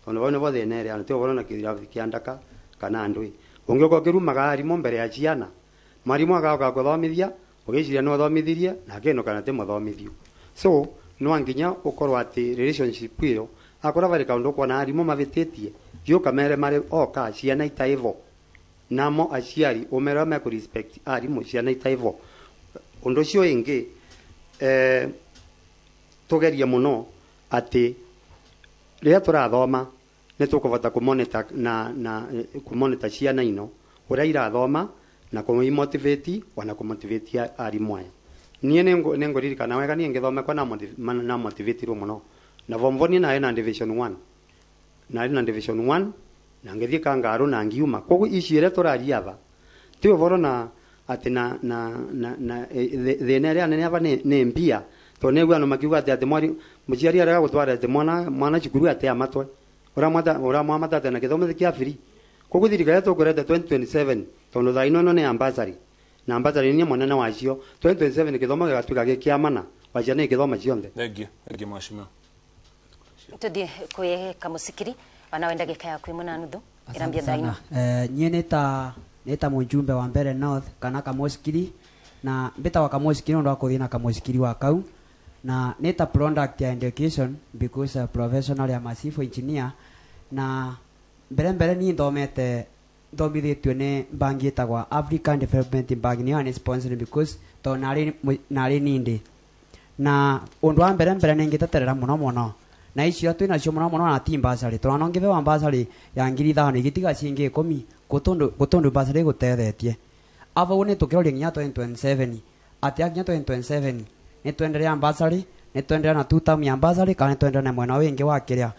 tondũ vau nĩvo thĩna ĩrĩ ti ũhoro na kĩrathi kĩa ndaka kana andũ ĩ ũngĩũka ũkĩrumaga arimũ mbere ya ciana, mwarimũ agoka gũthomithia ũgĩciria nĩ ũthomithirie na akĩinũka na ti mũthomithio. So no nginya ũkorwo atĩ relationship ĩyo akorwo varĩ kaũndũ ũkuona arimũ mavĩtĩtie, thiĩ ũkamere marĩ oka ciana itaivo, namo aciari ũmere mekũ respect arimũ ciana itaivo. Ũndũ ũcio wĩngĩ, tũgerie mũno atĩ rĩrĩa tũrathoma nĩ tũkũbota kũmonitor na kũmonitor ciana ino ũrĩa irathoma na kũimotivate ona kũmotivate arimũ aya. Niĩ nĩ ngũririkana wega niĩ ngĩthomekwa na motivatirwo mũno na form 4 niĩ narĩ na division 1, narĩ na division 1 na ngĩthiĩ kangarũ na ngiuma. Koguo ici iria tũraria aba ti ũhoro na atĩ na thĩna ĩrĩa nene aba nĩ mbia, tondũ nĩ andũ makiuga atĩ mwari mũciari arega gũtwara atĩ mwana cukuru atĩ amatwe ũramwamata na gĩthomo kĩa free. Koguo thirikari ĩrĩa tũkũrete 2027, tondũ thaa ino ĩno nĩ ambassador Na mbasari ni munene wacio 2027 githomo gigatuika gi kia mana wa ciana igithoma cionthe. Thengiũ, thengiũ mheshimiwa. Tuthie kwi Kamusikiri wanawe ndagika yaku imwe na nuthu irambia thaa ino. Niĩ nĩ ta mũjumbe wa Mbere North kana Kamusikiri na mbĩtagwa Kamusikiri nĩ ũndũ wa kũthiĩ na Kamusikiri wa kau na nĩ ta product ya education because professional ya civil engineer na mbere mbere niĩ thomete thomithĩtio nĩ bangi ĩtagwa African Development Bank nĩyo nĩ sponsoring because tondũ narĩ nindĩ na ũndũ wa mbere mbere nĩ ngĩteterera mũno mũno na icio twĩ nacio mũno mũno na ti mbasarĩ tondũ no ngĩbewa mbasarĩ ya 5,000 igĩtiga ciingĩ 10 gũtũndũ mbasarĩ ĩgũtethetie ava nĩ tũkĩroria nginya 2027 atĩ nginya 2027 nĩ twenderea mbasarĩ nĩ twenderea na two term ya mbasarĩ kana nĩ twenderea na mwena wĩngĩ wa kĩrĩa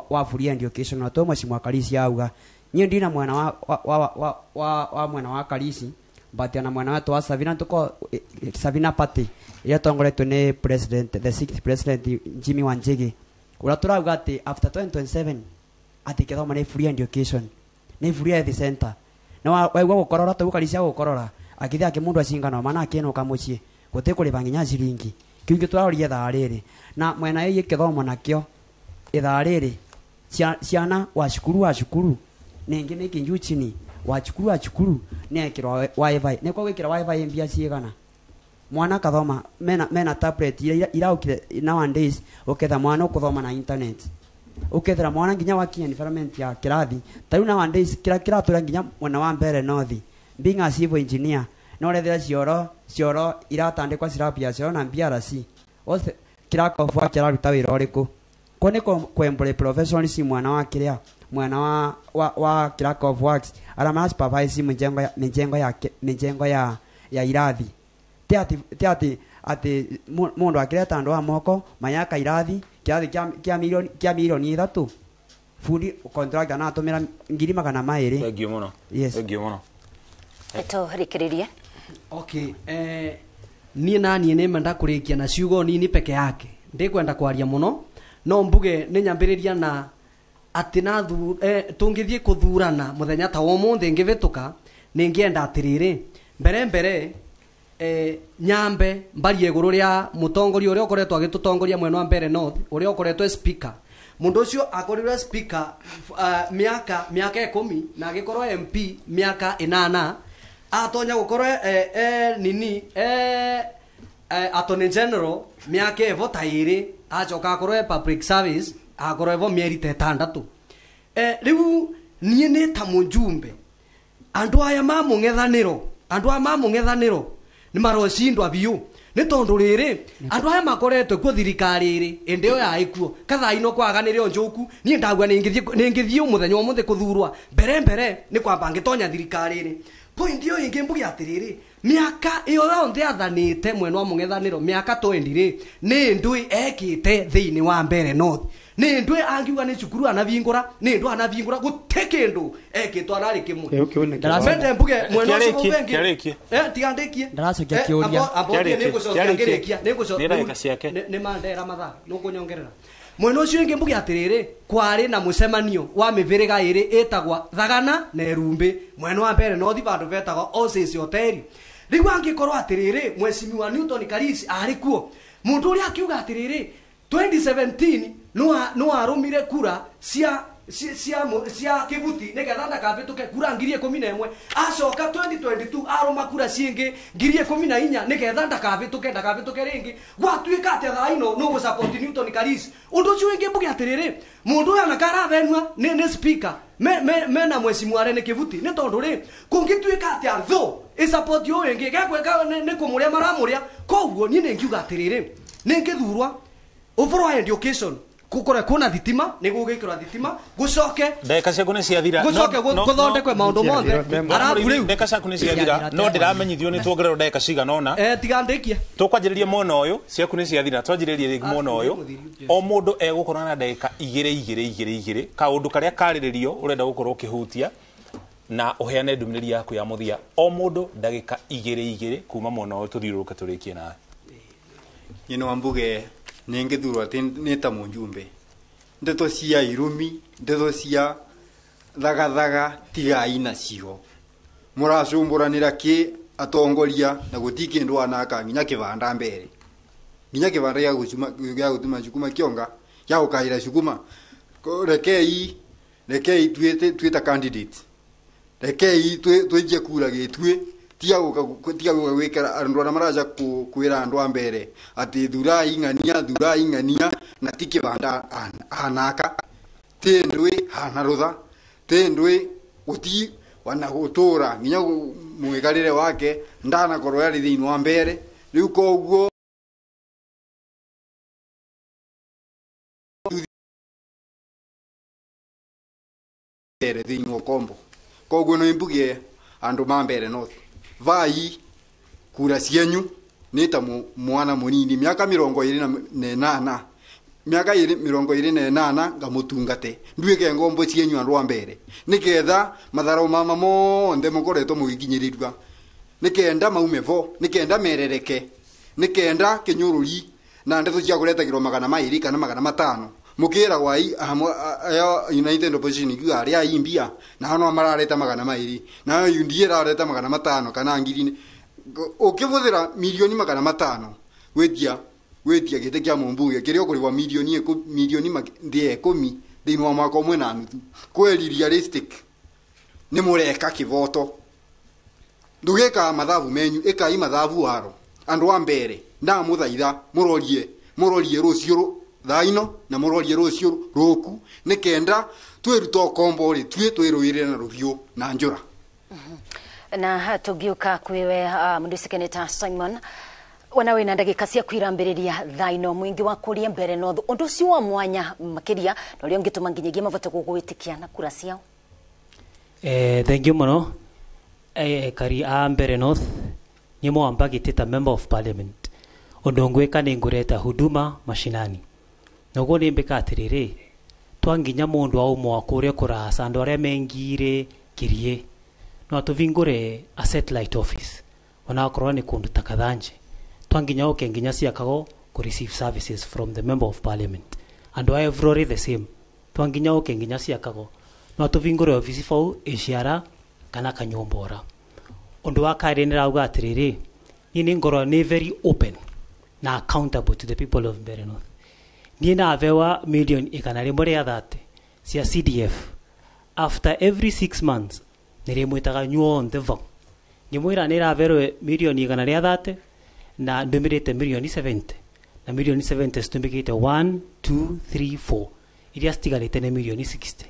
wa free education na twĩ mheshimiwa Karisi auga niĩ ndina mwena wa mwena wa Karisi but ona mwena wetu wa Savina tuko Savina Party ĩrĩa tongoretio nĩ president the sixth president Jimmy Wanjigi ũrĩa tũrauga atĩ after 2027 atĩ gĩthomo nĩ free education nĩ free health center na waigua gũkorora tau Karisi agũkorora akĩthia akĩ mũndũ acingana mana akĩinũka mũciĩ gũtĩ kũrĩba nginya ciringi kĩu kĩngĩ tũraroria ithaa rĩrĩ na mwena ĩgiĩ gĩthomo nakĩo ithaa rĩrĩ ciana wa cukuru ningĩ nĩ kĩnju chini wa cukuru nĩekĩrwo wifi nĩ kwa gwĩkĩra wifi mbia cigana mwana akathoma mena tablet iria iraukire nowadays uketha mwana ũkũthoma na internet ukethera mwana nginya wakinya environment ya kĩrathi ta rĩu nowadays kĩrĩa kĩratũra nginya mwena wa Mbere North being a civil engineer no ũrethera cioro iratandĩkwa slab ya cioro na BRC othe kĩrakoboa kĩraruta wĩra ũrĩkũ ko nĩ kwembore professionalism mwana wa kĩrĩa mwana wa clerk of works ara mara supervise mijengo ya irathi ti ati mundu akireta andu a moko mayaka irathi kirathi kia milioni 3 fundi contractor na atumira 200,000. Thengiũ mũno. Yes. Thengiũ mũno. Tũrĩkĩrĩrie. Okay, niĩ na niĩ nĩ menda kũrĩkia na ciugo nini peke yake ndikwenda kwaria mũno no mbuge nĩ nyambĩrĩria na atĩ na tũngĩthiĩ kũthurana mũthenya ta wa ũmũthĩ ngĩvĩtũka nĩ ngĩenda atĩrĩrĩ mbere mbere nyambe mbarie igũrũ rĩa mũtongoria ũrĩa ũkoretwo agĩtũtongoria mwena wa Mbere North ũrĩa ũkoretwo speaker mũndũ ũcio akorirwo speaker mĩaka 10 na agĩkorwo MP mĩaka 8 atonya gũkorwo nini attorney general mĩaka ĩvo ta 2 acoka akorwo public service akorwo evo mĩeri ta 6 rĩu niĩ nĩ ta mũjumbe andũ aya ma mũng'ethanĩro nĩ marocindwa biũ nĩ tondũ rĩrĩ andũ aya makoretwo kuo thirikari ĩrĩ ĩndĩ ĩyo yarĩ kuo kathaa ino kwaganĩre njoku niĩ ndagua nĩngĩthiĩ mũthenya wa ũmũthĩ kũthurwa mbere mbere nĩ kwamba ngĩtonya thirikari ĩrĩ point ĩyo ĩngĩ mbuge atĩrĩrĩ mĩaka ĩyo yonthe athanĩte mwena wa mũng'ethanĩro mĩaka 20 rĩ nĩ ndũĩ ekĩte thĩinĩ wa Mbere North nĩ ndũĩ angiuga nĩ cukuru anavingũra nĩ ndũ anavingũra gũtĩ kĩndũ ekĩtwo ararĩ kĩmwe mende mbuge mwena ũcio ũngĩ tiga ndĩkie ndaracokia kĩũria nĩngũcokia ngĩrĩkia nĩ mandera mathaa nũkũnyongerera mwena ũcio ũngĩ mbuge atĩrĩrĩ kwarĩ na mũcemanio wa mĩbĩrĩga ĩrĩ ĩtagwa Thagana na Erumbĩ mwena wa Mbere North vandũ vetagwa Oasis Hotel rĩu angĩkorwo atĩrĩrĩ mheshimiwa Newton Karisi arĩ kuo mũndũ ũrĩa akiuga atĩrĩrĩ 2017 no arũmire kura cia Kivuti nĩgetha ndakabĩtũke kura 11,000 acoka 2022 arũma kura ciĩngĩ 14,000 nĩgetha ndakabĩtũke rĩngĩ gwatuĩka atĩ thaa ino no gũsupport Newton Karisi ũndũ ũcio ũngĩ mbuge atĩrĩrĩ mũndũ ũyũ anakaravenua nĩ speaker mena mheshimiwa Rene Kivuti nĩ tondũ rĩ kũngĩtuĩka atĩ thũ ĩsupport ũyũ ĩngĩ gegwĩka nĩ kũmũrĩa maramũrĩa koguo niĩ nĩ ngiuga atĩrĩrĩ nĩ ngĩthurwa ũboro wa education gũkorwo kwĩna thitima nĩ gũgĩkĩrwo thitima gũcoke ndagĩka ciaku nĩ ciathira gũcoke gũthondekwe maũndũ mothe arabu rĩu ndagĩka ciaku nĩ ciathira no ndĩramenyithio nĩ tuongererwo ndagĩka cigana ũna tiga ndĩkie tũkwanjĩrĩria mwena ũyũ ciaku nĩ ciathira twanjĩrĩrie rĩngĩ mwena ũyũ o mũndũ egũkorwo na ndagĩka 2 2 2 2 kaũndũ karĩa karĩrĩrio ũrenda gũkorwo ũkĩhutia na ũheane ndũmĩrĩri yaku ya mũthia o mũndũ ndagĩka 2 2 kuma mwena ũyũ tũthiũrũrũke tũrĩkie nawe. Niĩ no mbuge nĩngĩthurwo atĩ nĩ ta mũjumbe ndeto cia irumi ndeto cia thagathaga tigai nacio mũracumbũranĩra kĩ Atongoria na guti kindu anaka nginya kivanda mbere nginya kivanda ya gucuma ya gutuma cukuma kionga ya gukaira cukuma rekei rekei twita candidate rekei twijie kura gitue tiga guka gwikara andu aria maraja kwira andu a mbere ati thurai ng'ania na ti kivanda anaka ti ndui hana rutha ti ndui guti wana gutura nginya mwikarire wake ndanakorwo ari thiini wa mbere riu koguo mbere thiini wa kombo koguo no imbugie andu ma mbere North vai kura cienyu ni ta mwana munini miaka 28 miaka 28 ngamutungate nduike ngombo cienyu andu a mbere niketha matharo mama monthe mukoretwo mugikinyirirua nikenda maume vo nikenda merereke nikenda kinyururi na ndeto cia kuretagirwo 200 kana 500 mukira gwai ayo United Opposition ikiuga aria aimbia na hano marareta 200 nayo UDA irareta 500 kana ngiri ukibuthira milioni 500 gwitia gite kia mumbunge kiria ukurigwa milioni 10 thiini wa mwaka umwe na nuthu kweri realistic ni mureka kivoto ndugika mathabu menyu ikai mathabu waro andu a mbere ndamuthaitha murorie rucio thaino na murorie rucio ruku nikenda twiruta ukombo ri twi twiruire na ruvyu na njura. Na tugiuka kwiwe mundu Senator Simon wanawe na ndagika cia kwirambiriria thaino mwingi wa kuria mbere North undu ucio wa mwanya makiria na uria ungituma nginyagia mavote gugwitikia na kura ciao. Thank you muno kari a mbere North nyimo ambagite ta member of parliament undu ngwika ni ngureta huduma mashinani noguo ni mbika atiriri twanginya mundu aumwa kuria kurasa andu aria mengire kirie no atuvingure a satellite office ona akorwo ni kundu ta Kathanje twanginya oke nginya ciakago ku receive services from the member of parliament andu a every the same twanginya oke nginya ciakago no atuvingure office fau iciara kana kanyumbora undu wa kairi ni rauga atiriri ni ni ngorwo ni very open na accountable to the people of Mbeere North. Ni na avewa milioni 130 cia CDF after every 6 months nirimwitaga nyuonthe vau nyimwira niraverwe milioni 130 na ndumirite milioni 70 na milioni 70 citumikite 1 2 3 4 iria citigarite ni milioni 60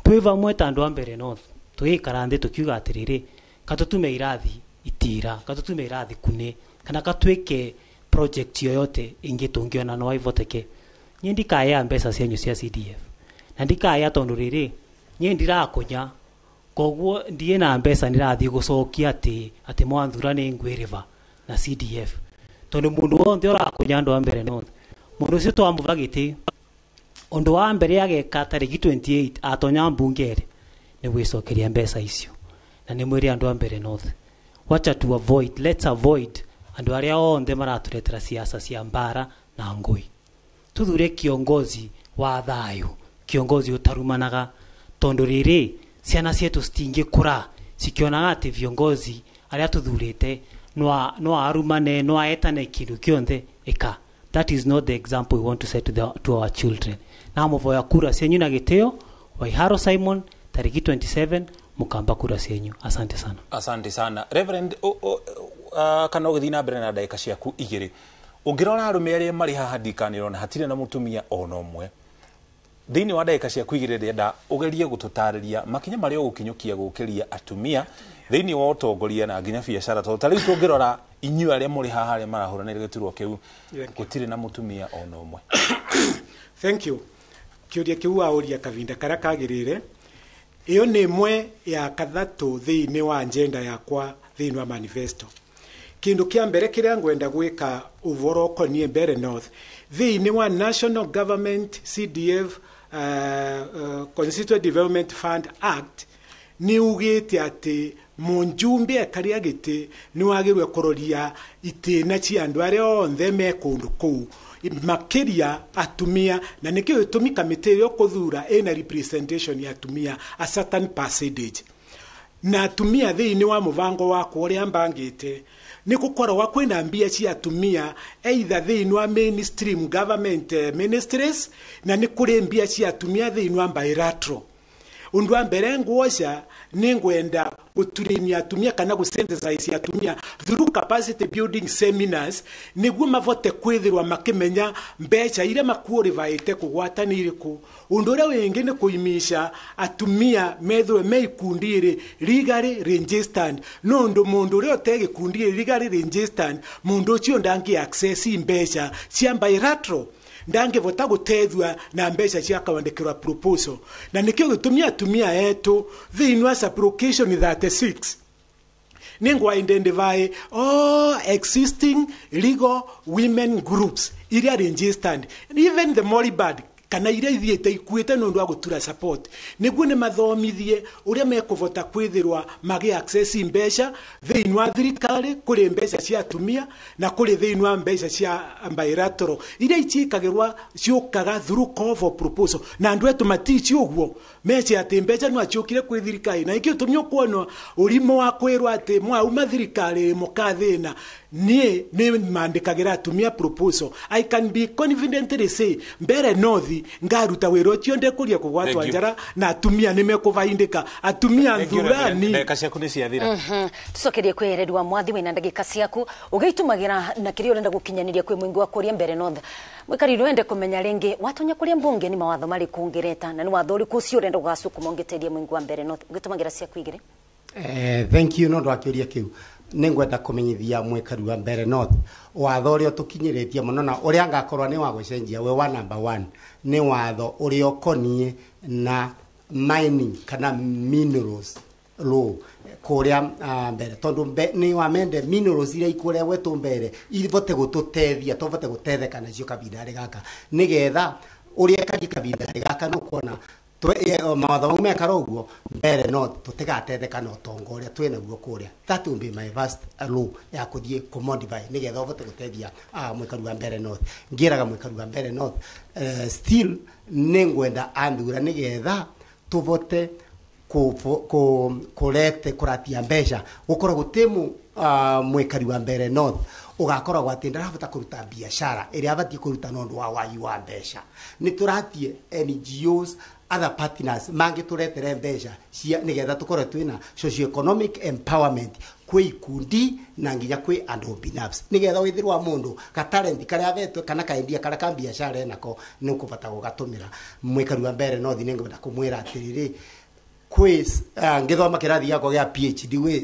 twi vamwe ta andu a Mbeere North twikara nthi tukiuga atiriri katutume irathi itira katutume irathi kune kana katwike project yoyote ingi tungiona no ivoteke nyi ndikaya mbeca cienyu cia CDF na ndikaya tondu riri nyi ndirakunya koguo ndie na mbeca ndirathi gucokia ati mwanthura ni ngwiriva na CDF tondu mundu wonthe urakunya andu a Mbeere North mundu ucio twamuva giti undu wa mbere ageka tariki 28 atonya mbunge ni gwicokeria mbeca icio na ni mwiri andu a Mbeere North wacha to avoid let's avoid andu aria onthe maraturetera siasa cia mbara na ngui tuthure kiongozi wa thayu kiongozi utarumanaga tondu riri ciana cietu citingikura cikionaga ati viongozi aria tuthurite no arumane no aetane kindu kionthe ika. That is not the example we want to set to our children. Na muvoya kura cienyu na gitio Waiharo Simon tariki 27 mukamba kura cienyu. Asante sana. Asante sana Reverend. Kana ugithi na mbere na ndagika ciaku igiri ungirora arume aria mari haha ndikanirona hatire na mutumia ona umwe thiini wa ndagika ciaku igiri ndenda ugerie gututariria makinya maria ugukinyukia gukiria atumia thiini wa utongoria na nginya biacara tondu ta riu tungirora inyuĩ aria muri haha aria marahuranĩra gĩturwa kĩu gũtirĩ na mutumia ona ũmwe. Thank you. Kĩũria kĩu waũria kavinda karia kagĩrĩire ĩyo nĩ ĩmwe ya kathatũ thĩinĩ wa agenda yakwa thĩinĩ wa manifesto. Kindu kia mbere kiria ngwenda gwika uvoro ukonie Mbeere North thiini wa National Government CDF Constituent Development Fund Act ni ugite ati munjumbe akaria giti ni wagirwe kuroria itina cia andu aria onthe me kundu kuu makiria atumia na nikio gitumi kamiti yo kuthura ina representation ya atumia a certain percentage. Na atumia thĩinĩ wa mũbango wakwa ũrĩa mbangĩte nĩ gũkoragwa kwĩna mbia cia atumia either thĩinĩ wa mainstream government ministries, na nĩ kũrĩ mbia cia atumia thĩinĩ wa bilateral. Ũndũ wa mbere ngwoca nĩ ngwenda gũturĩnia atumia kana gũsensitize atumia through capacity building seminars, nĩguo mavote kwĩthĩrwa makĩmenya mbeca iria makuũrĩvaĩte kũgwata nĩ irĩkũ. Ũndũ ũrĩa wĩngĩ nĩ kũimisha atumia methĩrwe me ikundi ĩrĩ legally registered, no ũndũ mũndũ ũrĩa ũte gĩkundi ĩrĩ legally registered, mũndũ ũcio ndangĩ access mbeca cia bilateral, ndangĩvota gũtethua na mbeca cia kwandĩkĩrwa proposal. Na nĩkĩo gĩtũmi atumia etũ thĩinĩ wa sublocation 36 nĩngwa identify all existing legal women groups iria registered, even the moribund kana iria ithiĩte ikuĩte nĩ ũndũ wa gũtura support, nĩguo nĩ mathomithie ũrĩa mekũvota kwĩthĩrwa magĩ access mbeca thĩinĩ wa thirikari. Kũrĩ mbeca cia atumia na kũrĩ thĩinĩ wa mbeca cia bilateral iria iciĩkagĩrwa ciũkaga through call for proposal, na andũ etu matici ũguo mece atĩ mbeca no aciũkire kwĩ thirikari. Na ikĩo tũmĩ ũkuona ũrimũ wa kwĩrwo atĩ mwauma thirikari mũkathĩna. Niĩ nĩ mandĩkagĩra atumia proposal. I can be confidently say Mbere North ngaruta wĩra ũcio ndekũria kũgwatwa Thank you. njara, na atumia nĩ mekũbaindĩka atumia thurani. Ndagĩka ciaku nĩ ciathira. Tucokerie kwĩ Heredi wa Mwathi, wĩna ndagĩka ciaku ũgĩitũmagĩra na kĩrĩa ũrenda gũkinyanĩria kwĩ mũingĩ wa kũrĩa Mbere North. Mwĩkari wende kũmenya rĩngĩ watonya kũrĩa mbunge nĩ mawatho marĩkũ ũngĩreta, na nĩ watho ũrĩkũ ũcio ũrenda gũgacukuma ũngĩteithia mũingĩ wa Mbere North, ũgĩtũmagĩra ciaku igĩrĩ. Thank you no ndå akĩũria kĩu. Nĩ ngwenda kũmenyithia mwĩkari wa Mbere North watho ũrĩa tũkinyĩrĩtie mũno na ũrĩa ngakorwo nĩ wa gũcenjia we wa number one nĩ watho ũrĩa ũkoniĩ na mining kana minerals law kũrĩa mbere, tondũ nĩ wamende minerals iria ikũrĩa gwetũ mbere ivote gũtũtethia, tũvote gũtetheka nacio kahinda gaka, nĩgetha ũrĩa kari kahinda gaka nĩ ũkuona mawatho mau mekara ũguo Mbere no tũtigatetheka na ũtonga ũrĩa twĩ naguo kũrĩa. That will be my first law ya kũthiĩ kũmodify nĩgetha ũvote gũteithia mwĩkari wa Mbere North. Ngĩraga mwĩkari wa Mbere North, still nĩ ngwenda anthura nĩgetha tũvote kũrete kũratia mbeca gũkorwo gũtĩ mwĩkari wa Mbere North ũgakoragwo atĩ ndarahota kũruta biacara ĩrĩa abatiĩ kũruta na ũndũ wa wagi wa mbeca. Nĩ tũratie NGOs, other partners mangĩtũretere mbeca cia nĩgetha tũkorwo twĩna socioeconomic empowerment kwĩ ikundi na nginya kwĩ andũ binafsi, nĩgetha wĩthĩrwo wa mũndũ gatalent karĩa avetwe kana kaendia karĩa ka biacara enako nĩ ũkũbata gũgatũmĩra. Mwĩkari wa Mbere North nĩ ngwenda kũmwĩra atĩrĩrĩ, kwĩ ngĩthoma kĩrathi gĩakwa gĩa PhD gwĩ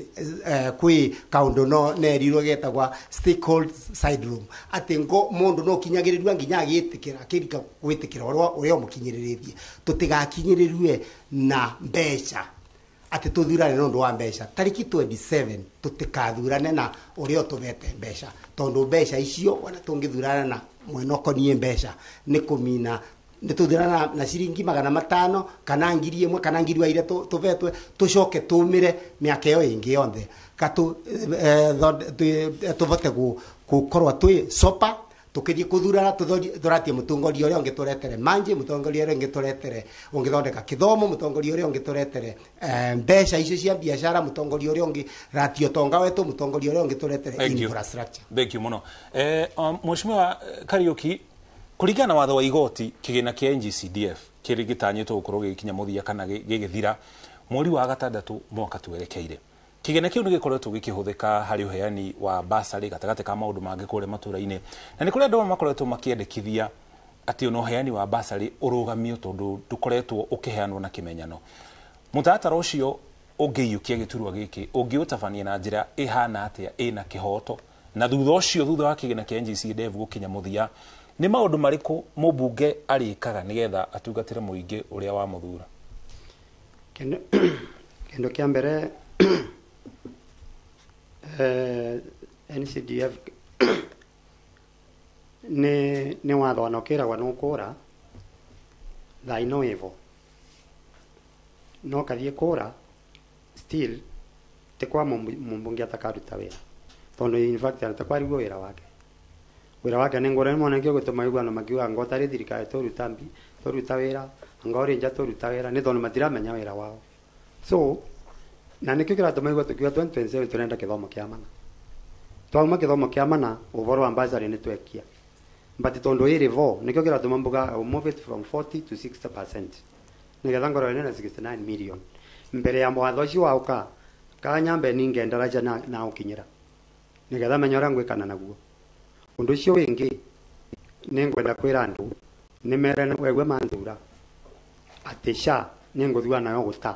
kwĩ kaũndũ no nerirwo getagwa stakeholder syndrome, atĩ ngo mũndũ no kinyagĩrĩrua nginya agĩtĩkĩra akĩrika gwĩtĩkĩra ũrĩa ũmũkinyĩrĩrĩtie. Tũtigakinyĩrĩrue na mbeca atĩ tũthurane nĩ ũndũ wa mbeca. Tarĩki 27 tũtikathurane na ũrĩa ũtũvete mbeca, tondũ mbeca icio ona tũngĩthurana na mwena ũkoniĩ mbeca nĩ kũmina nĩ tũthurana na ciringi 500 kana 1000 kana 2000 tũvetwe tũcoke tũmĩre mĩaka ĩyo ĩngĩ yonthe tũvote gũkorwo twĩ sopa tũkĩthiĩ kũthurana tũratie mũtongoria ũrĩa ũngĩtũretere manji, mũtongoria ũrĩa ũngĩtũretere ũngĩthondeka kĩthomo, mũtongoria ũrĩa ũngĩtũretere mbeca icio cia biacara, mũtongoria ũrĩa ũngĩratia ũtonga wetũ, mũtongoria ũrĩa ũngĩtũretere Thank you. infrastructure. Thank you mũno. Mheshimiwa Kariuki, kũringana na watho wa igoti kĩgĩna kĩa NGCDF kĩrĩ gĩtanyĩtwo gũkorwo gĩgĩkinya mũthia kana gĩgĩthira mweri wa gatandatũ mwaka twerekeire. Kĩgĩna kĩu nĩ gĩkoretwo gĩkĩhũthĩka harĩ ũheani wa basarĩ gatagatĩ ka maũndũ mangĩ kũrĩa matũra-inĩ, na nĩ kũrĩ andũ amwe makoretwo makĩendekithia atĩ ona ũheani wa basarĩ ũrũgamio tondũ ndũkoretwo ũkĩheanwo na kĩmenyano. Mũtaratara ũcio ũngĩiyũkia gĩturwa gĩkĩ ũngĩũtabania na njĩra ĩhana atĩa ĩna kĩhoto, na thutha ũcio thutha wa kĩgĩna kĩa NGCDF gũkinya mũthia nĩ maũndũ marĩkũ mũmbunge arĩkaga nĩgetha atungatĩre mũingĩ ũrĩa wamũthura? Kĩndũ kĩa mbere NCDF nĩ watho ona ũkĩragwo nĩ ũkũra thaa ino ĩvo no kathiĩ kũra still ti kwa mũmbunge atakaruta wĩra, tondũ in fact atakwarigwo wĩra wake. Wĩra wake nĩ ngũrani mũno, nĩkĩo gĩtũma iguano makiuga ngo tarĩ thirikari tũruta mbi tũruta wĩra, anga ũrĩ nja tũruta wĩra, nĩ tondũ matiramenya wĩra wao. So Na nikio kiratuma igua tukiuga 2027 turenda kithomo kia mana. Twauma kithomo kia mana uvoro wa bursary ni twekia. But tondu iri vo nikio kiratuma mbuga I will move it from 40 to 60%. Nigetha ngorwo nina 69 million. Mbere ya mwatho ucio wauka kanyambe ninge ndaraja na ukinyira. Nigetha menya uria ngwikana naguo. Undu ucio wingi ningwenda kwira andu nimere wewe manthura ati SHA ninguthua nayo guta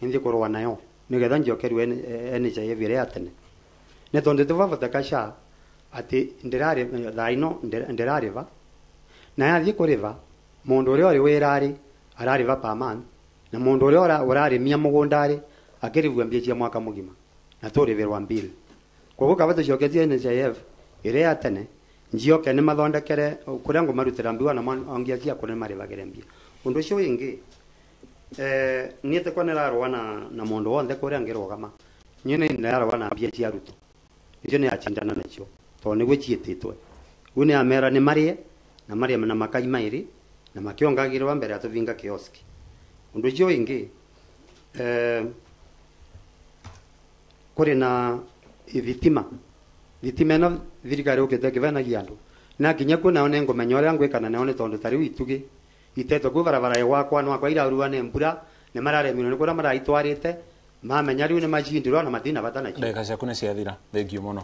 nthi kurwa nayo nigetha njokerwe NHIF ĩrĩa ya tene nĩ tondu tũbabataka SHA ati ndirari thaa ino ndirariva na yathie kuriva mundu uria uri wirari arariva per month na mundu uria urarimia mugunda akirivua mbia cia mwaka mugima na turivirwa bill. Koguo kaba tucoketie NHIF ĩrĩa ya tene njioke nĩ mathondekere kuria ngumarutĩra mbia na ongia cia kũrĩa marĩvagĩre mbia. Undu ucio wingi niĩ tikwa nĩrarũa na mũndũ wothe kũrĩa ngĩrũgama niĩ nĩ ndĩrarũa na mbia cia arutwo icio nĩ acindana nacio tondũ nĩguo ciĩtĩtwe rĩu nĩ amera nĩ marĩe na marĩe na makai maĩrĩ na makĩongagĩrĩrwo mbere ya tũvinga kioski. Undu ucio wingi kũrĩ na thitima thitima ĩno thirikari yũkĩte ĩkĩvenagia andũ na nginya kuo nao nĩngũmenya ũrĩa ngwĩkana nao nĩ tondũ ta rĩu itugĩ itetwo kuu barabara gwakwa nwakwa irarurwa nĩ mbura nĩ mararemirwo nĩ kũrĩa maraitwarĩte mamenya rĩu nĩ macindirwo na matina bata nacio. Ndagĩka ciaku nĩ ciathira, thengio mũno.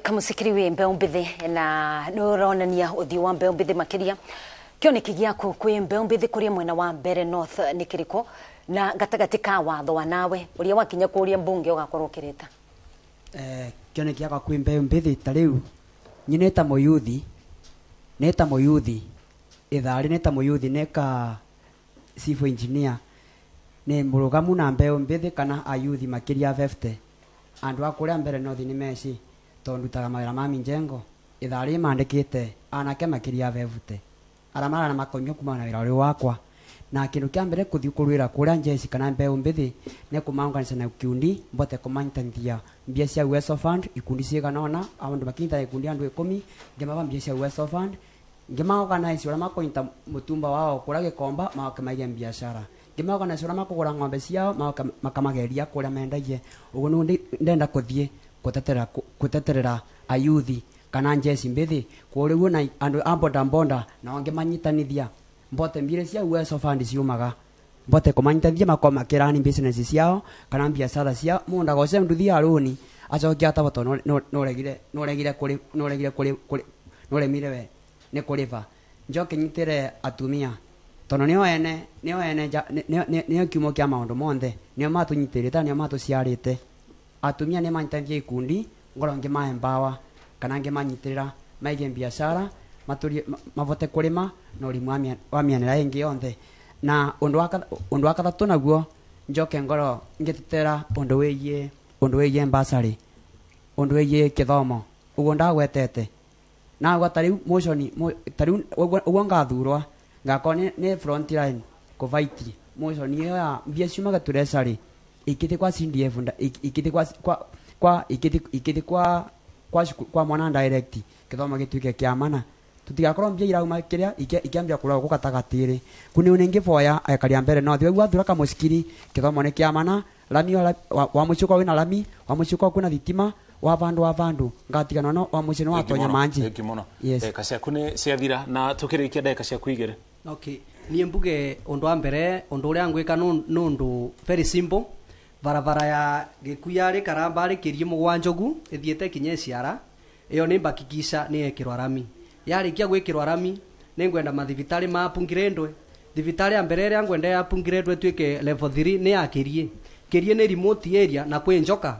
Kamusikiri wi mbeu mbithi na nĩ ũronania ũthiũ wa mbeu mbithi makĩria kĩoneki gĩaku kwĩ mbeu mbithi kũrĩa mwena wa Mbere North nĩ kĩrĩkũ na gatagatĩ ka watho wa nawe ũrĩa wakinya kũrĩa mbunge ũgakorwo ũkĩrĩta? Kĩoneki gĩakwa kwĩ mbeu mbithi ta rĩu nyi nĩ ta mũyuthi nĩ ta mũyuthi ithari nĩ ta mũyuthi nĩ ka civil engineer nĩ mũrũgamu na mbeu mbithi kana ayuthi makĩria 50 andu a kũrĩa Mbere North nĩ meci tondũ ndutaga mawĩra ma minjengo ithari mandĩkĩte anake makĩria 50 arĩa marana makonyo kumana na wĩra ũrĩa wakwa na kĩndũ kĩa mbere kũthiĩ kũrwĩra kũrĩa njeci kana mbeu mbithi nĩ kũmaunganisha na ikundi mbote kũmanyitithia mbia cia Uwezo Fund ikundi cigana ũna andu makinyita ikundi andu 10 ngĩmaba mbia cia Uwezo Fund ngĩmaorganize ũrĩa makũnyita mũtumba wao kũrĩa Gĩkomba magoka maige biacara ngĩmaorganize ũrĩa makũgũra ng'ombe ciao magoka makamageria kũrĩa mendagie ũguo nĩguo ndenda kũthiĩ gũteterera ayuthi kana njeci mbithi kũrĩguo na andũ a bodaboda nao ngĩmanyitanithia mbote mbire cia Uwezo Fund ciumaga mbote kũmanyitithia makorwo makĩrani business ciao kana biacara ciao mũndũ agoce nduthi ya rũni acoke atabo tondũ nũregire kũrĩ nũregire kũrĩ nũremire we nĩ kũrĩba njoke nyitĩre atumia tondũ nĩo ene nĩo ene nĩo kiumo kĩa maũndũ monthe nĩo matũnyitĩrĩte nĩo matũciarĩte atumia nĩ manyitithia ikundi ngorwo ngĩmahe mbawa kana ngĩmanyitĩrĩra maige biacara matũrie mavote kũrĩma na ũrĩmi wa mĩanĩra ĩngĩ yonthe na ũndũ wa kathatũ naguo njoke ngorwo ngĩtetera ũndũ wĩgiĩ bursary ũndũ wĩgiĩ kĩthomo ũguo ndagwetete na ta rĩu motion ta rĩu ũguo ngathurwa ngakorwo nĩ front line kũbaiti motion ĩyo ya mbia ciumaga treasury ikĩthiĩ kwa CDF ikĩthiĩ kwa ikĩthiĩ kwa mwana direct kĩthomo gĩtuĩke kĩa mana tutigakorwo mbia irauma kĩrĩa ikĩambia kũragwo gũkũ gatagatĩ-rĩ kũu nĩ ngĩboya aikari a Mbere North waigua wathura kamũcikiri kĩthomo nĩ kĩa mana lami wa mũciĩ ũkorwo wĩna lami wa mũciĩ ũkorwo kwĩna thitima wa vandu ngatigana no wa mũciĩ nĩ watonya manji. Thengiũ mũno. Ndagĩka ciaku nĩ ciathira na tũkĩrĩkia ndagĩka ciaku igĩrĩ. Okay, niĩ mbuge ũndũ wa mbere ũndũ ũrĩa ngwĩka nĩ ũndũ very simple barabara ya Gĩkuya rĩ Karamba rĩ Kĩriĩ Mũgwanjũgu ĩthiĩte kinya Iciara ĩyo nĩ mbakikisha nĩ yekĩrwo rami yarĩkia gwĩkĩrwo rami nĩ ngwenda mathibitarĩ ma upgrade thibitarĩ ya mbere ĩrĩa ngwenda ya upgrade ĩtuĩke level 3 nĩ ya Kĩriĩ. Kĩriĩ nĩ remote area na kwĩ njoka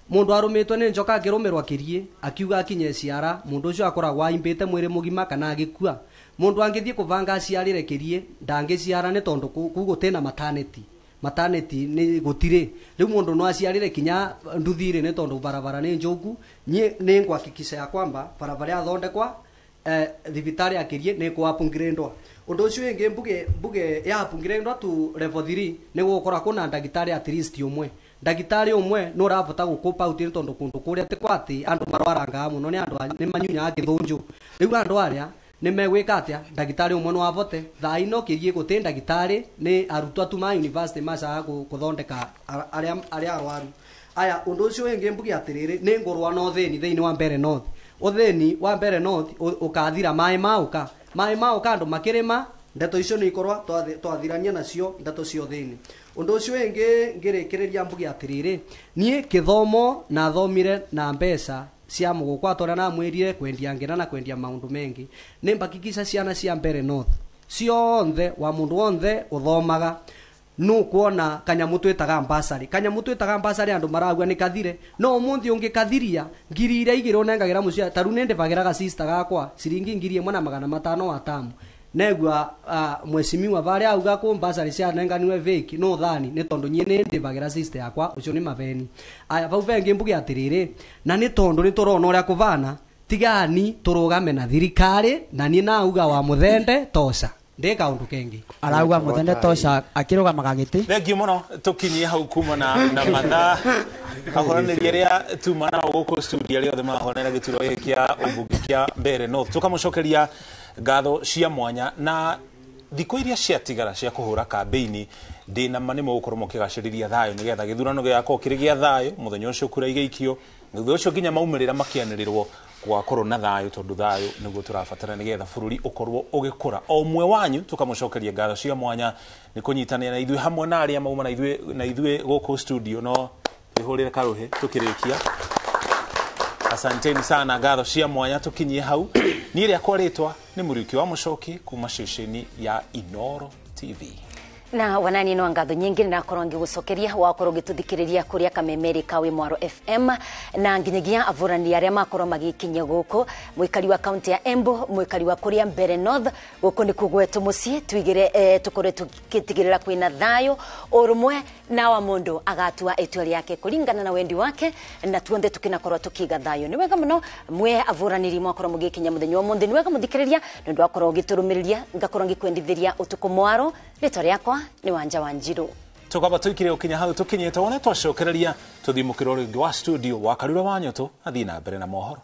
mundu arumitwe ni njoka akirumirwa Kĩriĩ akiuga akinye ciara mundu ucio akoragwo aimbite mwiri mugima kana agikua mundu angithie kubanga aciarire Kĩriĩ ndangĩciara nĩ tondu kuu gũtĩna maternity maternity ni gũtirĩ rĩu mundu no aciarire kinya nduthire nĩ tondu barabara nĩ njũku niĩ nĩ ngwahakikisha ya kwamba barabara yathondekwa thibitarĩ ya Kĩriĩ nĩ kũ upgrade undu ucio wingi mbuge ya upgrade tu level 3 ni gukora kuna ndagitari at least umwe ndagitari umwe no uravota gukupa uti tondu kundu kuria ti kwati andu marwarangaga muno ni andu ni manyunyaga githunju riu andu aria Nĩ megwĩka atĩa? Ndagĩtarĩ ũmwe no avote thaa ino kĩrie gũtĩ ndagĩtarĩ nĩ arutwo tu ma university macaga gũthondeka arĩa arwaru. Aya, ũndũ ũcio ũngĩ mbuge atĩrĩrĩ, nĩ ngũrũa na ũthĩni thĩinĩ wa Mbeere North. Ũthĩni wa Mbeere North ũkathira maĩ maũka, maĩ maũka andũ makĩrĩma, ndeto icio nĩ ikorwa twathirania nacio ndeto cia ũthĩni. Ũndũ ũcio ũngĩ ngĩrĩkĩrĩria mbuge atĩrĩrĩ, niĩ kĩthomo nathomire na mbeca cia mũgũkwa torĩa namwĩrire kwendia ngĩna na kwendia maũndũ mengi. Nĩ mbakikisha ciana cia Mbeere North cionthe wa mũndũ wonthe ũthomaga nukuona kanyamu twitaga mbasari. Kanyamu twitaga mbasari andu maragua ni kathire, no umuthi ungikathiria ngiri iria igiri unengagira mucia taru ni ndivagiraga sister gakwa ciringi 1500 wa tamu negua mweshimiwa varia auga ku mbasari cia nenganiwe veki no thani ni tondu nyie ni ndivagira sister yakwa ucio ni maveni. Aya, vau vengi mbuge atiriri, na ni tondu ni turona uria kuvana tigani turugame na thirikari na ni nauga wa muthende tosha ndi kaundu kengi arauga muthende tosha akirugamaga giti. Thengiũ mũno tũkinyie hau kuma na mathaa ahũranĩri arĩa tuma nao gũkũ studio arĩa othe marahũranĩra gĩturwa gĩkĩ kĩa ũmbunge kĩa Mbeere North. Tũkamũcokeria ngatho cia mwanya na thikũ iria ciatigara cia kũhũra kambĩini ndĩ na ma nĩ mũgũkorwo mũkĩgacĩrithia thayũ nĩgetha gĩthurano gĩgakorwo kĩrĩ gĩa thayũ mũthenya ũcio kura igĩikio thutha ũcio nginya maumĩrĩra makĩanĩrĩrwo gwakorwo na thayũ tondũ thayũ nĩguo tũrabatara nĩgetha bũrũri ũkorwo ũgĩkũra. O ũmwe wanyu tũkamũcokeria ngatho cia mwanya nĩ kũnyitanĩra na ithuĩ hamwe na arĩa mauma na ithuĩ gũkũ studio no twĩhũrĩre karũhĩ tũkĩrĩkia. Asanteni sana, ngatho cia mwanya tũkinyie hau. Niĩ rĩakwa rĩtwa nĩ Mũriũki wa Mũcoki kuma ceceni ya Inooro TV. Na wanani no ngatho nyingi nakorwo ngigucokeria wakorwo ngituthikiriria kuria kamemeri kawe Mwaro FM na nginyagia avurani aria makorwo magikinya guku mwikari wa kaunti ya Embu, mwikari wa kuria Mbeere North guku ni kugwetu mucii tuigire tukorwe tukitigirira kwina thayo urumwe na wa mundu agatua itua riake kuringana na wendi wake na tuonthe tukinakorwo tukiga thayo. Ni wega muno mwe avuraniri mwakorwo mugikinya muthenya wa munthi. Ni wega muthikiriria ni undu wakorwo ugiturumiria ngakorwo ngikwendithiria utuku mwaro. Ritwa riakwa ni Wanja Wanjiru. Tukaba tuikire ukinya hau tukinyite wone twacokereria tuthimukiro ringi wa studio wa Karura wa Nyoto athii na mbere na mohoro.